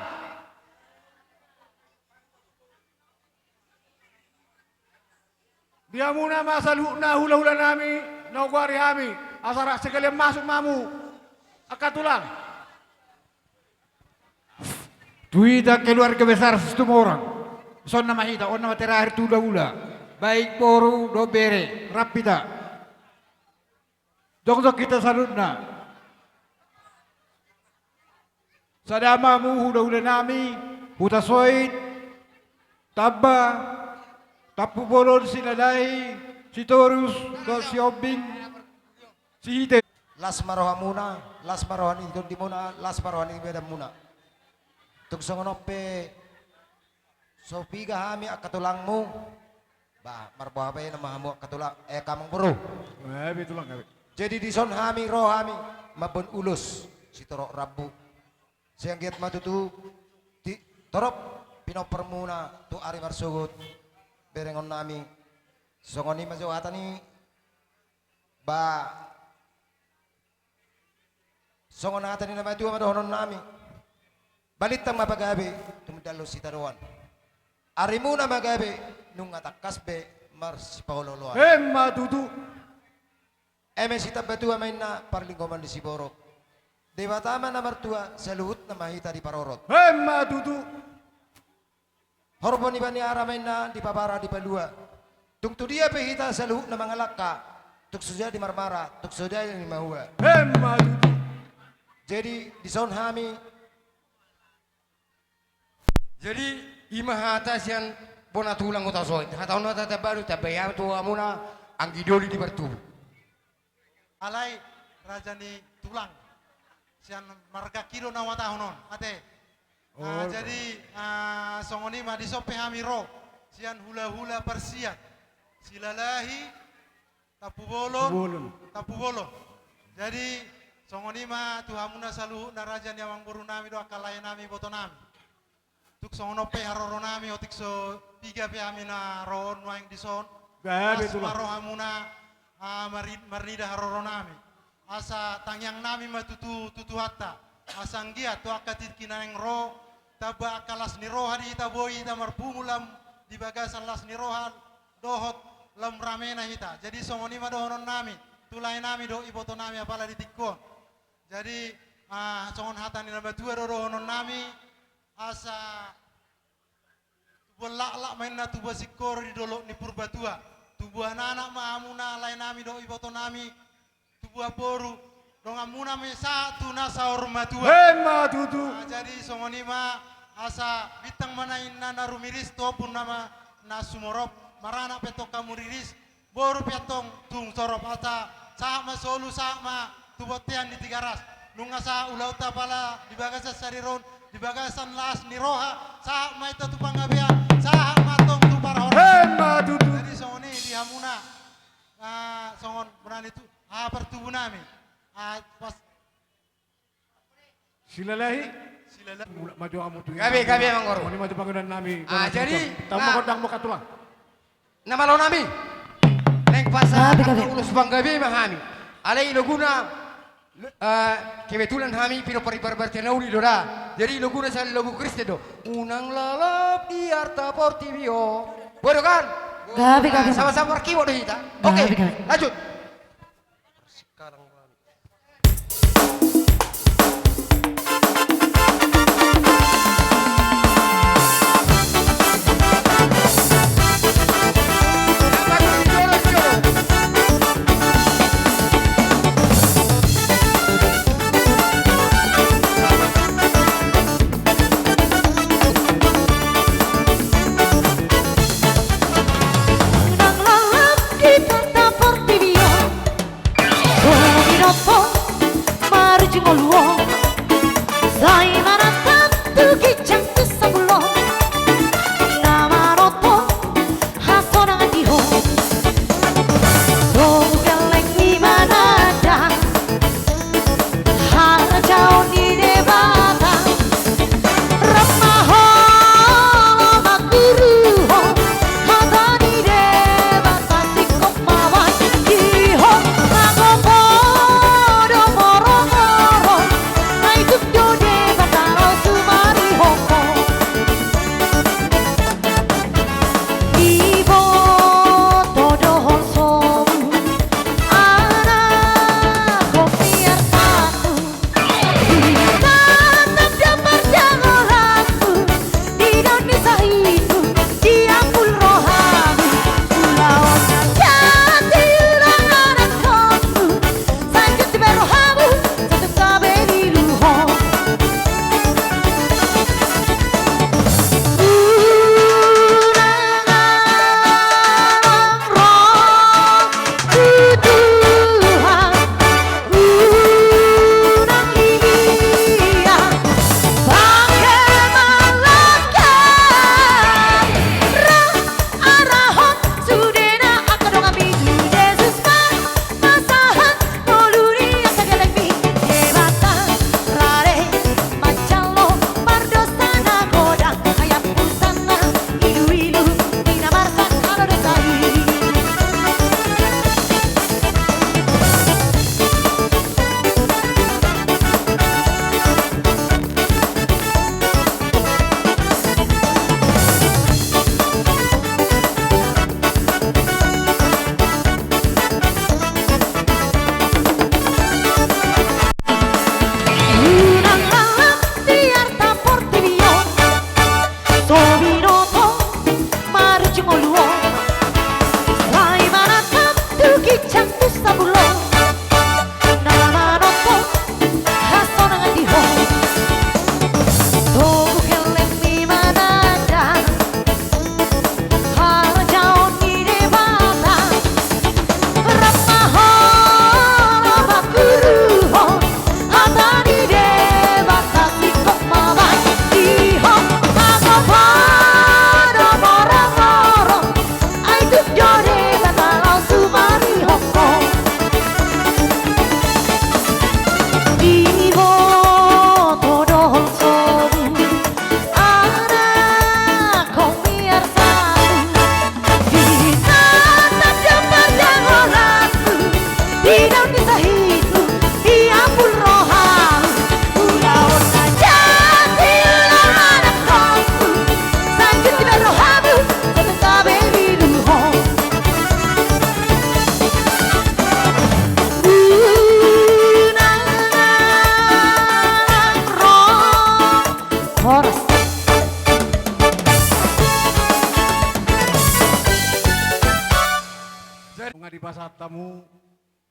Di hamuna ma saluhutna hulahula nami na hugoari hami, asa rap sekalian masuk ma hamu angka tulang. Tu hita keluarga besar Situmorang, songon na ma hita, on na ma terakhir tu hulahula, baik boru dohot bere, rap hita. Jongjong hita saluhutna. Sada ma hamu hulahula nami, Hutasoit, Tamba, Tampubolon, Silalahi, Sitorus, dohot Siombing, Sihite. Las ma rohamuna, las ma roha ni tondimuna, las ma roha ni badanmuna. Tung songon on pe so piga hami angka tulangmu. Bah, marboha baenon ma hamu angka tulang, eh, angka amangboru. Gabe tulang, gabe. Jadi dison hami ro hami mamboan ulos sitorop rambu. Sai anggiat ma tutu ti-, torop pinomparmuna tu ari marsogot berengon nami. Songon i ma jo hata ni Ba, songon hata ni na matua ma dohonon nami. Balintang ma pagabe, tumundalhon sitadoan. Arimuna ma gabe, nunga tangkas be marsipaolooloan. Emma tutu. Eme sitambatua ma inna parlinggoman ni siborok. Debata ma na martua, saluhutna ma hita diparorot. Emma tutu. Horbo ni baniara ma inna dipabara dipalua. Tung tu dia pe hita saluhutna mangalangka, tung so jadi marmara, tung so jadi mahua. Emma tutu. Jadi, dison hami. Jadi, ima hata sian bona tulang Hutasoit. Hata on hata tamba do, tambai hami tu hamuna, anggi doli di partubu. Alai raja ni tulang. Sian marga Kido na huhatahon on, ate. Ah, jadi, ah, songon i ma dison pe hami ro. Sian hulahula Parsiat. Silalahi, Tampubolon, Tampubolon. Tampubolon. Jadi, songon i ma tu hamuna saluhutna raja ni amangboru nami dohot angka lae nami iboto nami. Tung songon on pe haroro nami otik so piga pe hami na ro on nuaeng dison. Gabe tulang. Las ma rohamuna, ah, mari-, marnida haroronami. Asa tangiangnami ma tutu tu Tuhanta. Asa anggiat tu angka tingki na naeng ro, tamba angka las ni roha di hita, boi hita marpungu lam di bagasan las ni roha dohot lam ramena hita. Jadi songon i ma dohononnami tu laenami dohot ibotonami apala di tingki on. Jadi, ah, songon hata ni na matua do dohononnami, asa tubuan laklak ma inna tubuan singkoru di dolok ni Purbatua. Tubuan anak ma hamuna laenami dohot ibotonami, tubuan boru, donganmuna ma i sahat tu na saur matua. Emma tutu. Ah, jadi songon i ma, asa bintang ma na inna na rumiris tu ombun nama na sumorop, maranak pe antong hamu riris, boru pe antong tung sorop, asa sahat ma solu, sahat ma tu bontean ni Tigaras. Nunga sahat ulaonta apala di bagasan sadari on, di bagasan las ni roha, sahat ma hita tu panggabean, sahat ma antong tu parhorasan. Emma tutu. Jadi songon i di hamuna, ah, songon bona ni tu, ah, partubu nami. Ah, pas Silalahi. Silalahi. Mulak ma jo hamu tu. Gabe, gabe, Amang Guru. Songon i ma jo pangidoan nami. Ah, jadi, tamba na, gondang ma tulang. Na malo nami. Naeng pasahat, gabe, gabe, angka ulos panggabe ma hami. Alai iloguna, eh, kebetulan hami pinompar ni Parbadia na uli do da. Jadi iloguna sahali logu Kristen do. Unang lalap di arta portibi on. Bodo kan? Gabe, gabe. Ah, sama-sama markibot do hita. Oke, gabe, gabe, lanjut. Unang lalap di arta portibi on. Songon i do marujung ngolu on, sai manatap tu ginjang tu sampulu on, na manopot hasonangan di ho. Songon gelleng i mananda harajaon ni Debata. Rap ma ho, mangguruhon hata ni Debata, singkop ma bahen di ho, nunga podo moro-moro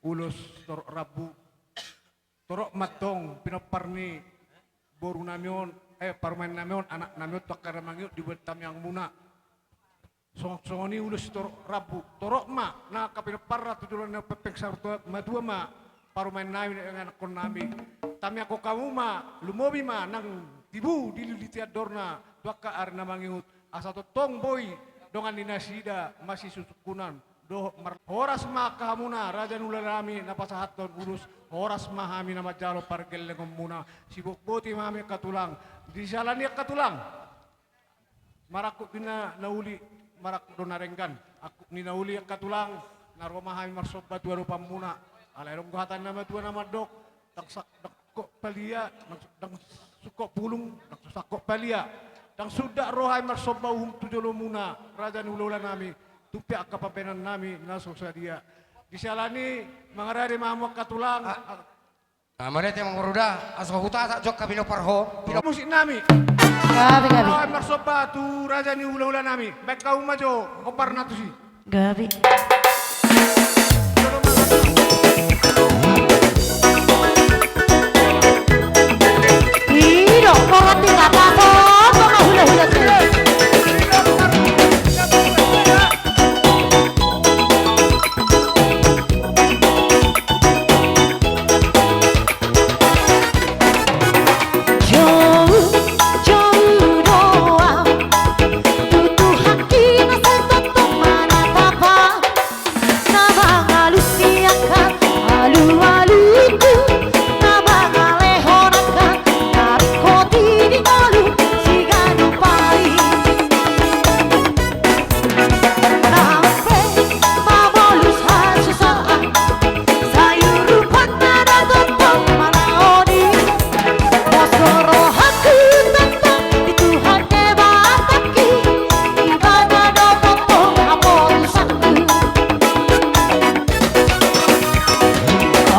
ulos torop rambu. Torop ma antong pinompar ni boru nami on, eh, parumaen nami on, anak nami on, tu angka na mangihut di buat tangiang muna. Songon, songon i ulos sitorop rambu, torop ma nang angka pinomparna tu joloan na umpeopeng saur matua ma parumaen nami, anakkon nami. Tangianghon hamu ma, lumobi ma nang tibu dililiti andorna tu angka ari na mangihut, asa tongtong boi dongan ni nasida masisungkunan dohot mar-, horas ma angka hamuna raja ni ulaon nami na pasahathon ulos, horas ma hami na manjalo pargellengonmuna. Sibotboti ma hami angka tulang. Di siala ni i angka tulang, marangkup ni na, na uli, marangkup do na denggan. Angkup ni na uli angka tulang, na ro ma hami marsomba tu adopanmuna. Alai adong do hata ni na matua na mandok, ndang sa-, ndang sungkot palia, ndang, ndang sungkot pulung, ndang sungkot palia. Ndang sundat ro hami marsomba uhum tu jolomuna, raja ni ulaon nami, tumpak angka pambahenan nami na so sadia. Di siala ni i, mangarade ma hamu angka tulang. Ah. Ah, mauliate ma amang boru da, asa hutasak jo angka pinompar ho, pinompar musik nami. Gabe, gabe. Ro hami marsomba tu raja ni hulahula nami, baen hamu ma jo omparna tusi. Gabe. I do, mora tinggal paso, sama hulahula tusi. Jou, jou do au tu Tuhanki na sai tongtong manatap au, na mangalusi angka alualuku, na mangalehon angka na ringkot i di ngolu siganup ari. Nang pe mabolus hasusaan, sai urupan na do tongtong manaon i. Pos do rohangku tongtong di Tuhan Debatangki, Ibana do tongtong haporusanku. O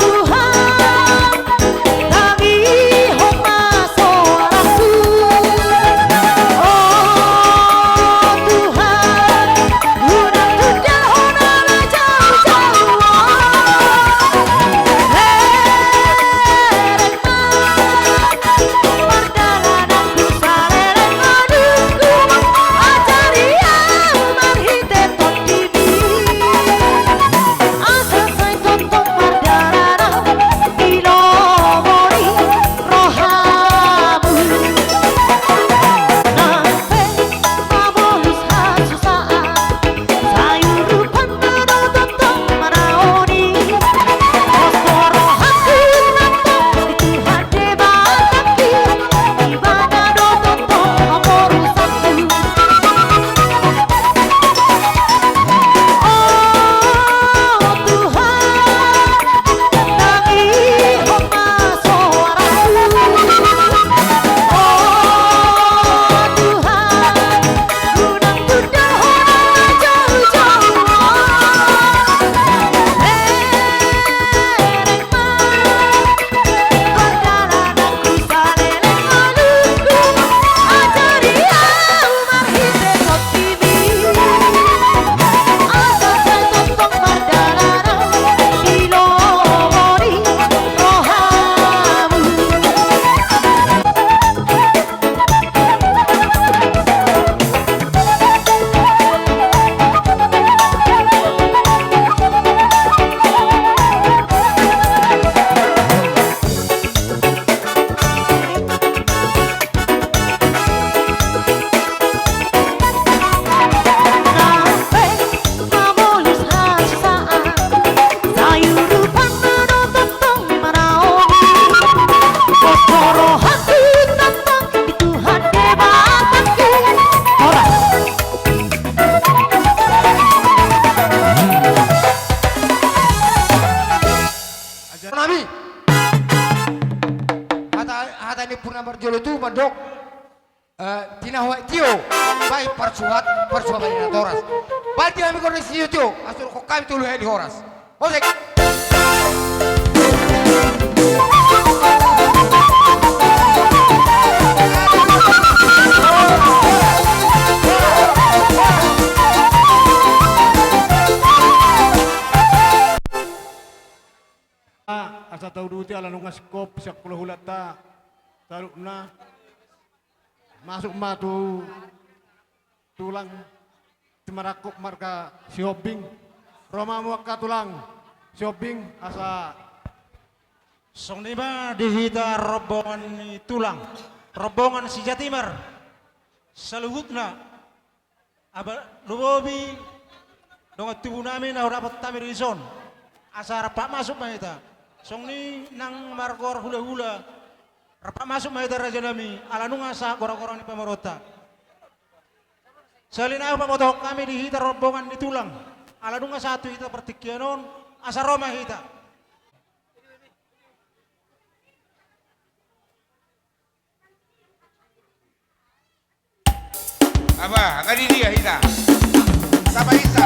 Tuhan, tangihon ma soarangku. O Tuhan, unang tunda hona na jaujau on. Lereng ma mardalananku, saleleng ngolungku, ajari au marhite tondimi. Asa sai tongtong mardalan au di lomo ni rohamu. Nang pe mabolus hasusaan, sai urupan na do tongtong manaon i. Pos do rohangku tongtong di Tuhan Debatangki, Ibana do tongtong haporusanku. O Tuhan, tangihon ma soarangku. O Tuhan, unang tunda hona na jaujau on. Lereng ma mardalananku, saleleng ngolungku, ajari au marhite tondimi. Asa sai tongtong mardalan au di lomo ni rohamu. Nami. Hata, hata ni ompu na marjolo tubu mandok. Eh, tinahu aek tio, baen parsuhat, parsuhat ma di natoras. Baen di hami gondang sitio-tio, asa dohonon hami tolu hali horas. Mosik. Asa tauduti ala nunga singkop sian hulahulanta saluhutna. Masuk ma tu tulang, marangkup marga Sihombing. Ro ma hamu angka tulang Sihombing asa. Songon i ma di hita rombongan ni tulang, rombongan si Jatimar saluhutna. Aba, lumobi dongan tubu nami na hudapot hami dison. Asa rap masuk ma hita. Songon i nang margoar hulahula, rap masuk ma hita raja nami, ala nunga sahat goragora ni pamoruonta. Sahali nai hupabotohon hami di hita rombongan ni tulang, ala nunga sahat tu hita partingkian on, asa ro ma hita. Aba, nga di dia hita. Sapa isa?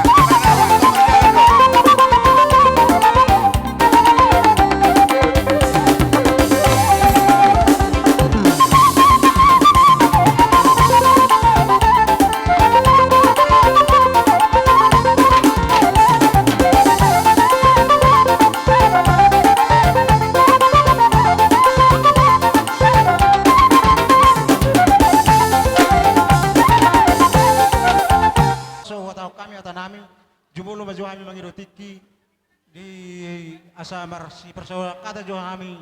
So, huhatahon hami hata nami, jumolo ma jo hami mangido tingki di asa marsiparsaulahon hata jo hami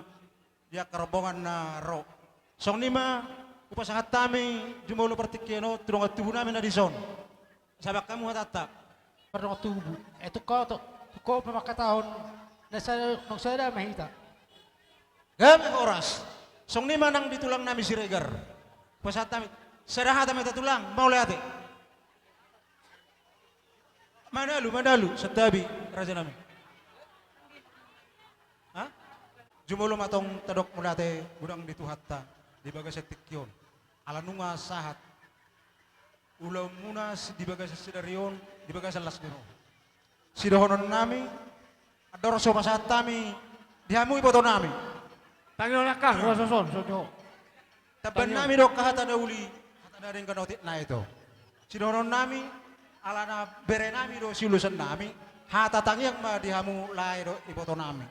di angka rombongan na ro. Songon i ma hupasahat hami jumolo partingkian on tu dongan tubu nami na dison. Sahat hamu hatanta. Pardongan tubu. Eh, tungko, tungko, tungko pamangkatahon. Na sada, nang sada ma hita. Gabe horas. Songon i ma nang di tulang nami Siregar. Pasahat hami. Sada hata ma hita tulang, mauliate. Manalu, manalu, santabi, raja nami. Ha? Jumolo ma tong tadok mauliate godang di Tuhanta di bagasan tingki on. Ala nunga sahat ulaonmuna si-, di bagasan sadari on, di bagasan las ni roha. Sidohonon nami, andor so pasahat hami di hamu iboto nami. Tangiang angka, ruas oson, so jo. Tamban nami do angka hata na uli, hata na denggan otik na ito. Sidohonon nami, ala na bere nami do siulosan nami, hata tangiang ma di hamu lae dohot iboto nami.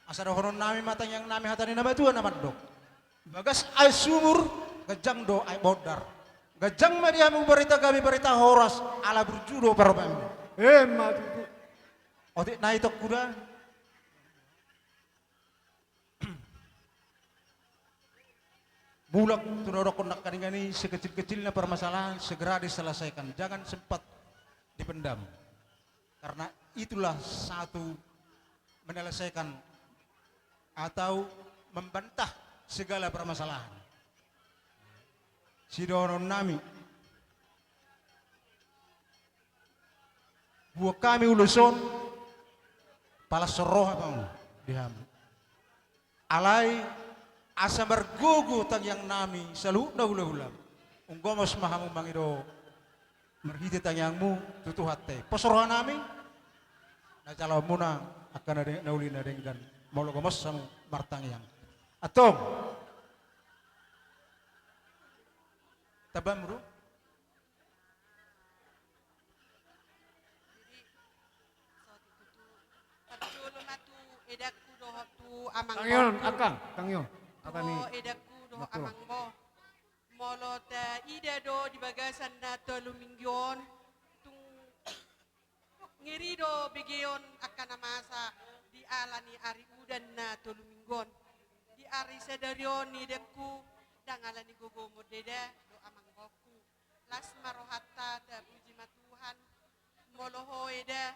Asa dohonon nami ma tangiang nami hata ni na matua na mandok. Bagas aek sumur, ganjang do aek bondar. Ganjang ma di hamu barita gabe barita horas, ala burju do parbamu. Emma tutu. Otik na ito huda. Mulak tu na dohonon nangkaningan i, sekecil-kecilnya permasalahan segera diselesaikan, jangan sempat dipendam. Karena itulah satu menyelesaikan atau membantah segala permasalahan. Sidohonon nami, buat hami ulos on, palas roha ma di hamu. Alai asa margogo tangiang nami saluhutna hulahulam. Umgomos ma hamu mangido marhite tangiangmu tu Tuhanta i. Pos roha nami, na jaloonmuna angka na de-, na uli na denggan, molo gomos hamu martangiang. Antong. Tambanmu do? Jadi, so tutu, parjolo ma tu edangku dohot tu amangboru. Tangiang, angka, tangiang. Hata ni edangku dohot amangboru. Molo taida do di bagasan na tolu minggu on, tung ngeri do begeon angka na masa di ala ni ari udan na tolu minggu on. Di ari sadari on edangku, ndang ala ni gogo mondeda dohot amangboruku. Las ma rohanta, tapuji ma Tuhan. Molo ho eda,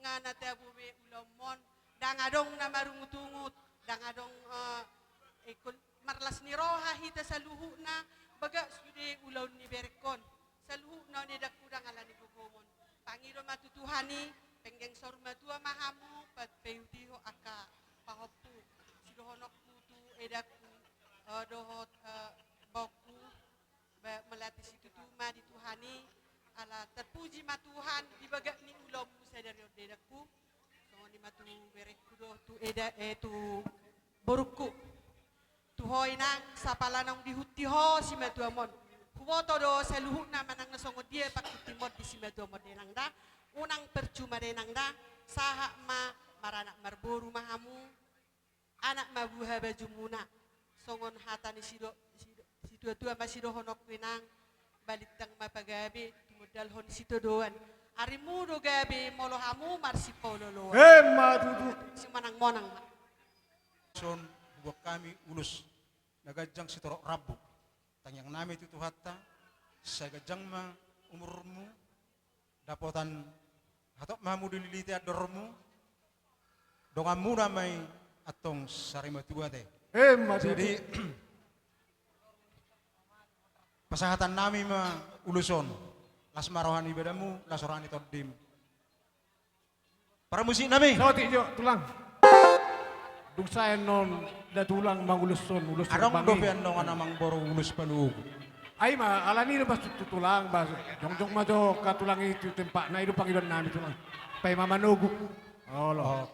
nga na tabo be ulaonmon, ndang adong na marungutungut, ndang adong, eh, eh, kol-, marlas ni roha hita saluhutna, bagak sude ulaon ni berengkon. Saluhutna on edangku ndang ala ni gogomon. Pangido ma tu Tuhan i, penggeng saur matua ma hamu, pa-, paihutihut angka pahompu. Sidohononku tu edangku, eh, dohot, eh, bokku. Ba, mauliate situtu ma di Tuhan i, ala tarpuji ma Tuhan di bagak ni ulaonmu sadari on edangku. Songon i ma tu berengku do, tu eda, eh, tu borungku. Tu ho inang, sapala naung dihunti ho simatuamon. Huboto do saluhutna manang na songon dia panghuntimon di simatuamon da inang da. Unang percuma da inang da. Sahat ma maranak marboru ma hamu. Anak ma buha bajumuna. Songon hata ni sido-, sido-, situatua ma sidohononku inang, balintang ma pagabe, tumundalhon sitadoan. Arimu do gabe molo hamu marsipaolooloan. Emma tutu. Simonangmonang ma. Son, huboan hami ulos na ganjang sitorop rambu. Tangiang nami tu Tuhanta, sai ganjang ma umurmu, dapotan hatop ma hamu dililiti andormu, donganmuna ma i antong sarimatua te. Emma tutu. Jadi, pasahaton nami ma ulos on, las ma roha ni badanmu, las roha ni tondim. Parmusik nami. Saotik jo, Tulang. Dung sae annon da Tulang manguloshon ulos. Adong dope annon amang boru ulos panogu. Ai ma, alani do maksud tu Tulang, ba, jongjong ma jo angka Tulang i tu tempatna, i do pangidoan nami Tulang. Paima manogu. Olo.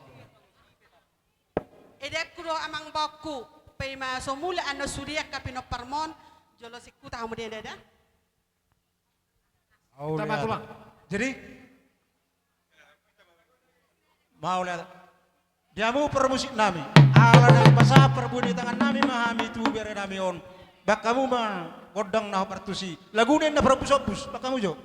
Edaanku do amang boruku, paima so mulak annon sude angka pinomparmon, jolo singkuta hamu dia dada. Au, Tulang. Jadi, mauliate. Di hamu parmusik nami. Ala naeng pasahat parbue ni tangan nami ma hami tu bere nami on. Baen hamu ma gondang na hombar tusi. Laguna na parombus-ombus. Baen hamu jo.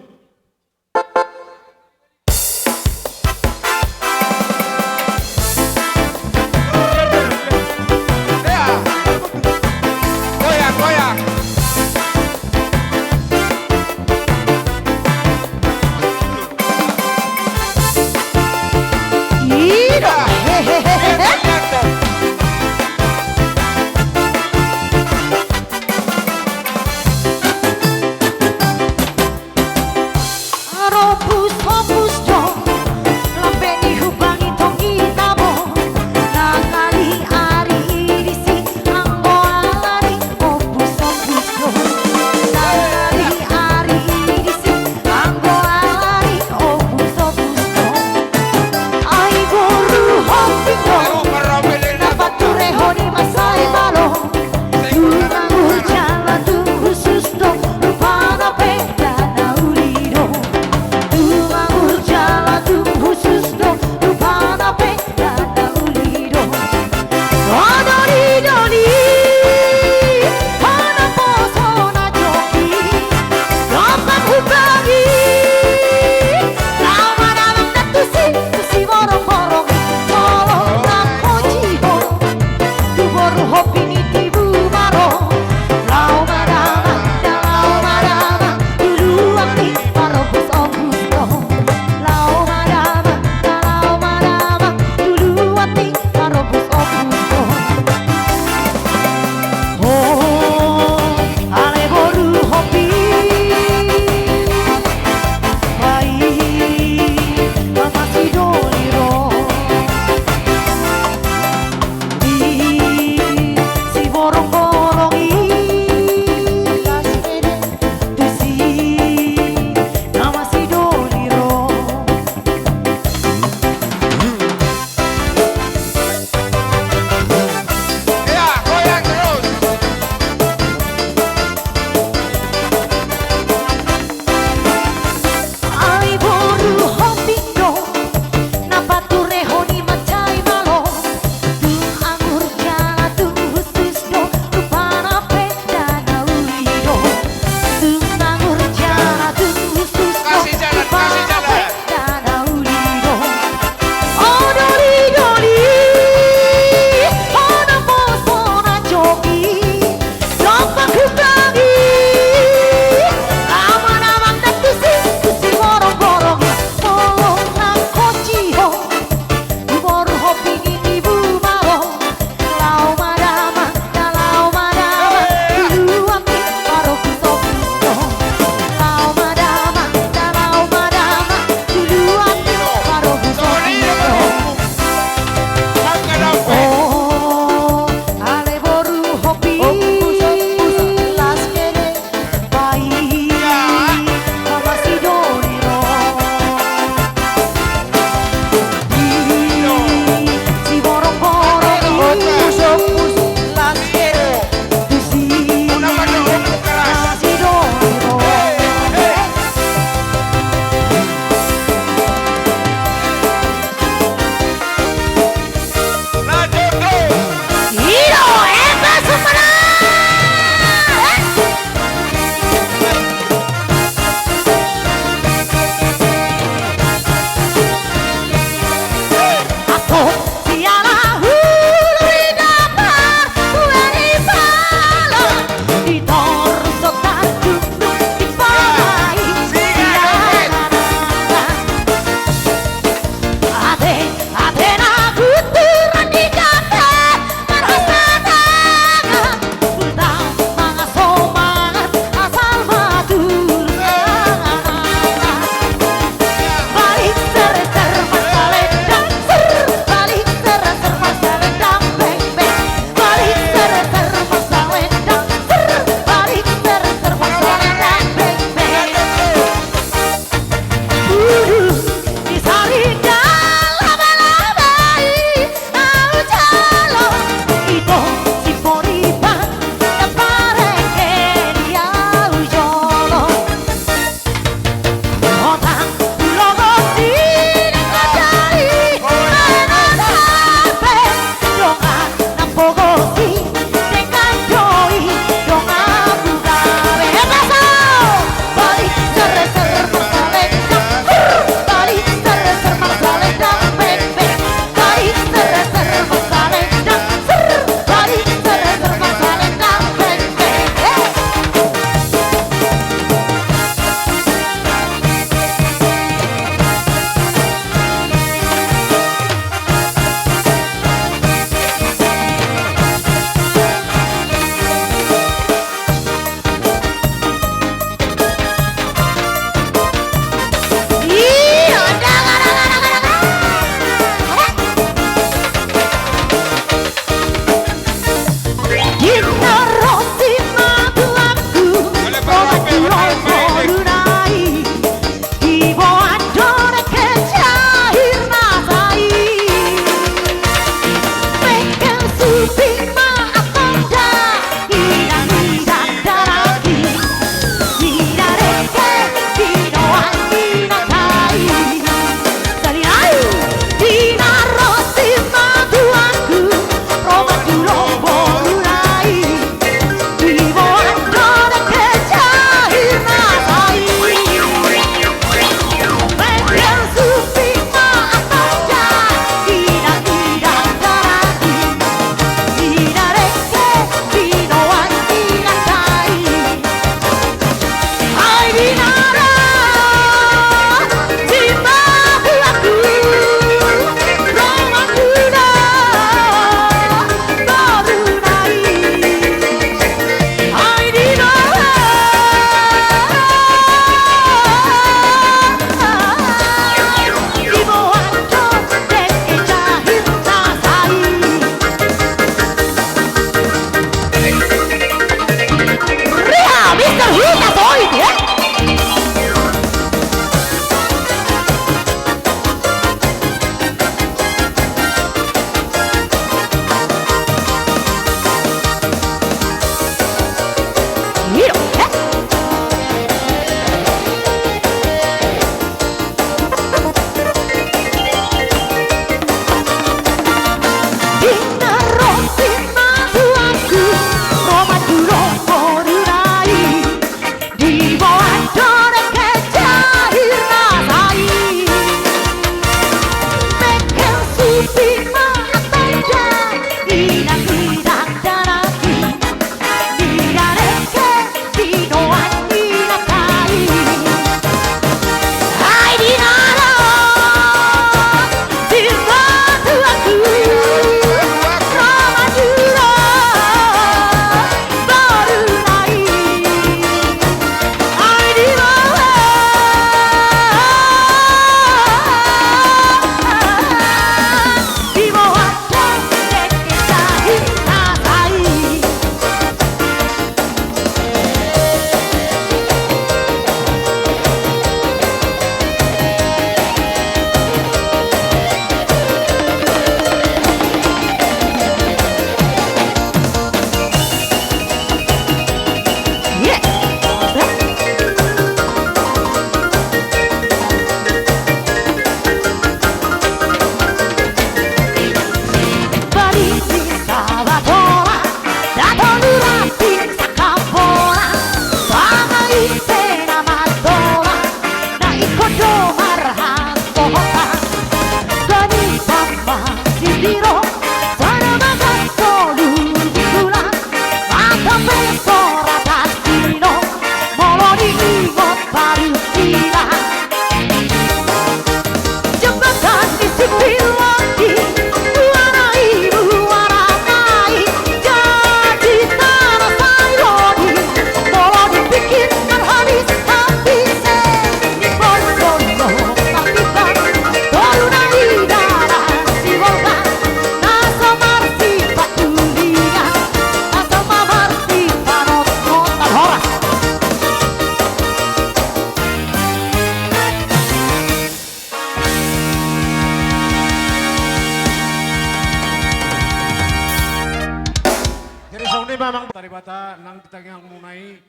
Memang Debata nang di tangiangmuna i,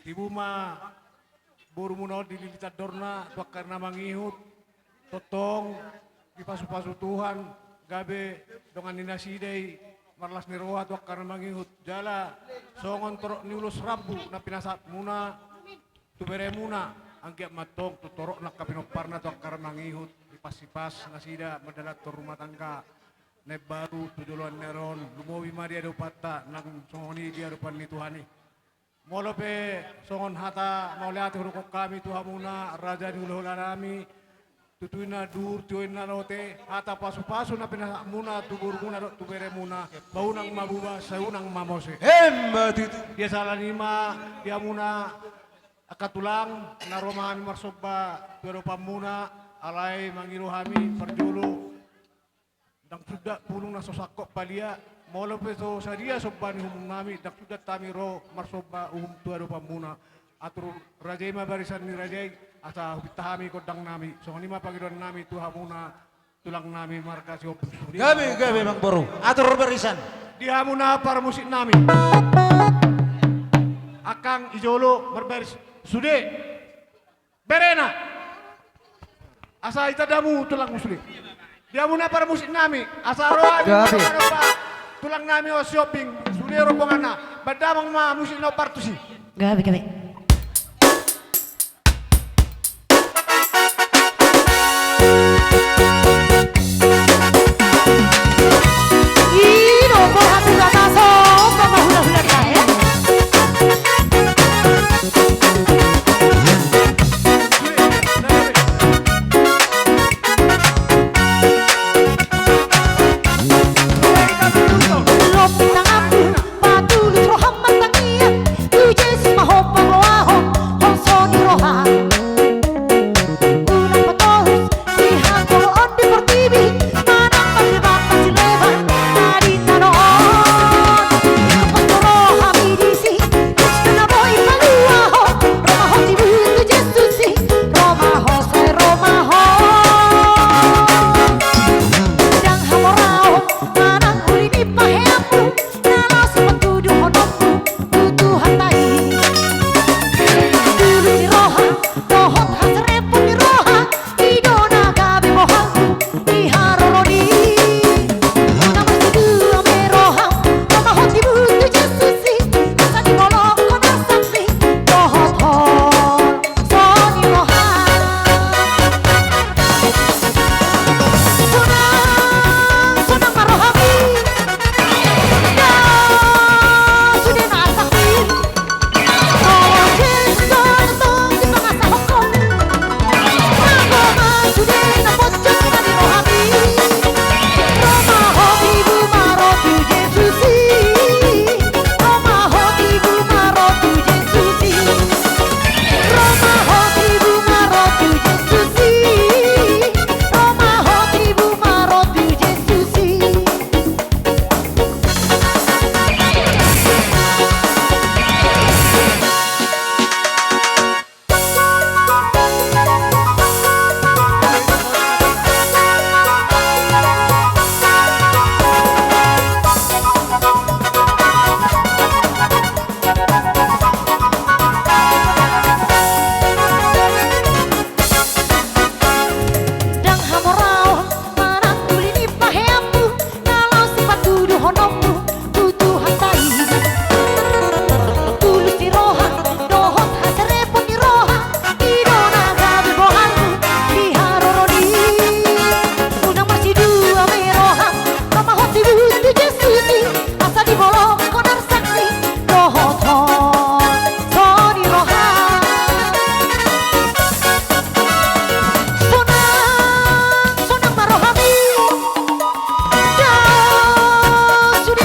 tibu ma borumuna on dililitan dorna tu angka na mangihut, tongtong dipasupasu Tuhan, gabe dongan ni nasida i marlas ni roha tu angka na mangihut, jala songon torop ni ulos rambu na pinasahatmuna tu beremuna, anggiat ma antong tu torop na angka pinomparna tu angka na mangihut, dipasipas nasida mandalanhon rumah tangga na imbaru tu joloan ni ari on, lumobi ma di adopanta nang songon i di adopan ni Tuhan i. Molo pe songon hata mauliate hudokhon hami tu hamuna, raja ni hulahulanami, tutu na duhur, tio na lote, hata pasupasu na pinasahatmuna tu borumuna dohot tu beremuna, ba unang mabuba, sai unang mamose. Emma tutu. Dia sahala ni i ma di hamuna angka tulang, na ro ma hami marsomba tu adopanmuna, alai mangido hami parjolo. Ndang suda bulung na so sangkot palia, molo pe so sadia somba ni uhumun nami, ndang suda hami ro marsomba uhum tu adopanmuna. Atur raja i ma barisan ni raja i, asa hupinta hami gondang nami. Songon i ma pangidoan nami tu hamuna tulang nami marga Sihombing sude. Gabe, gabe, amang boru. Atur barisan. Di hamuna parmusik nami. Angkang i jolo marbaris sude. Berena. Asa itanda hamu tulang muslim. Di hamuna parmusik nami. Asa ro hami. Gabe. Tulang nami on Sihombing. Sude rombonganna. Baen damang ma musik na partusi. Gabe, gabe. Patulus roham martangiang tu Jesus ma ho paboahon, hon so di roha. Unang patohus di hangoluan on di portibi, manang pande banta sileban na di tano on. Pos do rohami disi, pos do na boi paluahon, ro ma ho tibu tu Jesus i, ro ma ho, sai ro ma ho. Ndang hamoraon manang uli ni paheanmu, na laos mantuduhononmu tu Tuhanta i. Tulus ni roha dohot haserepon ni roha, i do na gabe bohalmu di haroro on i. Unang marsiduamei roham, ro ma ho tibu tu Jesus i, asa dibolongkon arsak ni dohot hon. Songon i roha. Sonang, sonang ma rohami. Sude na arsak i. Olo, Jesus, olo, tong di pangasahon. Mago ma sude na pojok na di rohami. Ro ma ho tibu ma ro tu Jesus i. Ro ma ho tibu ma ro tu Jesus i. Ro ma ho tibu ma ro tu Jesus i. Ro ma ho tibu ma ro tu Jesus i. Ndang hamoraon manang uli ni paheanmu, na laos sipatuduhononmu tu Tuhanta i. Tulus ni roha dohot haserepon ni roha, i do na gabe bohalmu di haroro on i. Unang marsiduamei roham, ro ma ho tibu tu Jesus i, asa dibolongkon arsak ni dohot hon. Songon i roha. Sonang, sonang ma rohami. Dao sude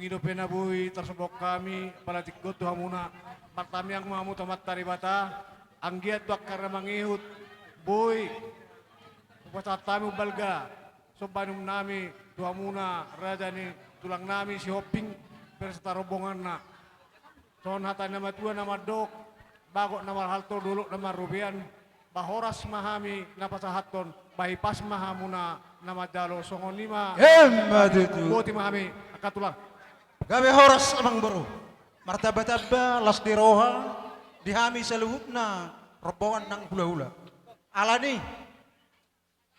Dope na boi tarsomba hami, apala tingki on tu hamuna, martamiang ma hamu tu Amanta Debata, anggiat tu angka na mangihut, boi hupasahat hami umbalga somba ni uhum nami tu hamuna, raja ni tulang nami Sihombing berserta rombonganna. Songon hata ni na matua na mandok, bagot na marhalto, dolok na marrobean, ba horas ma hami na pasahathon, ba hipas ma hamuna na manjalo, songon i ma. Emma tutu. Boti ma hami, angka tulang. Gabe horas amangboru. Martambatamba las ni roha di hami saluhutna rombongan nang hulahula. Alani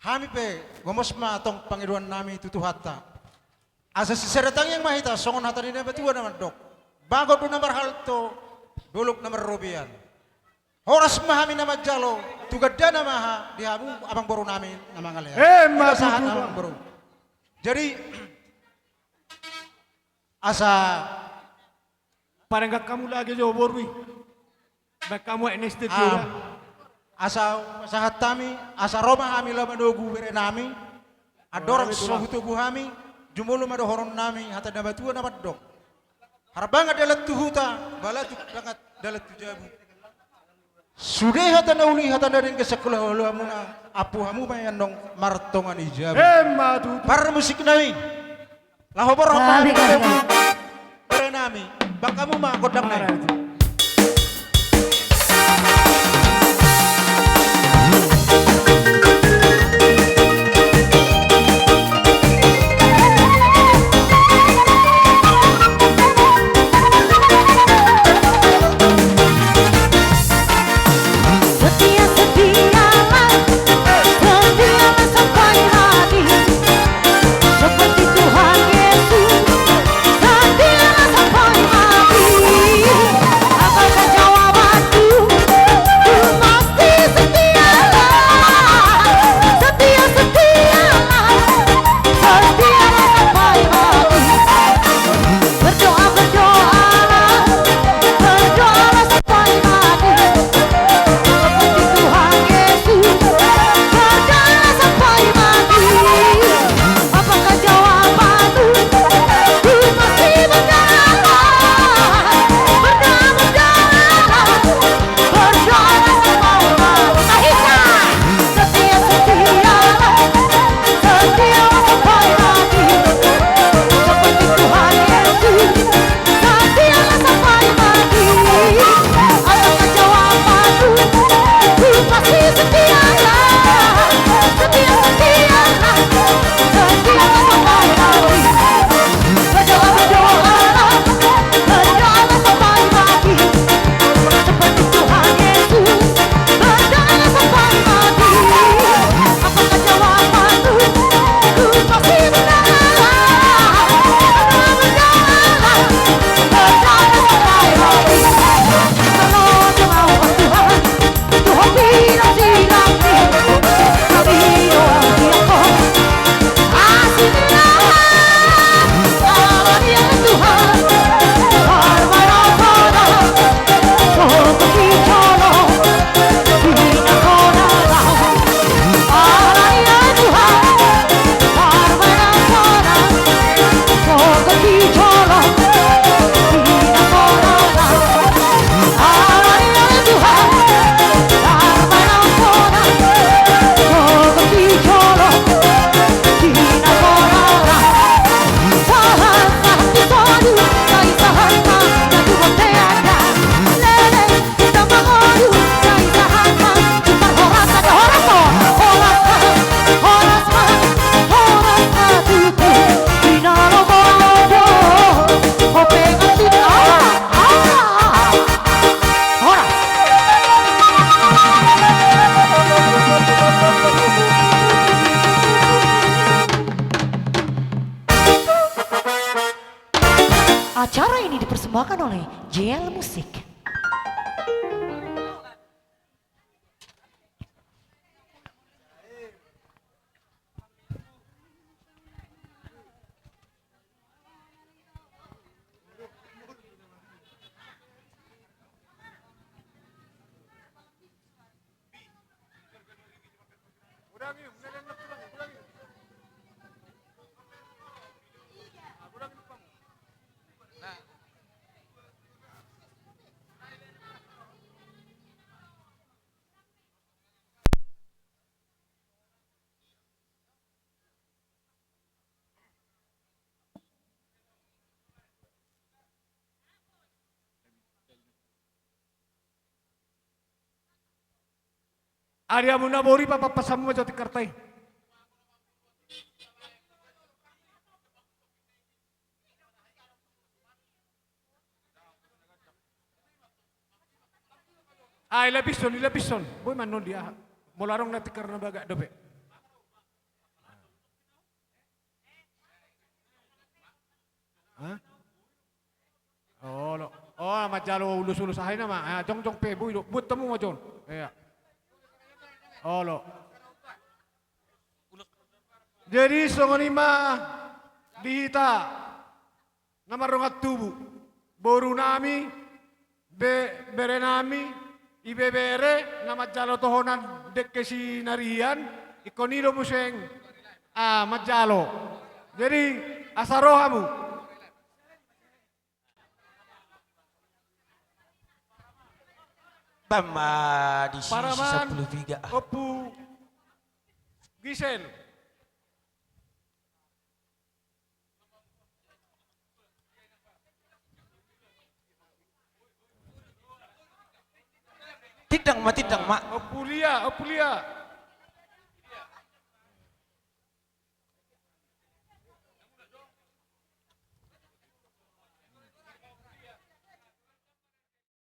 hami pe gomos ma tong pangidoan nami tu Tuhanta. Asa sisada tangiang ma hita songon hata ni na matua na mandok, bagot do na marhalto, dolok na marrobean. Horas ma hami na manjalo, tu gandana ma aha di hamu amangboru nami na mangalean. Emma tutu. Pasahat amangboru. Jadi asa padenggan hamu lagi jo boru i. Baen hamu aek ni es tetu. Asa pasahat hami, asa ro ma hami laho manogu bere nami. Andorang so hutogu hami, jumolo ma dohonon nami hata ni na matua na mandok, harbangan dalan tu huta, balatuk bangat dalan tu jabu. Sude hata na uli, hata na denggan sian hulahula muna, ampu hamu ma i annon martonga ni jabu. Emma tutu. Parmusik nami. Laho borhat ma hami. Bere nami, baen hamu ma gondang nai. Setia, setialah, setialah sampai mati. Seperti Tuhan Yesus, setialah sampai mati. Apakah jawabanku? Ku pasti setialah, setia, setialah, setialah sampai mati. Berdoa, berdoalah, berdoalah sampai mati. Seperti Tuhan Yesus, berdoalah sampai mati. Apakah jawabanmu? Ku pasti berdoalah, berdoa, berdoalah, berdoalah sampai mati. Mahisa. Setia, setialah, setialah sampai mati. Seperti Tuhan Yesus, setialah sampai mati. Apakah jawabanmu? Ku pasti setialah, setia, setialah, setialah sampai mati. Berdoa, berdoalah, berdoalah sampai mati. Seperti Tuhan Yesus, berdoalah sampai mati. Apakah jawabanmu? Ku pasti berdoa, berdoa, berdoa, berdoa sampai mati. Kalau doa Tuhan, Tuhan bilang silang, tapi doa dia kok. Acara ini dipersembahkan oleh J L Musik. Ari hamu na bori, papas hamu ma jo tikarta i. Ah, ilapishon, ilapishon. Boi ma annon dia. Molo adong na tikar na bagak dope. Hah? Olo. Oh, manjalo ulos-ulos aha i nama. Ah, jongjong pe boi do. Buat hamu ma jo on. Iya. Olo. Jadi songon i ma di hita na mardongan tubu, boru nami, be-, bere nami, ibebere na manjalo tohonan dengke Sinarian, ingkon i do muse, ah, manjalo. Jadi asa ro hamu. Bang ma di sisi Paraman, sampulu piga. Ompu Gisel. Tindang ma, tindang ma. Ompu Lia, Ompu Lia.